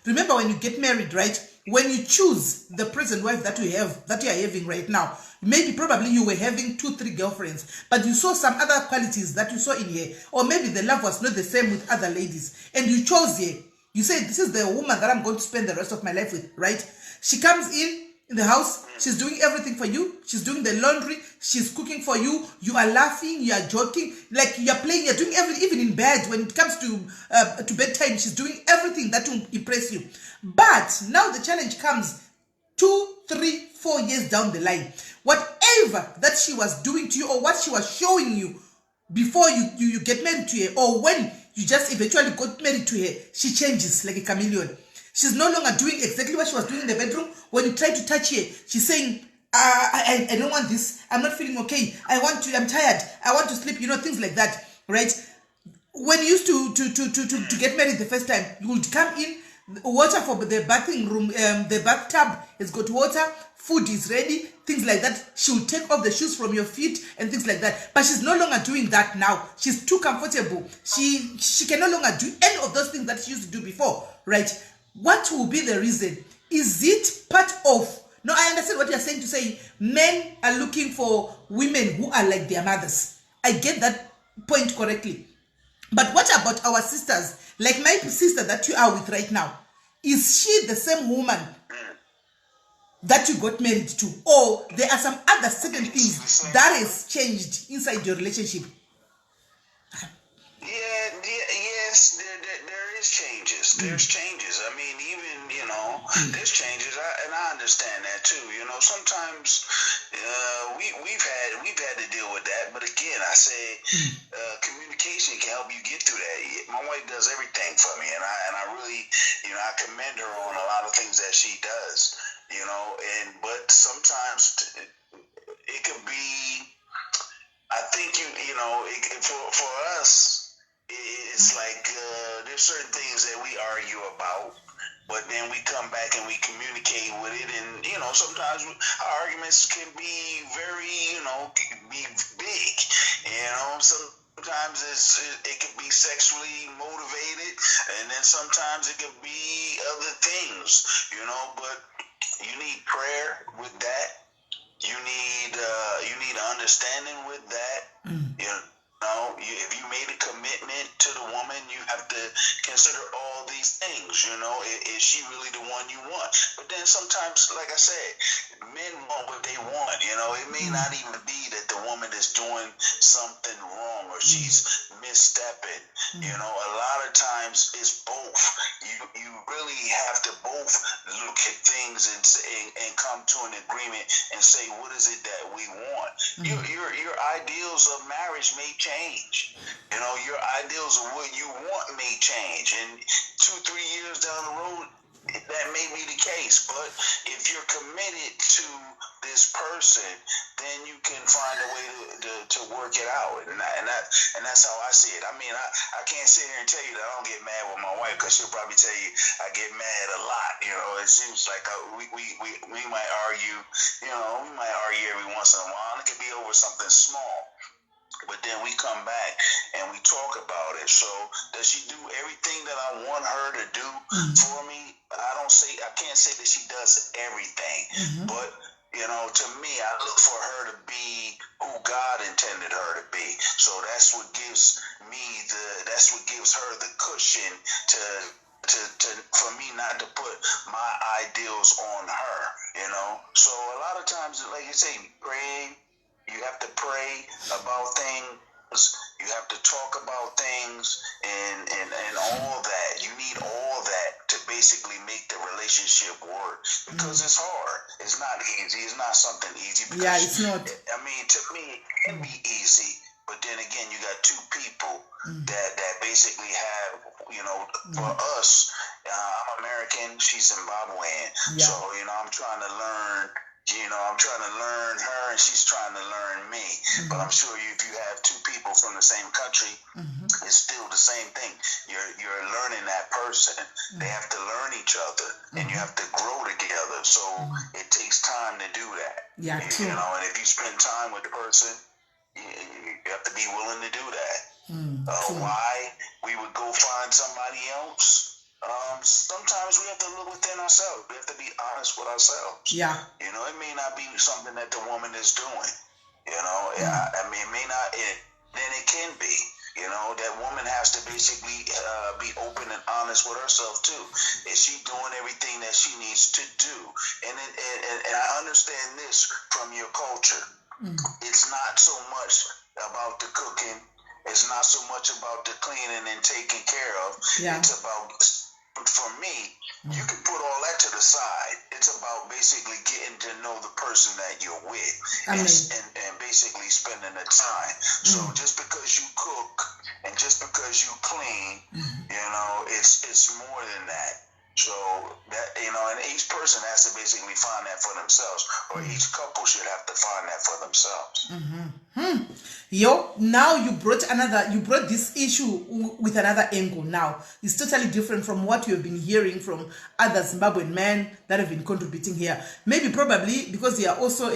remember when you get married, right? When you choose the present wife that you have, that you are having right now, maybe probably you were having 2-3 girlfriends, but you saw some other qualities that you saw in here, or maybe the love was not the same with other ladies, and you chose her. You say, this is the woman that I'm going to spend the rest of my life with, right? She comes in the house, she's doing everything for you, she's doing the laundry, she's cooking for you, you are laughing, you are joking, like you're playing, you're doing everything, even in bed, when it comes to bedtime, she's doing everything that will impress you. But now the challenge comes 2, 3, 4 years down the line. Whatever that she was doing to you or what she was showing you before you get married to her, or when you just eventually got married to her, she changes like a chameleon. She's no longer doing exactly what she was doing in the bedroom. When you try to touch her, she's saying, I don't want this. I'm not feeling okay. I'm tired. I want to sleep. Things like that, right? When you used to get married the first time, you would come in, water for the bathing room, the bathtub has got water, food is ready, things like that. She will take off the shoes from your feet and things like that. But she's no longer doing that now. She's too comfortable. She can no longer do any of those things that she used to do before, right? What will be the reason? Is it part of... No, I understand what you're saying, to say men are looking for women who are like their mothers. I get that point correctly. But what about our sisters? Like my sister that you are with right now. Is she the same woman that you got married to? Or there are some other certain things that has changed inside your relationship? Yeah, yes, there is changes. There's changes. I mean, even, there's changes, and I understand that too. Sometimes we've had to deal with that. But again, I say communication can help you get through that. My wife does everything for me, and I really, I commend her on a lot of things that she does. But sometimes it could be. I think for us. It's like there's certain things that we argue about, but then we come back and we communicate with it. And, sometimes our arguments can be very, be big. Sometimes it can be sexually motivated, and then sometimes it could be other things, but you need prayer with that. You need understanding with that. If you made a commitment to the woman, you have to consider all these things. Is she really the one you want? But then sometimes, like I said, men want what they want. It may not even be that the woman is doing something wrong or she's misstepping. A lot of times it's both. You really have to both look at things and come to an agreement and say, what is it that we want? Your ideals of marriage may change. Your ideals of what you want may change, and 2-3 years down the road, that may be the case. But if you're committed to this person, then you can find a way to work it out, and that's how I see it. I mean, I can't sit here and tell you that I don't get mad with my wife, because she'll probably tell you I get mad a lot. It seems like we might argue. We might argue every once in a while, and it could be over something small. But then we come back and we talk about it. So does she do everything that I want her to do for me? I can't say that she does everything, but You know, to me, I look for her to be who God intended her to be. So that's what gives me the that's what gives her the cushion to to, to for me not to put my ideals on her, you know. So a lot of times, like you say, praying, you have to pray about things, you have to talk about things, and and and all that. You need all that to basically make the relationship work because it's hard. It's not easy. It's not something easy. Because, Yeah, it's not. I mean, to me, it can be easy. But then again, you got two people that that basically have, you know, for us, I'm American, she's Zimbabwean. So, you know, I'm trying to learn, you know, I'm trying to learn her and she's trying to learn me. But I'm sure you, if you have two people from the same country, it's still the same thing. You're learning that person. They have to learn each other and you have to grow together. So it takes time to do that. Yeah, You true. know, and if you spend time with the person, you have to be willing to do that. Why we would go find somebody else? Sometimes we have to look within ourselves. We have to be honest with ourselves. You know, it may not be something that the woman is doing. You know, I mean, it may not. It, then it can be. You know, that woman has to basically be open and honest with herself too. Is she doing everything that she needs to do? And I understand this from your culture. It's not so much about the cooking. It's not so much about the cleaning and taking care of. It's about, for me, you can put all that to the side. It's about basically getting to know the person that you're with and basically spending the time. So just because you cook and just because you clean, you know, it's more than that. So that, you know, and each person has to basically find that for themselves, or each couple should have to find that for themselves. Yo, now you brought another, you brought this issue with another angle now. It's totally different from what you have been hearing from other Zimbabwean men that have been contributing here. Maybe probably because they are also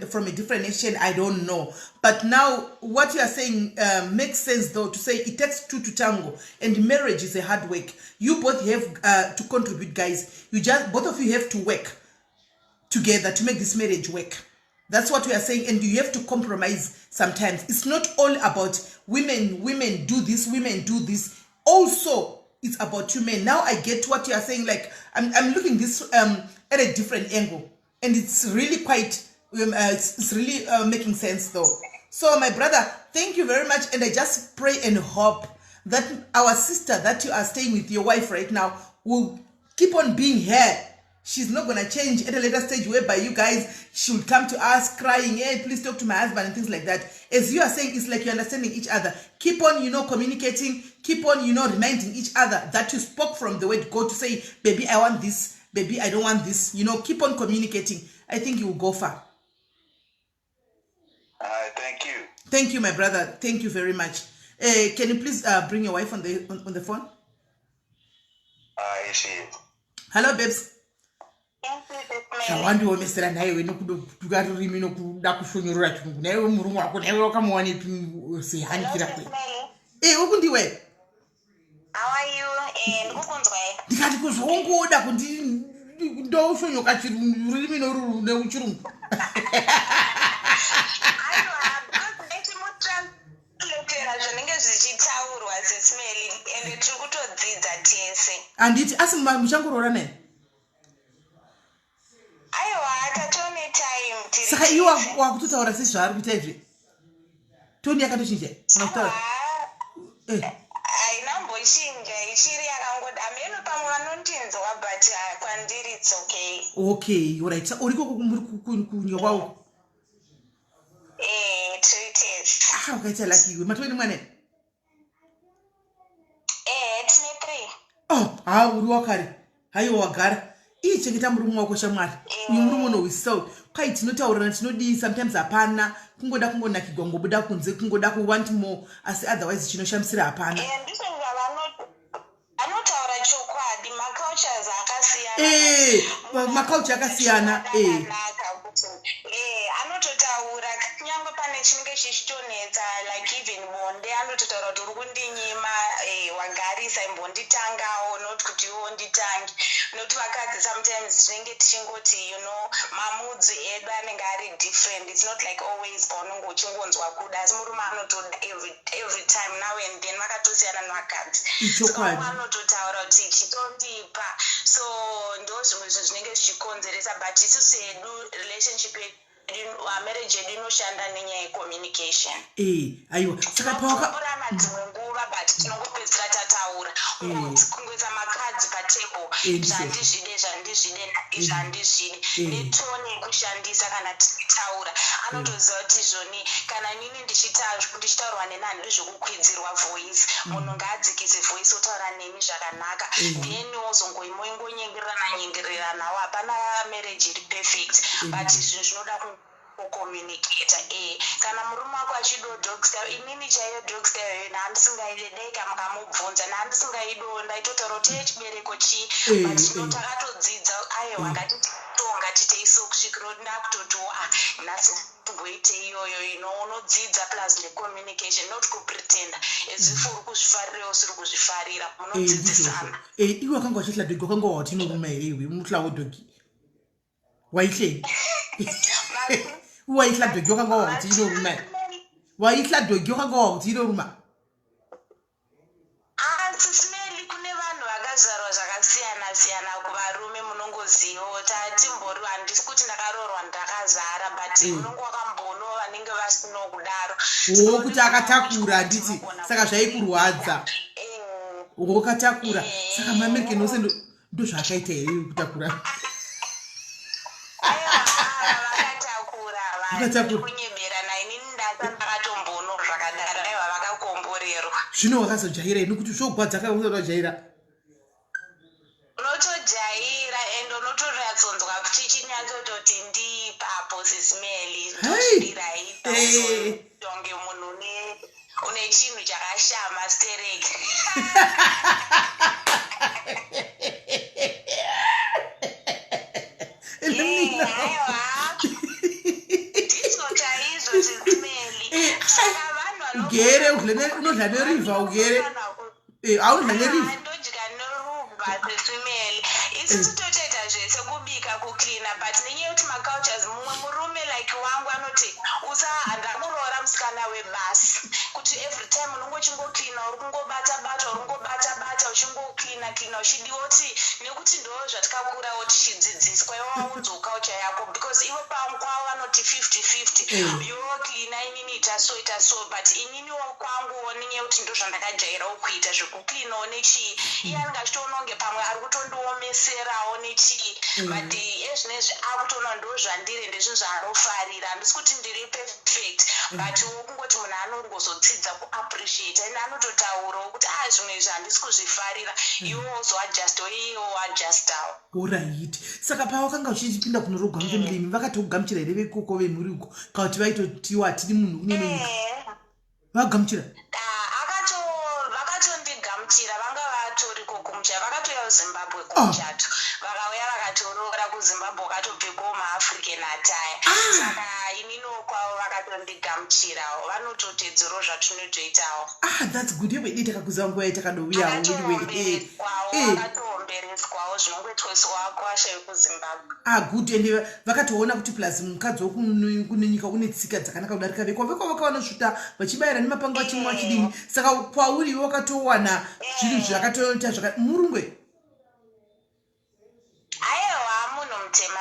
from a different nation, I don't know. But now what you are saying makes sense though, to say it takes two to tango, and marriage is a hard work. You both have to contribute, guys. Both of you have to work together to make this marriage work. That's what we are saying, and you have to compromise sometimes. It's not all about women, women do this, women do this. Also, it's about you men. Now I get what you are saying. I'm looking this at a different angle, and it's really quite, it's really making sense though. So my brother, thank you very much, and I just pray and hope that our sister that you are staying with your wife right now will keep on being here. She's not going to change at a later stage whereby you guys should come to us crying, hey, please talk to my husband and things like that. As you are saying, it's like you're understanding each other. Keep on communicating. Keep on reminding each other that you spoke from the word go to say, baby, I want this. Baby, I don't want this. Keep on communicating. I think you will go far. All right, thank you. Thank you, my brother. Thank you very much. Can you please bring your wife on the phone? Here she is. Hello, babes. Zvawandiomesera nhaiwe nokuduka rurimi nokuda kushonyorora chirungu nhaiwe murume wako nhaiwe wakamuwanepi sehanikira kwe ukundiwe. How are you? Ndikukunzwai. Ndikati kuzvongoda kundi ndoshonyoka chirungu rurimi noruru neuchirungu. Aiwa, because ndichimutranslateera zvinenge zvichitaurwa Sis Melly, ende tiri kutodzidza tese. Handiti asi muchangoroora naye? Aiwa, tatone time tiri Saka iwe tese. wakutotaura sezvaari kuita izvi, tone yakatochinja kana kutaura? Aiwa, haina mbochinja, ichiri yakangoda hameno pamwe vanondinzwa, but kwandiri it's okay. Okay, alright. Uri koko muri kunyokwawo? Eh, tiri tese. Ah, ukaita lucky iwe. Matove nemwana? Eh, tine 3. Oh, ha, uri wakare haiwa, wagara ii. Chengeta murume wako, shamwari. Uyu murume unohwisisa uyu. Kwai tinotaurirana, tinodii, sometimes hapana kungoda kungonakigwa, ngobuda kunze, kungoda kuwant more, asi otherwise chinoshamisira hapana. Eh, ndizvo vanotaura chokwadi, macultures akasiyana. Eh, maculture akasiyana, eh. Akanaka kuti anototaura kunyange pane chinenge chichitonetsa. like even bonde anototaura kuti uri kundinyima eh, wagarisa imbonditangawo not kuti iwe unditange nokuti vakadzi sometimes tinenge tichingoti you know mamudzi edu anenge ari different it's not like always paunenge uchingonzwa kuda asi murume anotoda every, every time now and then vakatosiyana nevakadzi Ichokwadi. so anototaura kuti chitondipa so ndo zvimwe zvinhu zvinenge zvichikonzeresa but isusu hedu relationship yedu marriage yedu inoshanda nenyaya yecommunication ee aiwa saka pawaka tinokurana dzimwe nguva but tinongopedzisira tataura kungoisa makadzi patable Eh, ndizvozvo. zvandizvide zvandizvide zvandizvide Eh. netone yekushandisa kana tichitaura anotoziva kuti zvoni kana inini ndichitaurwa neni handidi zvekukwidzirwa voice munhu ngaadzikise voice otaura neni zvakanaka then wozongoimoingonyengererana nyengereranawo hapana marriage iri perfect but zvinhu zvinoda kucommunicata e kana murume wako achido dog style inini chaiyo dog style iyo nhandisingaide dei kamukamubvunza nhandisingaido ndaitotaura kuti ye chibereko chii but zvino takatodzidza aiwa ngatito ngatitei so kusvikira ndakutotiwo ah nhasi timboite iyoyo ino unodzidza plus necommunication not kupretenda as if uri kuzvifarira usiri kuzvifarira munodzidzisana iwe wakanga uchihla dhogi wakanga wati inoruma here iwe unohlawo dhogi waihlei waihla dhogi wakanga wakuti inoruma waihla dhogi wakanga wakuti inoruma asi simeli kune vanhu vakazvarwa zvakasiyana siyana kuvarume munongozivawo tatimbori handisi kuti ndakaroorwa ndakazara but unonge wakambono vanenge vasino kudaro wo kuti akatakura handiti saka zvaikurwadza wakatakura saka maamerican ose ndozvaakaita here kutakura vakatakura Vakatakura. kunyebera nainini ndasa ndakatombono zvakadaro aiwa vakakomborerwa Zvino wakazojaira ini kuti zvogwadza kajaira. Unotojaira and unotonyatsonzwa kuti chinyatsototi ndipapo sisimeli. Hey. Ndozvidirai tonge munhu une chinhu chakashama stereki. Aiwa ndizvo chaizvo sisimeli. Saka vanhu Ugere unodla nerivha ugere. Aunodla nerivha. Ndodya neruvha sesimeli. Isusu totoita zvese kubika kucleana but nenyaya yekuti macultures mumwe murume like wangu anoti usa handakuroora musikana webasi kuti every time unonge uchingocleana uri kungobata bata uri kungobata bata uchingocleana cleana uchidiwa kuti nekuti ndo zvatikakurawo tichidzidziswa iwe waunzwa culture yako because ivo kwavo vanoti 50 50 iwe cleana inini ita so ita so but ininiwo kwanguwo nenyaya yekuti ndo zvandakajairawo kuita zvekucleanawo nechii iye anenge achitoona kunge pamwe ari kutondiomeserawo nechii but ezvinezvi akutoona ndo zvandiri ndezvinhu zvaanofarira handisi kuti ndiri perfect but wo kungoti munhu anongozodzidza kuappreciate and anototaurawo kuti a zvimwe izvi handisi kuzvifarira iwe wozoadjustawo iyewo woadjustawo. Alright, saka pawakanga uchipinda kunorogwa mufamily imi vakatokugamuchira here vekoko vemhuri uko kana kuti vaitotiwa hatidi munhu une nenyika vagamuchira? Vakatondigamuchira vanga vatoriko kumuchato vakatouya kuZimbabwe kumuchato vakauya vakatoroora kuZimbabwe vakatopfekawo maAfrican attire saka ininiwo kwavo vakatondigamuchirawo vanototedzerawo zvatinotoitawo. Ah, that's good. Yewe dei takakuziva nguva yatakadovuyawo anyway. Vakatoombereswawo zvinongoitweswa kwasha vekuZimbabwe. Ah, good. Ende vakatoona kuti plus mukadzi wokune nyika une tsika dzakanaka kudarika vekwa vekwa vakavanosvuta vachibayira nemapanga vachimwa vachidini saka kwauri iwe wakatowana zvinhu zvakatoita zvaka murungwe. Aiwa munhu mutema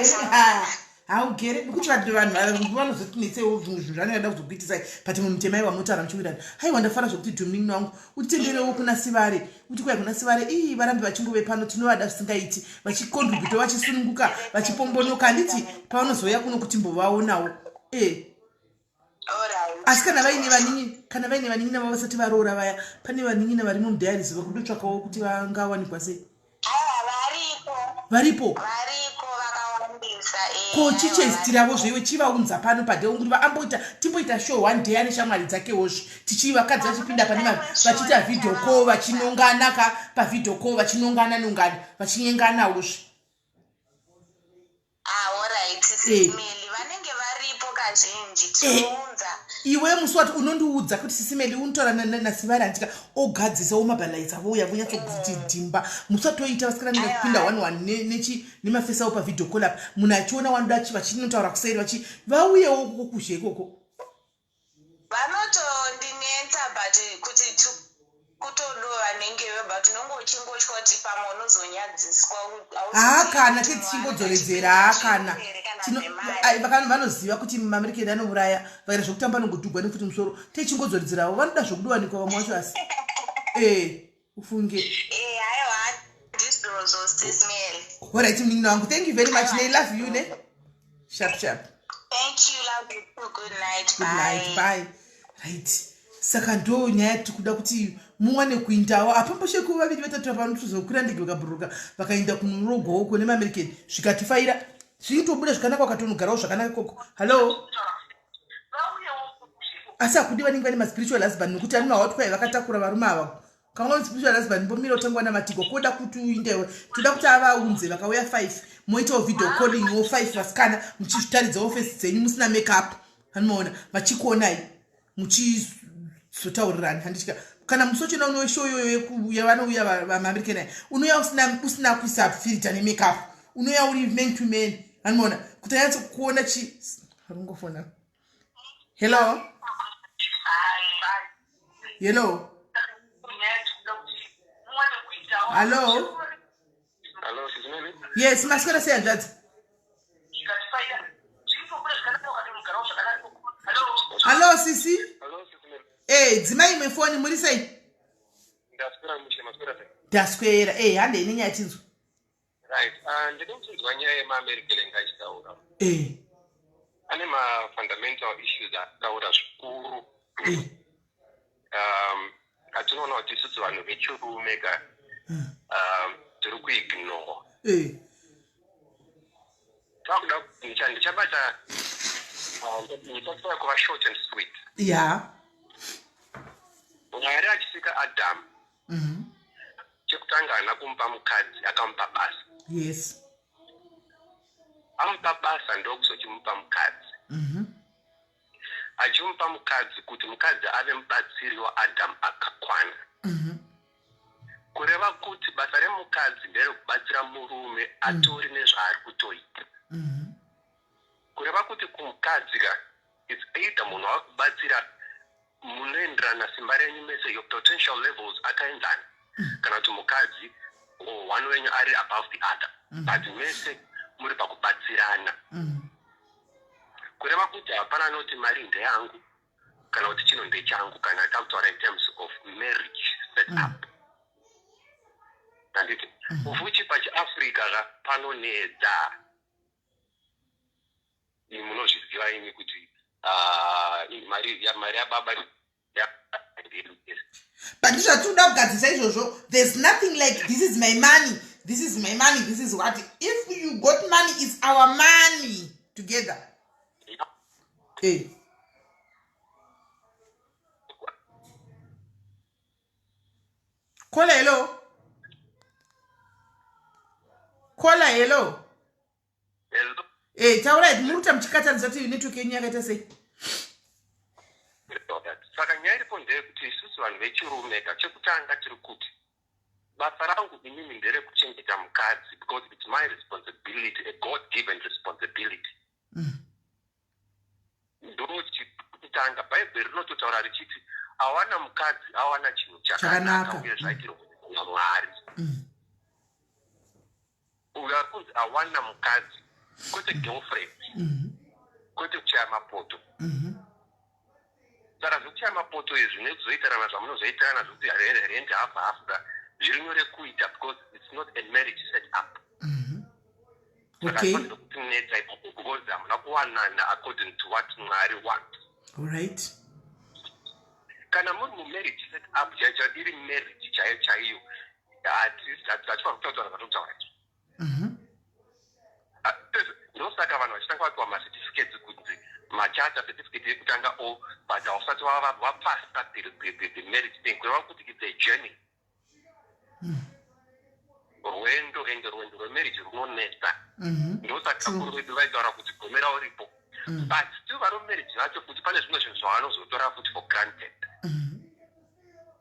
zvake. Ah, haugere nekuti vanhu vanhu vanozotinetsewo zvimwe zvinhu zvaanoda kuzokuitisai but munhu mutema iwa munotaura muchiwirana. Haiwa ndafara zvekuti dhumini wangu utitenderewo kuna Sivare uti kwai kuna Sivare ii varambe vachingove pano tinovada zvisingaiti vachicontributa vachisununguka vachipombonoka handiti pavanozouya kuno kuti mbovaonawo e asi kana vaine vanin'ina kana vaine vanin'ina vavo vasati varoora vaya pane vanin'ina varimo mudiaries vakundotsvakawo kuti vangawanikwa sei? Varipo. Varipo. Variko vakawandisa. Ko chichestiravo zveiwe chivaunza pano padeunguri vaamboita timboita show one day ane shamwari dzakewozve tichii vakadzi vachipinda pane vanhu vachiita video call vachinongana ka pavideo call vachinongana nongana vachinyenganawozve. Ah, alright, Sis Melly vanenge varipo kazhinji tinounza. Iwe musi wati unondiudza kuti sisimeli unotaura nasivari handika ogadzisa omabhalaitsa vouya vonyatsokuti dhimba musi watoita vasikana nenge kupinda one one nechi nemafesi avo pavideo call apa munhu achiona wanoda vachinotaura kuseri vachi vauyewo koko kuzhe ikoko. Vanotondinetsa but kuti kutodova nengewe but unonge uchingotya kuti pamwe unozonyadziswa haa kana tichingodzoredzera haa kana vanoziva kuti maamerican anouraya vakaita zvekutamba anongodhugwa nefuti musoro tichingodzoredzerawo vanoda zvekudowanikwa vamwe vacho asi ee ufunge eh, horit munin'ina wangu thank you very much ne love you ne sharp sharp thank you love you too. good night good night bye right saka ndo nyaya tikuda kuti muwane kuindawo apambosheko vaviri vatatu vapanotozokwira ndege vakabhururuka vakainda kunorogwa uko nemaamerican zvikatifaira zviitobuda zvakanaka vakatonogarawo zvakanaka ikoko hallo asi hakudi vanenge vane maspiritual husband nokuti anenge hawatwai vakatakura varume ava kanga spiritual husband mbomira utangwa namatiko koda kuti uindewe toda kuti avaunze vakauya five moitawo video calling wo five vasikana muchizvitaridzawo fesi dzenyu musina make up anomaona vachikuonai muchizotaurirani handitya kana musi wachona unoisho iyoyo yavanouya vamaamerican aya unouya usina kuisa filter nemake up unouya uri man to man anomaona kuti anyatso kuona chi arungofona hello hello hallo yes maswera sei hanzvadzi hallo sisi e eh, dzimai imwe foni muri sei ndaswera e eh, handei nenyaya tinzwa right ah, ndine kuchinzwa nyaya yemaamerican anga achitaura eh. ane mafundamental issues ataura zvikuru eh. um, atinoona kuti isusu vanhu vechirume ka hmm. um, tiri kuignore eh. takuda ndichabata um, ndichataya kuva short and sweet ya mwari achisika adamu mm -hmm. Chekutanga haana kumupa mukadzi akamupa basa. Yes. Amupa basa ndokuzochimupa mukadzi. Mm -hmm. Achimupa mukadzi kuti mukadzi ave mubatsiri waAdam akakwana. Mm -hmm. Kureva kuti basa remukadzi nderekubatsira murume mm. atori mm. nezvaari kutoita. Mm -hmm. Kureva kuti kumukadzi ka it's either munhu wakubatsira munoenderana simba renyu mese your potential levels akaenzana mm. kana kuti mukadzi or one wenyu ari above the other mm. but mese muri pakubatsirana mm. kureva kuti hapana anoti mari ndeyangu kana kuti chino ndechangu kana takutaura in terms of marriage set mm. up handiti mm. ufuchi pachiafrica ka panonetsa imi munozviziva imi kuti ah, mari mari yababa but ndizvatinoda kugadzirisa izvozvo there's nothing like this is my money this is my money this is what if you got money is our money together hey. Eh. Kola hello kola hello Eh, taurai muri kuita muchikatanisa kuti network yenyu yakaita sei saka nyaya iripo ndeyekuti isusu vanhu vechirume ka chekutanga tiri kuti basa rangu inini nderekuchengeta mukadzi because its my responsibility a god given responsibility mm. Ndochekutanga bhaibheri rinototaura richiti awana mukadzi awana chinhu chakanaka uye zvaitirwa namwari mm. Uyo ari kunzi awana mukadzi kwete girlfriend mm-hmm. kwete kuchaya mapoto mm-hmm. Saka zvekuchaya mapoto izvi nekuzoitirana zvamunozoitirana zvekuti rent half half ka zviri nyore kuita because it's not a marriage set up mm-hmm. Saka hazvifanirwe kutinetsa ipapo because hamuna kuwanana according to what Mwari wants. Alright. Kana muri mumarriage set up chaiyo chaiyo iri marriage chaiyo chaiyo hatifanirwi kutaura zvatokutaura izvi. Ah, ndosaka vanhu vachitanga vapiwa macertificates kunzi machata certificate yekutanga o but hausati wapasa the marriage thing kureva kuti it's a journey rwendo ende rwendo rwemarriage runonetsa mhm. ndosaka vakuru vedu vaitaura kuti gomera uripo. mm. but still vari mumarriage vacho futi pane zvimwe zvinhu zvavanozotora futi for granted mm.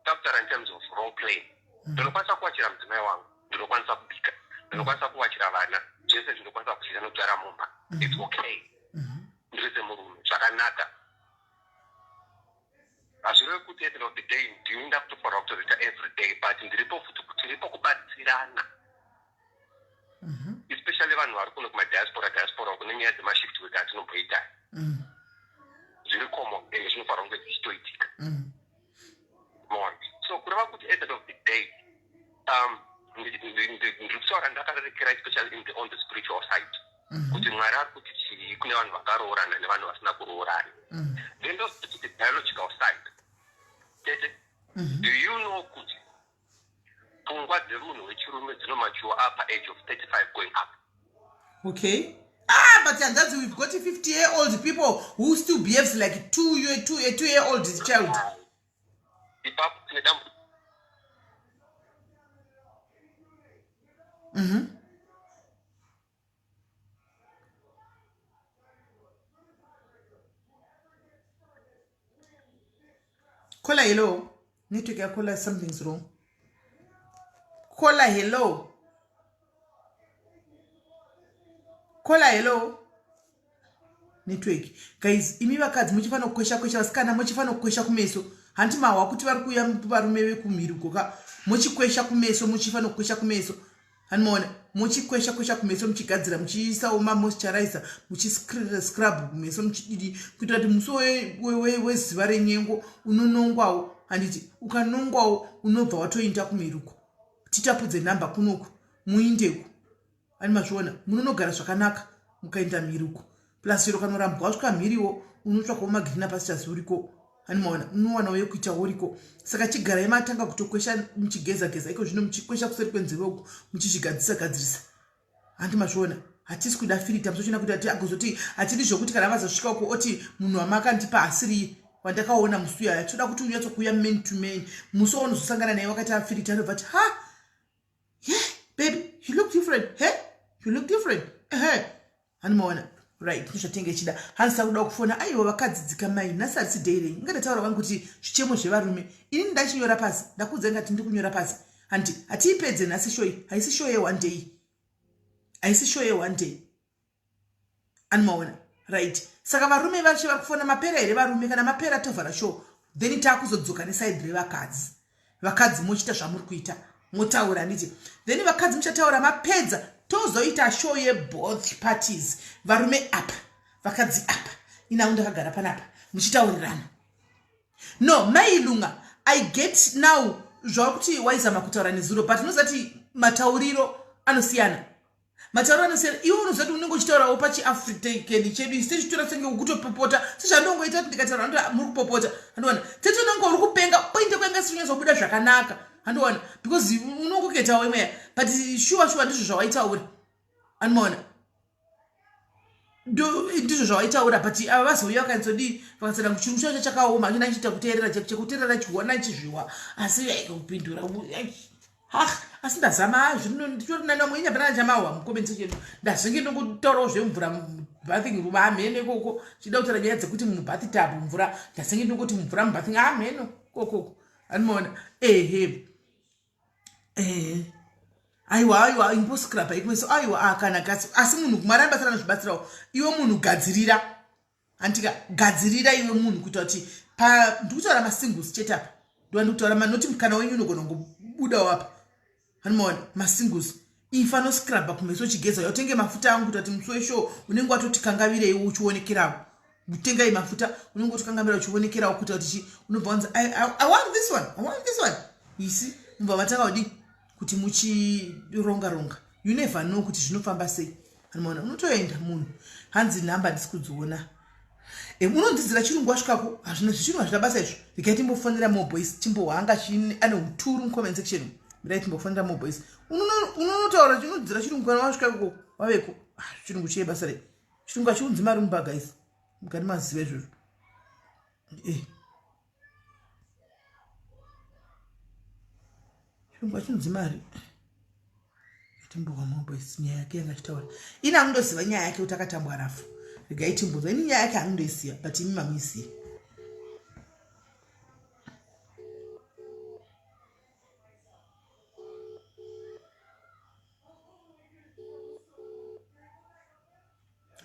takutaura in terms of role playing mm. ndinokwanisa kuwachira mudzimai wangu ndinokwanisa kubika ndinokwanisa kuwachira vana zvese zvinokwanisa kuziva nokugara mumba mm. its okay mm-hmm. ndiri semurume zvakanaka hazvirevi kuti at the end of the day ndini ndakutofanira kutozoita every day but ndiripo futi tiripo kubatsirana mhm. especially vanhu vari kuno kumadiaspora diaspora kune nyaya dzemashift work atinomboita mm. zviri common ende zvinofanira kunge zvichitoitika mm. Maona so kureva kuti at the end of the day um, ndiri kutaura ndakarerekera especially in the, on the spiritual side mm-hmm. kuti mwari ari kuti chii kune vanhu vakaroorana nevanhu vasina kuroorana mm. then ndozoti the biological side tete mm-hmm. do you know kuti pfungwa dzemunhu wechirume dzinomachuwa apa age of 35 going up okay ah but hanzvadzi we've got 50 year old people who still behaves like two year, two, a two year old child ipapo tine dambudziko mm -hmm. Kola hello. Network ya Kola something's wrong. Kola hello. Kola hello. Network. Guys, imi vakadzi muchifanira kukwesha kwesha vasikana muchifanira kukwesha kumeso. Hanti mahwa kuti vari kuuya varume vekumhiri uko ka. Muchikwesha kumeso muchifanira kukwesha kumeso. Handimaona muchikwesha kwesha kumeso muchigadzira muchiisawo mamoisturizer muchiscrub kumeso muchididi kuitira kuti musi wezuva renyengo unonongwawo handiti ukanongwawo unobva watoinda kumiruko titapudze nhamba kunoku muindeku ani mazviona munonogara zvakanaka mukaenda mhiruko plus chero kanorambwa wasvika mhiriwo unotsvakawo magreen pastures uriko ani maona unowanawo yekuita uriko saka chigarai matanga kutokwesha muchigeza geza iko zvino muchikwesha kuseri kwenzeve uku muchizvigadzisa gadzirisa handi mazviona hatisi kuda firita musochina kuti ati agozoti hatidi zvokuti kana vazosvika uko oti munhu wamakandipa asiri wandakaona musi uyaya toda kuti unyatsokuuya man to man musi waunozosangana naye wakaita firita anobva ti ha yeah baby you look different he you look different ehe hanimaona right ndozvatenge chida hanzi takuda kufona aiwa vakadzi dzikamai nhasi harisi day renyu inga vangu kuti zvichemo zvevarume ini ndachinyora pasi ndakuudza ingati ndiri kunyora pasi hanti hatiipedze nhasi shoyi haisi show ye one day haisi show ye one day animaona right saka varume vacho vari kufona mapera here varume kana mapera tovhara show then taakuzodzoka nesaidi revakadzi vakadzi mochiita zvamuri kuita motaura handiti then vakadzi muchataura mapedza tozoita show yeboth parties varume apa vakadzi apa inangu ndakagara panapa muchitaurirana no mailunga i get now zvakuti waizama kutaura nezuro but unozati matauriro anosiyana matauro anosiyana iwe unoziva kuti unenge uchitaurawo pachiafrican chedu isi tichitora senge ukutopopota sezvandongoita kuti ndikataura ndo muri kupopota andiona tete unenge uri kupenga pointe kwanga isiri kunyatsobuda zvakanaka andiona because unongoketawo imweya but shuwa shuwa ndizvo zvawaitaura andimaona ndizvo zvawaitaura but ava vazouya vakanzodii vakatsana chirungu chacho chakaoma achina chiita kuteerera chekuteerera chiona chizviwa asi kupindura ha asi ndazama zvino nditori nani vamwe inyapana chamawa mucomment section ndazenge ndongotaurawo zvemvura mubathing room hamheno ikoko chida kutaura nyaya dzekuti mubath tub mvura ndazenge ndongoti mvura mubathing hamheno kokoko anomaona ehe ehe aiwa aiwa imboscrub ikumeso aiwa akana gasi asi munhu mwari anobatsira anozvibatsirawo iwe munhu gadzirira Handika gadzirira iwe munhu kuita kuti pa ndikutaura masingles chete apa ndiwa ndikutaura manoti mukana wenyu unogona kungobudawo apa hanimaona masingles ifa noscrubha kumeso chigeza uya utenge mafuta angu kuita kuti musi weshow unenge watoti kangavirei uchionekerawo utengai mafuta unenge watokangamira uchionekerawo kuita kuti chi unobva wanzi I, I, i want this one i want this one you see mubva matanga kudii kuti muchironga ronga you never know kuti zvinofamba sei anomaona unotoenda munhu hanzi nhamba handisi kudziona e, unondidzira chirungu wasvikako hazvina zvichirungu hazvina basa izvo regai timbofonera moboys timbohanga ane uturu mucomment section mirai timbofonera moboys unonotaura unodzidzira chirungu kana wasvika ikoko waveko ah, chirungu chie basa rei chirungu hachiunzi mari mumba guys mukati maziva izvozvo eh. chirungu hachinzi mari atimbowa moboys nyaya yake yanga achitaura ini anondoziva nyaya yake kuti akatambwa rafu Regai timbonzwa. Ini nyaya yake hanondoisiya, but imi mamuisiya.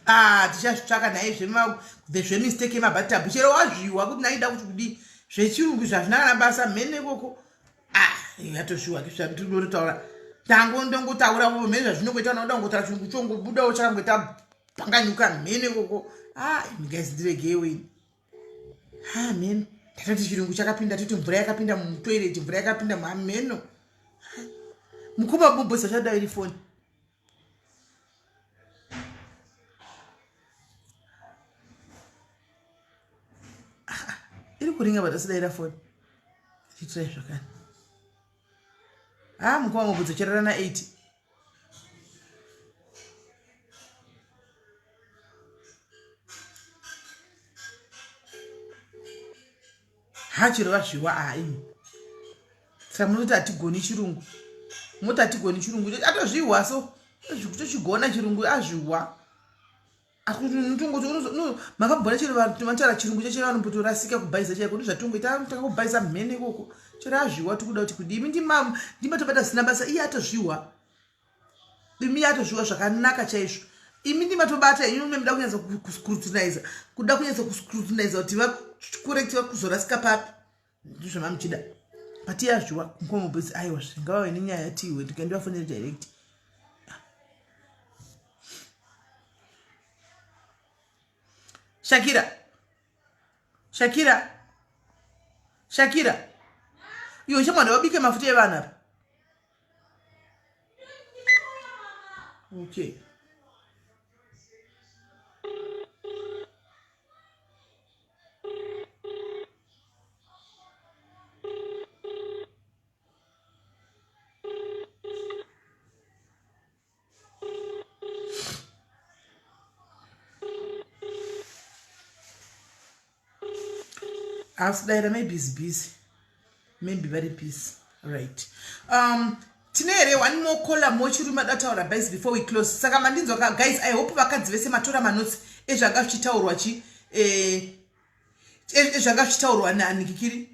Ah, tichazvitsvaka naye zvemistake yemabatabu chero wazviwa kuti naida kuti kudii zvechirungu izvo hazvina kana basa mhene ikoko. Ah, yatozviwa zvandinototaura tango ndongotaura mhene zvazvinongoita unoda kungotaura chirungu chongobudawo chakangoita panganyuka mhene ikoko. Ah, imi guys ndiregewo ini. Ha mheno ndatoti chirungu chakapinda toti mvura yakapinda mutoilet, mvura yakapinda muhamheno. Mukoma bobhosa chada iri foni. Iri kuringa but asidaira foni. Chitirai zvakare. Ah, mukoma mubvunzo cherera na 80. Ha chero vazviwa ah imi. Saka munoti hatigoni chirungu. Moti hatigoni chirungu. Atozvihwa so. Tochigona chirungu azvihwa. Makambona chero vanotaura chirungu chechero vanombotorasika kubhaiza chaiko ndozvatongoita tanga kubhaiza mhene ikoko. Chero azviwa tikuda kuti kudii. Imi ndimatobata zvisina basa iye atozvihwa. Imi atozviwa zvakanaka chaizvo. Imi ndimatobata henyu mume muda kunyatsa kuscrutinize. Kuda kunyatsa kuscrutinize kuti vacorrect vakuzorasika papi. Ndizvo mamuchida. But iye azviwa mukoma bhozi aiwa zvingavave nenyaya yatiwe ndikaendivafonere direct. Shakira. Shakira. Shakira. Iwe chemwana wabike mafuta evana apa. Okay. Asidaira maybe is busy, maybe very busy. Right, tine here one more caller mochirume adataura guys before we close? Saka mandinzwa ka guys? I hope vakadzi vese matora manotes ezvanga zvichitaurwa chi ezvanga zvichitaurwa nanikikiri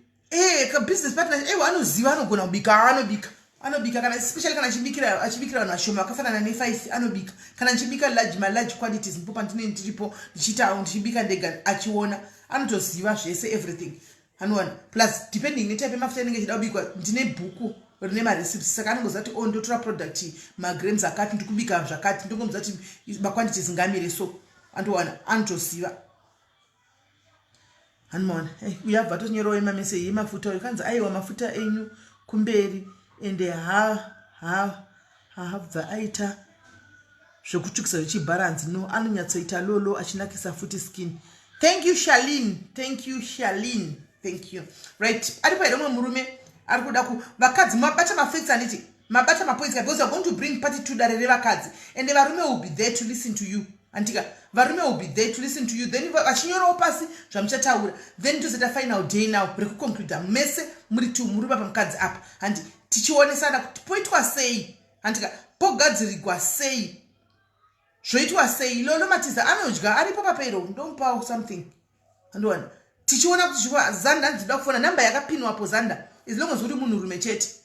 ka business partner. Ewa anoziva, anogona kubika, anobika, anobika kana especially kana achibikira achibikira vanhu vashoma vakafanana ne5 anobika. Kana ndichibika large, malarge quantities, ndipo pandinenge ndiripo ndichiitawo ndichibika ndega achiona. Anotoziva zvese, everything anowana. Plus depending netype yemafuta inenge ichida kubikwa, ndine bhuku rine marecipes, saka anongoziva kuti oh, ndotora product magrams akati, ndikubika zvakati, ndongomuziva kuti maquantities ngamire so andowana, anotoziva. Hanimona uyo abva atonyorawo yemameseji yemafuta uyo kanzi aiwa mafuta enyu kumberi ende ha ha haabva aita zvekutsvukisa zvichibharanzi no anonyatsoita lolo achinakisa futi skin. Thank you Shalin, thank you Shalin, thank you. Right, aripo here umwe murume ari kuda ku vakadzi mabata mafacts anditi mabata mapoints ka? Because we are going to bring part 2 dare revakadzi and varume will be there to listen to you. Andika varume will be there to listen to you, then vachinyorawo pasi zvamuchataura, then tozoita final day now rekuconcluda mese muri two, murume apa mukadzi apa, handi tichionesana kuti poitwa sei, handika pogadzirigwa sei, zvoitwa sei. Lolo Matiza anodya aripo papeiro, ndomupawo something andiwana tichiona kuti zviwa. Zanda ndinoda kufona namba yakapinwapo. Zanda, as long as uri munhurume chete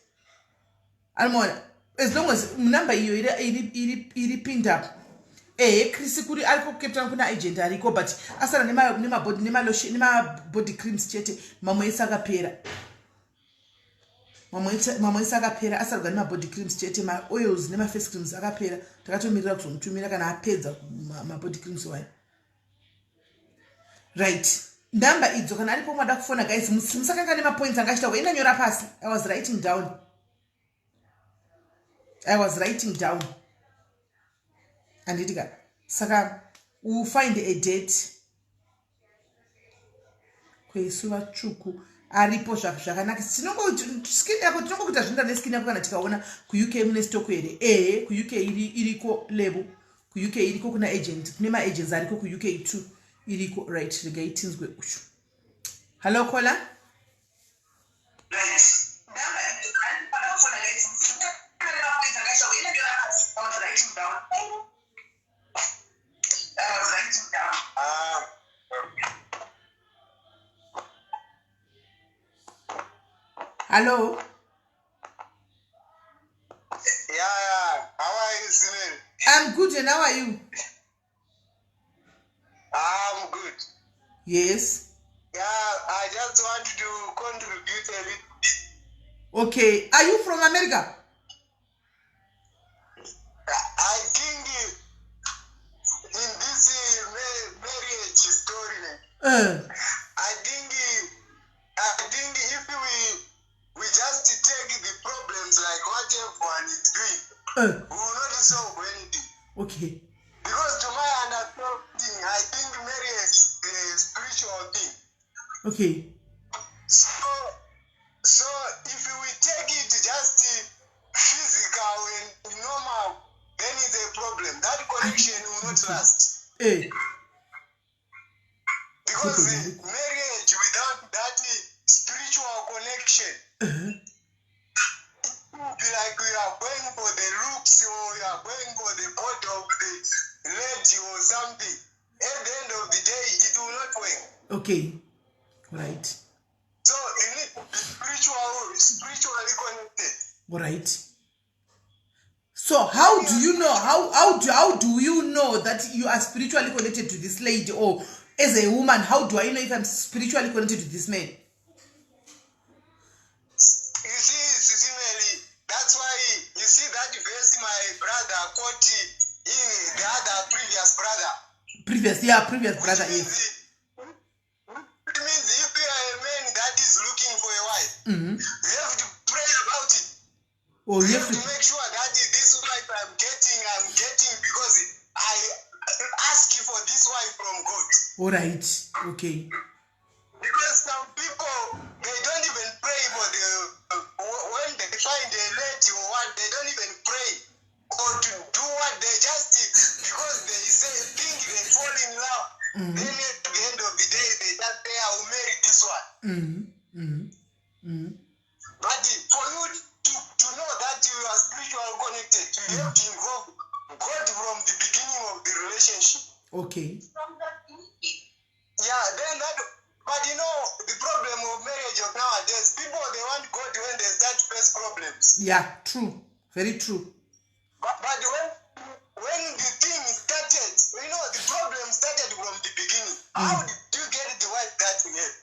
anomaona, as long as namba iyo iri pinned up. Ehe, Chris kuri ariko kuCape Town, kuna agent ariko, but asara nemabody creams chete, mamwe ese akapera, mamwe ese akapera, asarwa nemabody creams chete. Maoils nemaface creams akapera, takatomirira kuzomutumira kana apedza mabody creams wayo. Right, ndamba idzo kana aripo mwada kufona guys, musakanga nemapoints anga achitaurwa indanyora pasi. I was writing down, I was writing down, handiti ka? Saka we find a date kweisu vatsvuku aripo zvakanaka. Skin yako tinongokuita zvinoenda neskin yako. Kana tikaona kuUK mune stock here? Ehe, kuUK iriko levo, kuUK iriko, kuna agent, kune maagents ariko kuUK too, iriko. Right, regai tinzwe uchu. Hallo caller. Hello. Yeah. How are you, Simon? I'm good, and how are you? I'm good. Yes. Yeah, I just want to contribute a little bit. Okay. Are you from America? I think in this marriage story, I think if we just take the problems like what everyone is doing, we will not solve anything. Because to my understanding, I think marriage is a spiritual thing. So if we take it just physical and normal, then it's a problem. That connection will not last. Because marriage without that spiritual connection, it will be like you are going for the looks or you are going for the body of the lady or something. At the end of the day, it will not work. So you need to be spiritually connected. All right. So how do you know how do you know that you are spiritually connected to this lady, or as a woman, how do I know if I'm spiritually connected to this man? You see, Sisi Meli, that's why you see that verse my brother quote in the other previous brother. Previous, yeah, previous Which brother, means, yes. it means if you are a man that is looking for a wife, you have to pray about it. Oh, you You have have to to make sure that this wife I'm getting because I ask for this wife from God. All right. Okay. Because some people, they don't even pray for the when they find a lady or what, they don't even pray or to do what, they just, because they say think they fall in love. Then at the end of the day they just say, "I will marry this one." But for you to know that you are spiritually connected, you have to involve God from the beginning of the relationship. Yeah, then that, but you know, the problem of marriage of nowadays, people, they want God when they start to face problems. Yeah, true. Very true. But when the thing started, the problem started from the beginning. How did you get the wife that you have?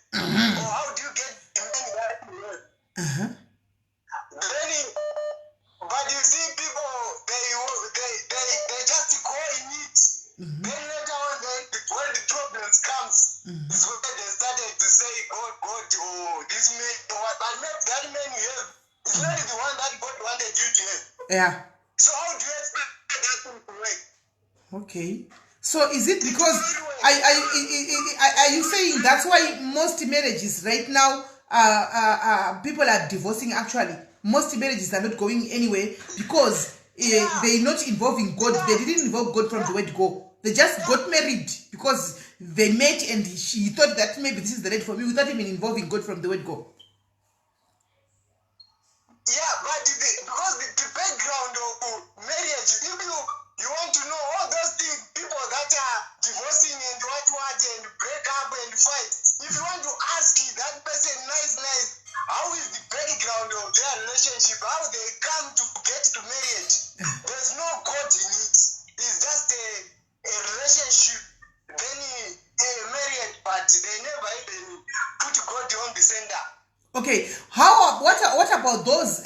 Or how do you get the man that you have? Then, but you see, people, they just go in it. Then later on, when the problems comes, is when they started to say, "God, God, oh, this man," what, but that man you have is not the one that God wanted you to have. So how do you expect that thing to work? Okay. So is it because I are you saying that's why most marriages right now, people are divorcing actually? Most marriages are not going anywhere because they're not involving God. They didn't involve God from the word go. They just got married because they met and she thought that maybe this is the right for me without even involving God from the word go. Yeah, but because the background of marriage, if you want to know all those things, people that are divorcing and what and break up and fight, if you want to ask that person nice, nice, how is the background of their relationship, how they come to get to marriage, there's no God in it. It's just a relationship, then a marriage, but they never even put God on the center. Okay, how what about those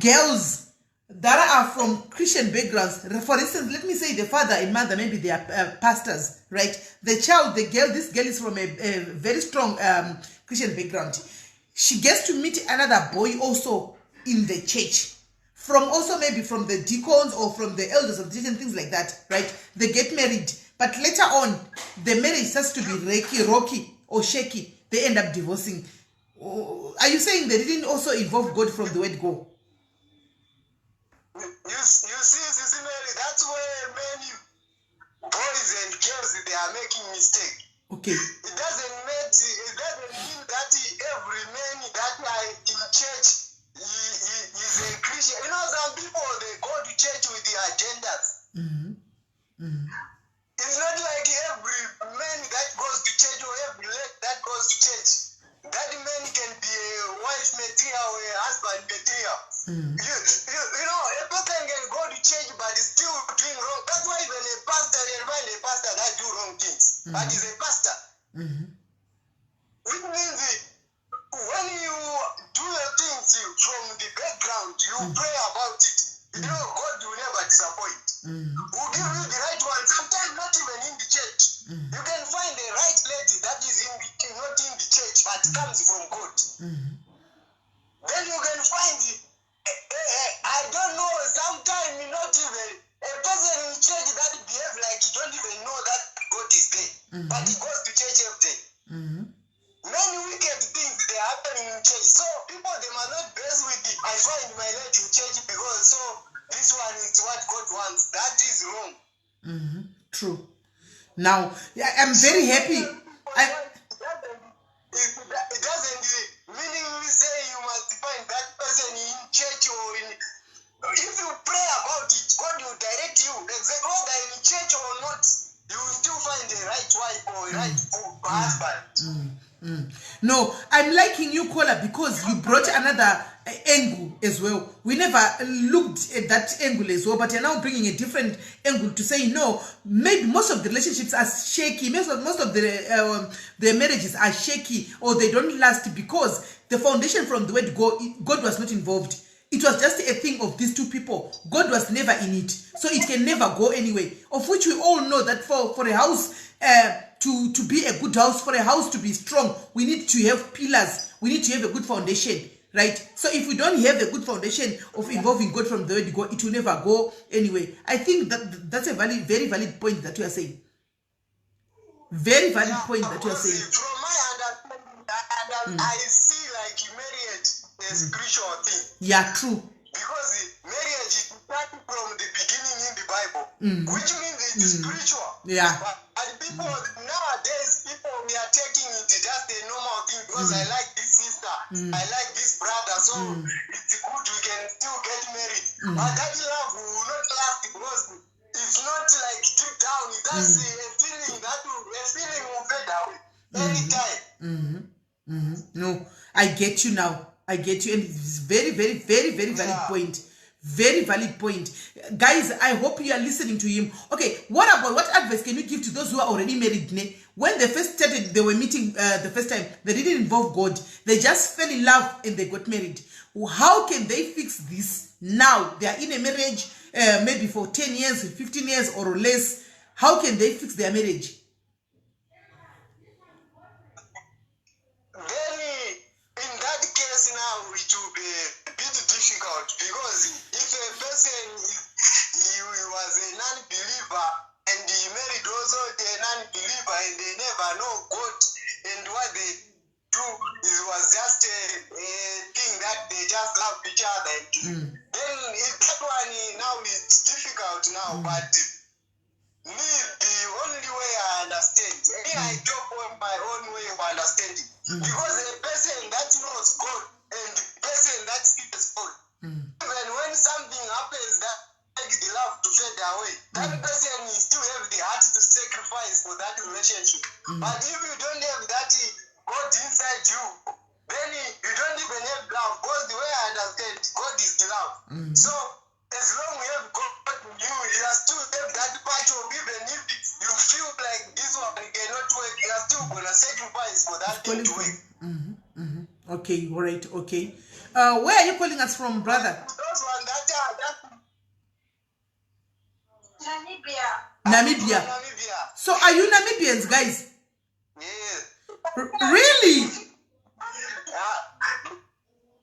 girls that are from Christian backgrounds? For instance, let me say the father and mother, maybe they are pastors, right? The child, the girl, this girl is from a very strong Christian background. She gets to meet another boy also in the church, from also maybe from the deacons or from the elders of the church and things like that, right? They get married, but later on, the marriage starts to be rocky or shaky. They end up divorcing. Oh, are you saying they didn't also involve God from the word go? You see, Sisi Mary, that's where many boys and girls, they are making mistake. It doesn't mean that every man that are in church he is a Christian. Some people, they go to church with the agendas. It's not like every man that goes to church or every lady that goes to church, that man can be a wife material or a husband material. You, you, you know, a person can go to church but is still doing wrong. That's why even a pastor can find a pastor that do wrong things. But he's a pastor. Which means when you do the things from the background, you pray about it. You know, God will never disappoint. Will give you the right one. Sometimes not even in the church. You can find the right lady that is in the, not in the church but comes from God. Then you can find, I don't know, sometimes not even a person in church that behave like you don't even know that God is there. But he goes to church every day. Many wicked things they happen in church. So people they must not base with the, I find my lady in church because so this one is what God wants. That is wrong. True. Now, yeah, I'm very happy. I, It doesn't meaningly say you must find that person in church or in. If you pray about it, God will direct you. Exactly whether in church or not, you will still find the right wife or right husband. No, I'm liking you, caller, because you brought another angle as well. We never looked at that angle as well, but you're now bringing a different angle to say, no, maybe most of the relationships are shaky. Most of the marriages are shaky, or they don't last because the foundation from the word go, God was not involved. It was just a thing of these two people. God was never in it. So it can never go anyway. Of which we all know that for a house to be a good house, for a house to be strong, we need to have pillars. We need to have a good foundation, right? So if we don't have a good foundation of involving God from the word go, it will never go anyway. I think that that's a valid, very valid point that you are saying. Very valid point that you are saying. From my understanding, I see like marriage a spiritual thing. Yeah, true. Because marriage is started from the beginning in the Bible, which means it's spiritual. Yeah. But people nowadays, people we are taking it just a normal thing because I like this sister, I like this brother, so it's good we can still get married. But that love will not last because it's not like deep down. That's a feeling that will, a feeling will fade away anytime. No, I get you now. I get you, and it's very, very, very, very valid point. Very valid point. Guys, I hope you are listening to him. Okay, what advice can you give to those who are already married? Ne? When they first started, they were meeting the first time, they didn't involve God. They just fell in love and they got married. How can they fix this now? They are in a marriage maybe for 10 years, 15 years or less. How can they fix their marriage? Then in that case now, it will be a bit difficult because if a person he was a non-believer and he married also a non-believer and they never know God, and what they do is was just a thing that they just love each other. And then that one now is difficult now, but me, the only way I understand, me, I talk on my own way of understanding. Because a person that knows God and the person that fears God, even when something happens that makes the love to fade away, that person still have the heart to sacrifice for that relationship. But if you don't have that God inside you, then you don't even have love. Because the way I understand, God is the love. So as long as you have God in you, you are still have that part of, even if you feel like this one cannot work, you are still gonna sacrifice for that thing to work. Okay, all right, okay. Where are you calling us from, brother? Those one that are that Namibia. Namibia. Namibia. So are you Namibians, guys? Yes. Really?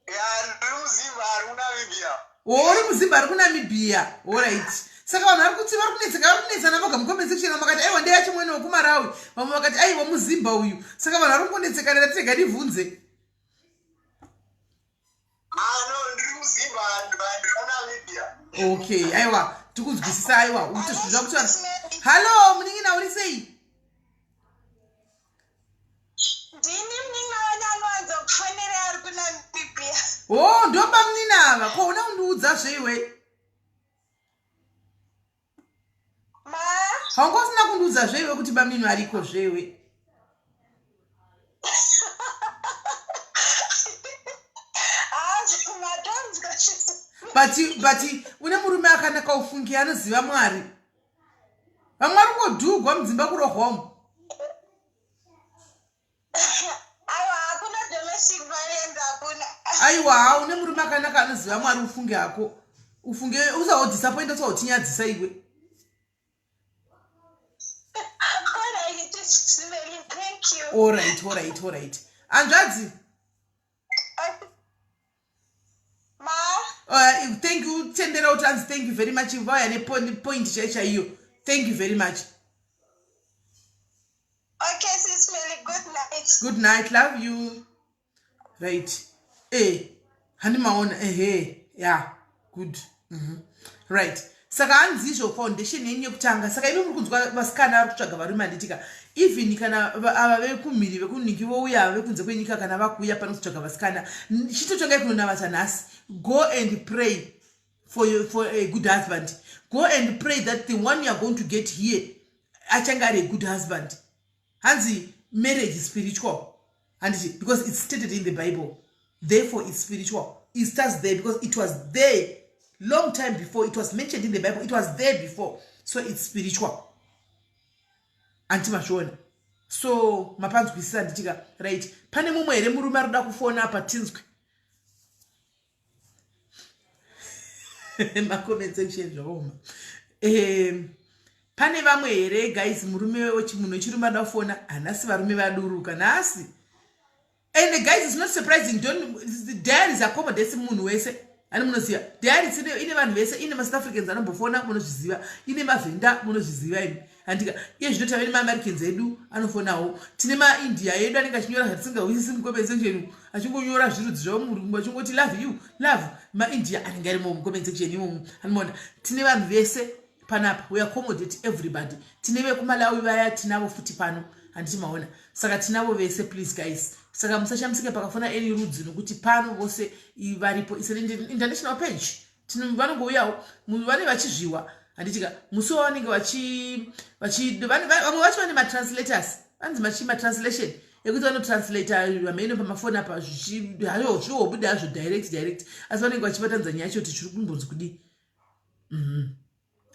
Yeah, ndiri ari kuNamibia. Uri muZimba ari kuNamibia. All right. Saka vanhu vari kuti vari kunetseka, vari kunetsana voga mucomment section. Vakati aiwa, ndeyachimwene wekuMarawi, vamwe vakati aiwa, muZimba uyu. Saka vanhu vari kungonetsekana, ratega ndibvunze. Ah no, ndiri muZimba, ndiri kuNamibia. Okay, aiwa, tikunzwisisa. Aiwa, utozviziva kuti hallo munin'ina, uri sei? Ndini munin'ina wanyanwanza kufonera ari kuNamibia. O, ndoba munina ava ko una kundiudza zveiwe? Ma Haunga usina kundiudza zveiwe kuti bamunini variko zveiwe? But but une murume akanaka ufunge anoziva Mwari. Vamwe vari kungodhugwa mudzimba kurohwa umu. Aiwa hakuna domestic violence hakuna. Aiwa une murume akanaka anoziva Mwari ufunge hako. Ufunge usahodisappoint usahotinyadzisa iwe. Alright, alright, alright. Hanzvadzi. Ma. Thank you tendera kuti anzi thank you very much vauya nepoint chai chaiyo. Thank you very much. Okay, sis Melly, good night. Good night, love you. Right. Eh, handi maona ehe. Yeah, good. Right. Saka hanzi izvo foundation yenyu yekutanga. Saka imi muri kunzwa vasikana vari kutsvaga varume handitika. Even kana ava vekumhiri vekuniki vouya ava vekunze kwenyika kana vakuuya pano kutsvaga vasikana. Chitotangai kunonamata nhasi. Go and pray for your, for a good husband. Go and pray that the one you are going to get here achange ari a good husband. Hanzi marriage is spiritual. Handiti because it's stated in the Bible. Therefore it's spiritual. It starts there because it was there long time before. It was mentioned in the Bible. It was there before. So it's spiritual. Anti mazviona. So mapanzwisisa nditika right. Pane mumwe here murume ari kuda kufona apa tinzwe. Macomment section zvakaoma. Pane vamwe here guys murume wechimunhu wechirume ada kufona hanasi varume vaduruka nhasi. And guys it's not surprising don't the diaries accommodates munhu wese. Ani munoziva diaries ine vanhu vese ine maSouth Africans anombofona munozviziva ine mavhenda munozviziva imi. Handika iye zvino tave nemaAmericans edu anofonawo tine maIndia edu anenge achinyora zvatisingahwisisi mucomment section achingonyora zvirudzi zvavo murungu achingoti love you love maIndia anenge arimo mucomment section imomo anoona tine vanhu vese panapa we accommodate everybody tine vekuMalawi vaya tinavo futi pano handiti maona saka tinavo vese please guys saka musashamisike pakafona any rudzi nokuti pano vose varipo it's an international page vanongouyawo vane vachizviwa handitika musi wavanenge vamwe vacho vane matranslators vanzi machi matranslation ekuti vanotranslata vamheno pamafoni apa hayo zvihobuda hazvo direct direct asi vanenge vachibatanidza nyaya yacho kuti chiri kumbonzi kudii.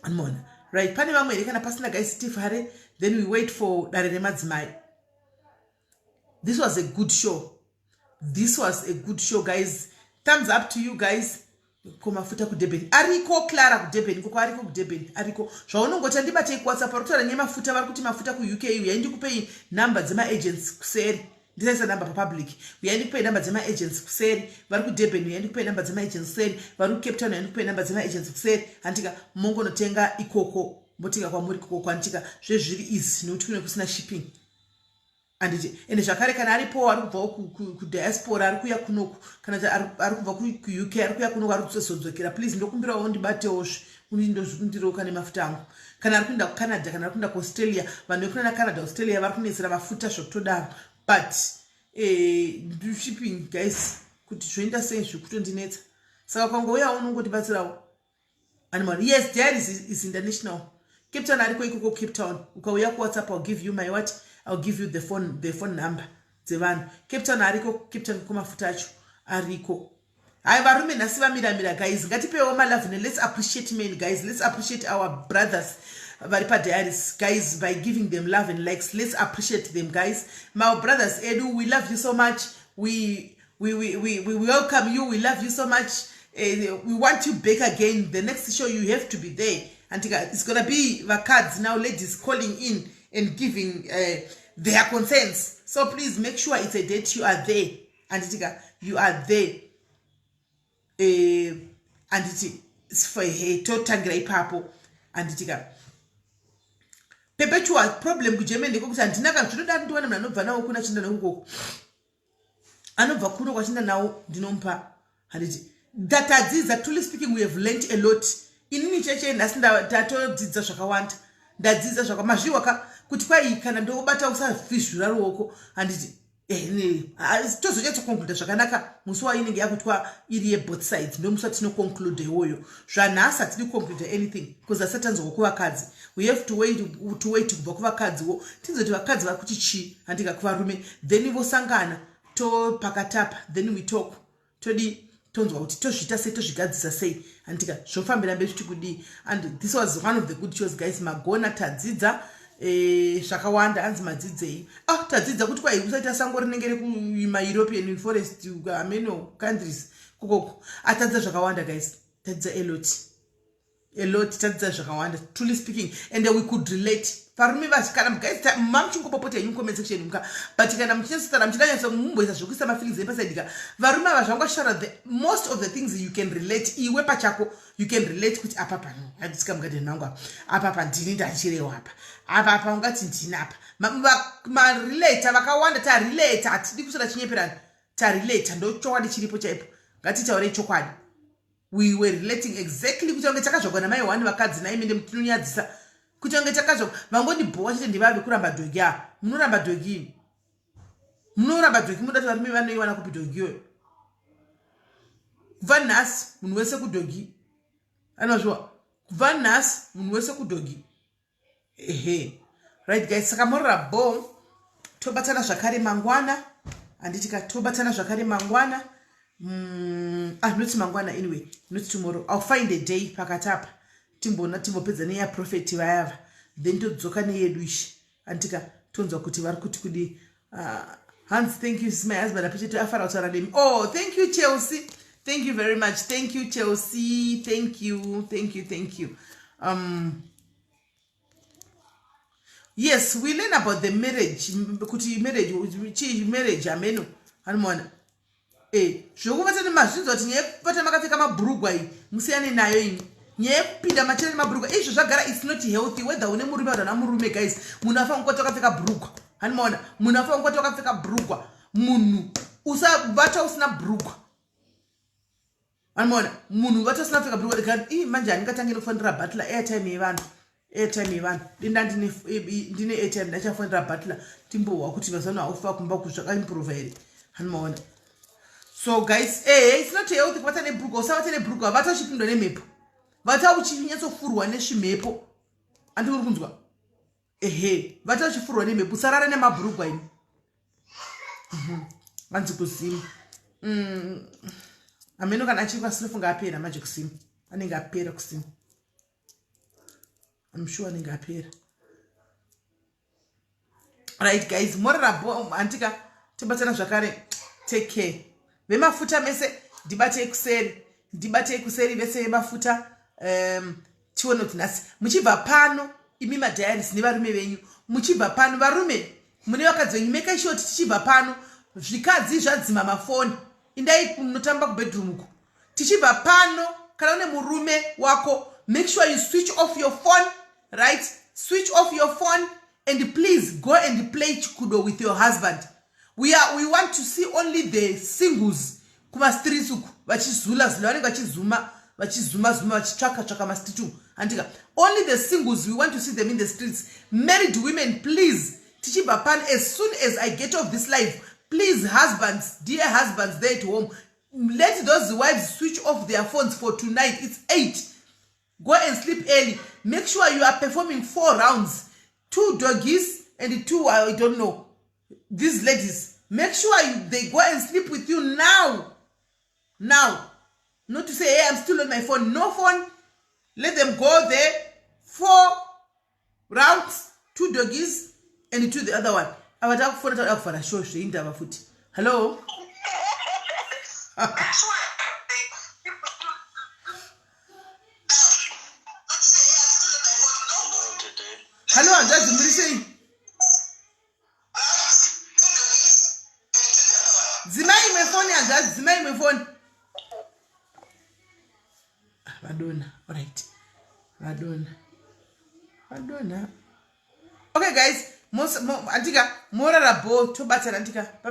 Anoona right pane vamwe here kana pasina guys tifare then we wait for dare remadzimai. This was a good show. This was a good show guys. Thumbs up to you guys. Ko mafuta kuDurban ariko Clara kuDurban koko ariko kuDurban ariko zvaunongoti andibatei kuWhatsApp vari kutaura nyemafuta vari kuti mafuta kuUK uyai ndikupei number dzemaagents kuseri ndisaisa number papublic uyai ndikupei number dzemaagents kuseri vari kuDurban uyai ndikupei number dzemaagents kuseri vari kuCape Town uyai ndikupei number dzemaagents kuseri handika mongonotenga ikoko motenga kwamuri ikoko handika zvezviri easy nokuti kune kusina shipping handiti ende zvakare kana aripo ari kubvawo kudiaspora ari kuuya kunoku kana ari kubva kuUK ari kuuya kunoku ari kuzodzokera please ndokumbirawo ndibatewo ndindoziroka nemafuta angu kana ari kuenda kuCanada kana ari kuenda kuAustralia vanhu vekunana Canada Australia vari kunetsera mafuta zvekutodaro but shipping guys kuti zvoenda sei zvekutondinetsa saka ukangouyawo unongotibatsirawo animal yes diaries is international Cape Town ariko ikoko Cape Town ukauya kuWhatsApp I'll give you my what I'll give you the phone number dzevanhu Cape Town ariko Cape Town kumafuta acho ariko hai varume nhasi vamiramira guys ngatipewo malove ne let's appreciate men guys let's appreciate our brothers vari padiaries guys by giving them love and likes let's appreciate them guys my brothers edu we love you so much we welcome you we love you so much we want you back again the next show you have to be there and it's gonna be vakadzi now ladies calling in and giving their concerns so please make sure it's a date you are there anditika you are there anditi totangira ipapo anditika perpetual problem kuGermany ndekwokuti handina kana zvinoda ndiwana munhu anobva nawo kuna chinda neukoko anobva kuno kwachinda nawo ndinomupa handiti tadzidza truly speaking we have learnt a lot inini cheche nhasi ndatodzidza zvakawanda ndadzidza zvaka mazviwa ka kuti kwai kana ndobata usafizvura ruoko handiti tozonyatsoconcluda zvakanaka musi wainenge yakutwa iri yeboth sides ndomusi watinoconcluda iwoyo zvanhasi hatidi kuconcluda anything because asati tanzwa kuvakadzi we have to wait kubva kuvakadziwo tinzoti vakadzi vari kuti chii handika kuvarume then vosangana topakatapa then we talk todi Tonzwa kuti tozviita sei, tozvigadzisa sei, handika zvofambira mberi zviti kudii. And this was one of the good shows, guys. Magona, tadzidza zvakawanda. Hanzi madzidzei? Ah, tadzidza kuti kwai usaita sango rinenge rekumaEuropean forest, ameno countries kokoko. Atadzidza zvakawanda, guys. Tadzidza a lot, a lot. Tadzidza zvakawanda, truly speaking, and we could relate. Varume vachi kana, guys, mamuchingopopota henyu comment section muka, but kana muchinyatsotaura, muchidanyatso mumboisa zvekuisa mafeelings epasaidi ka, varume ava zvangashara, the most of the things you can relate iwe pachako. You can relate kuti apa pano handisika mugadheni mangu, apa apa ndini ndachirewa, apa apa apa ungati ndini apa marelata vakawanda. Tarelata, hatidi kusara chinyeperana. Tarelata, ndo chokwadi chiripo chaipo. Ngatitaurei chokwadi. We were relating exactly kuti vange takazvagwa namai wani vakadzi naimende tinonyadzisa kuti vange takazvagwa vangondibhowa chete. Ndivave kuramba dhogi ava. Munoramba dhogi, munoramba dhogi. Munoda kuti varume vanoiwana kupi dhogi iyoyo? Kubva nhasi munhu wese kudhogi, anozviwa. Kubva nhasi munhu wese kudhogi. Ehe, right guys, saka morora bo. Tobatana zvakare mangwana, handiti ka? Tobatana zvakare mangwana. Ah, not mangwana, anyway, not tomorrow. I'll find a day pakati apa timbona, timbopedza neyaprofeti vayava, then todzoka neyedu ishi, handika? Tonzwa kuti vari kuti kudii. Hans, thank you. My husband appreciate, afara kutaura nemi. Oh, thank you, Chelsea. Thank you very much. Thank you, Chelsea. Thank you, thank you, thank you. Yes, we learn about the marriage, kuti marriage chii, marriage ameno anomaona e zvokuvata nemazvinzwa kuti nyaya yekuvata makapfeka mabhurugwa iyi musiyane nayo imi. Nyaya yekupinda machena nemabhurugwa izvo zvagara, it's not healthy, whether une murume or ana murume. Guys, munhu afanira kukuvata wakapfeka bhurugwa, hanimaona? Munhu afanira kukuvata wakapfeka bhurugwa. Munhu usavata usina bhurugwa, anomaona? Munhu vata usina kupfeka bhurugwa. I manje handingatange nekufonera Butler. Airtime yevanhu, airtime yevanhu. Dinda ndine airtime, ndachafonera Butler timbohwa kuti mazano haufa kumba kuzvakaimprova here, hanimaona? So guys, ehe, it's not healthy kubata nebhurugwa. Usavata nebhurugwa. Vata uchipindwa nemhepo, vata uchinyatsofurwa nesvimhepo. Andikuri kunzwa? Ehe, vata uchifurwa nemhepo. Usarara nemabhurugwa ini. Hanzi kuzimu hameno kana achiri kwasinofunga apera manje. Kusimu anenge apera, kusimu I'm sure anenge apera. Right guys, morara bo, handika? Tobatana zvakare. Take care. Vemafuta mese, ndibatei kuseri, ndibatei kuseri vese vemafuta. Tione kuti nhasi muchibva pano, imi madiaries nevarume venyu, muchibva pano, varume mune vakadzi venyu, make sure kuti tichibva pano zvikadzi zvadzima mafoni. Indai munotamba kubedroom uko. Tichibva pano, kana une murume wako, make sure you switch off your phone, right? Switch off your phone and please go and play chikudo with your husband. We want to see only the singles kumastreets uku vachizula zula, vanenge vachizuma, vachizuma zuma, vachitsvaka tsvaka mastreet uku, handika? Only the singles, we want to see them in the streets. Married women, please, tichibva pano, as soon as I get off this live, please, husbands, dear husbands there at home, let those wives switch off their phones for tonight. It's 8. Go and sleep early. Make sure you are performing four rounds, two doggies and two, I don't know, these ladies. Make sure they go and sleep with you now now. Not to say, "Hey, I'm still on my phone." No phone. Let them go there, four rounds, two doggies and two the other one. Ava takufona, tauda kuvhara show zveindava futi. Hello, hello, hanzvadzi, muri sei? Dzimai imwe foni, hanzvadzi, dzimai imwe foni. Ah, vadona. Alright, vadona, vadona. Okay guys, andika morara bo, tobatsana, andika. Bye.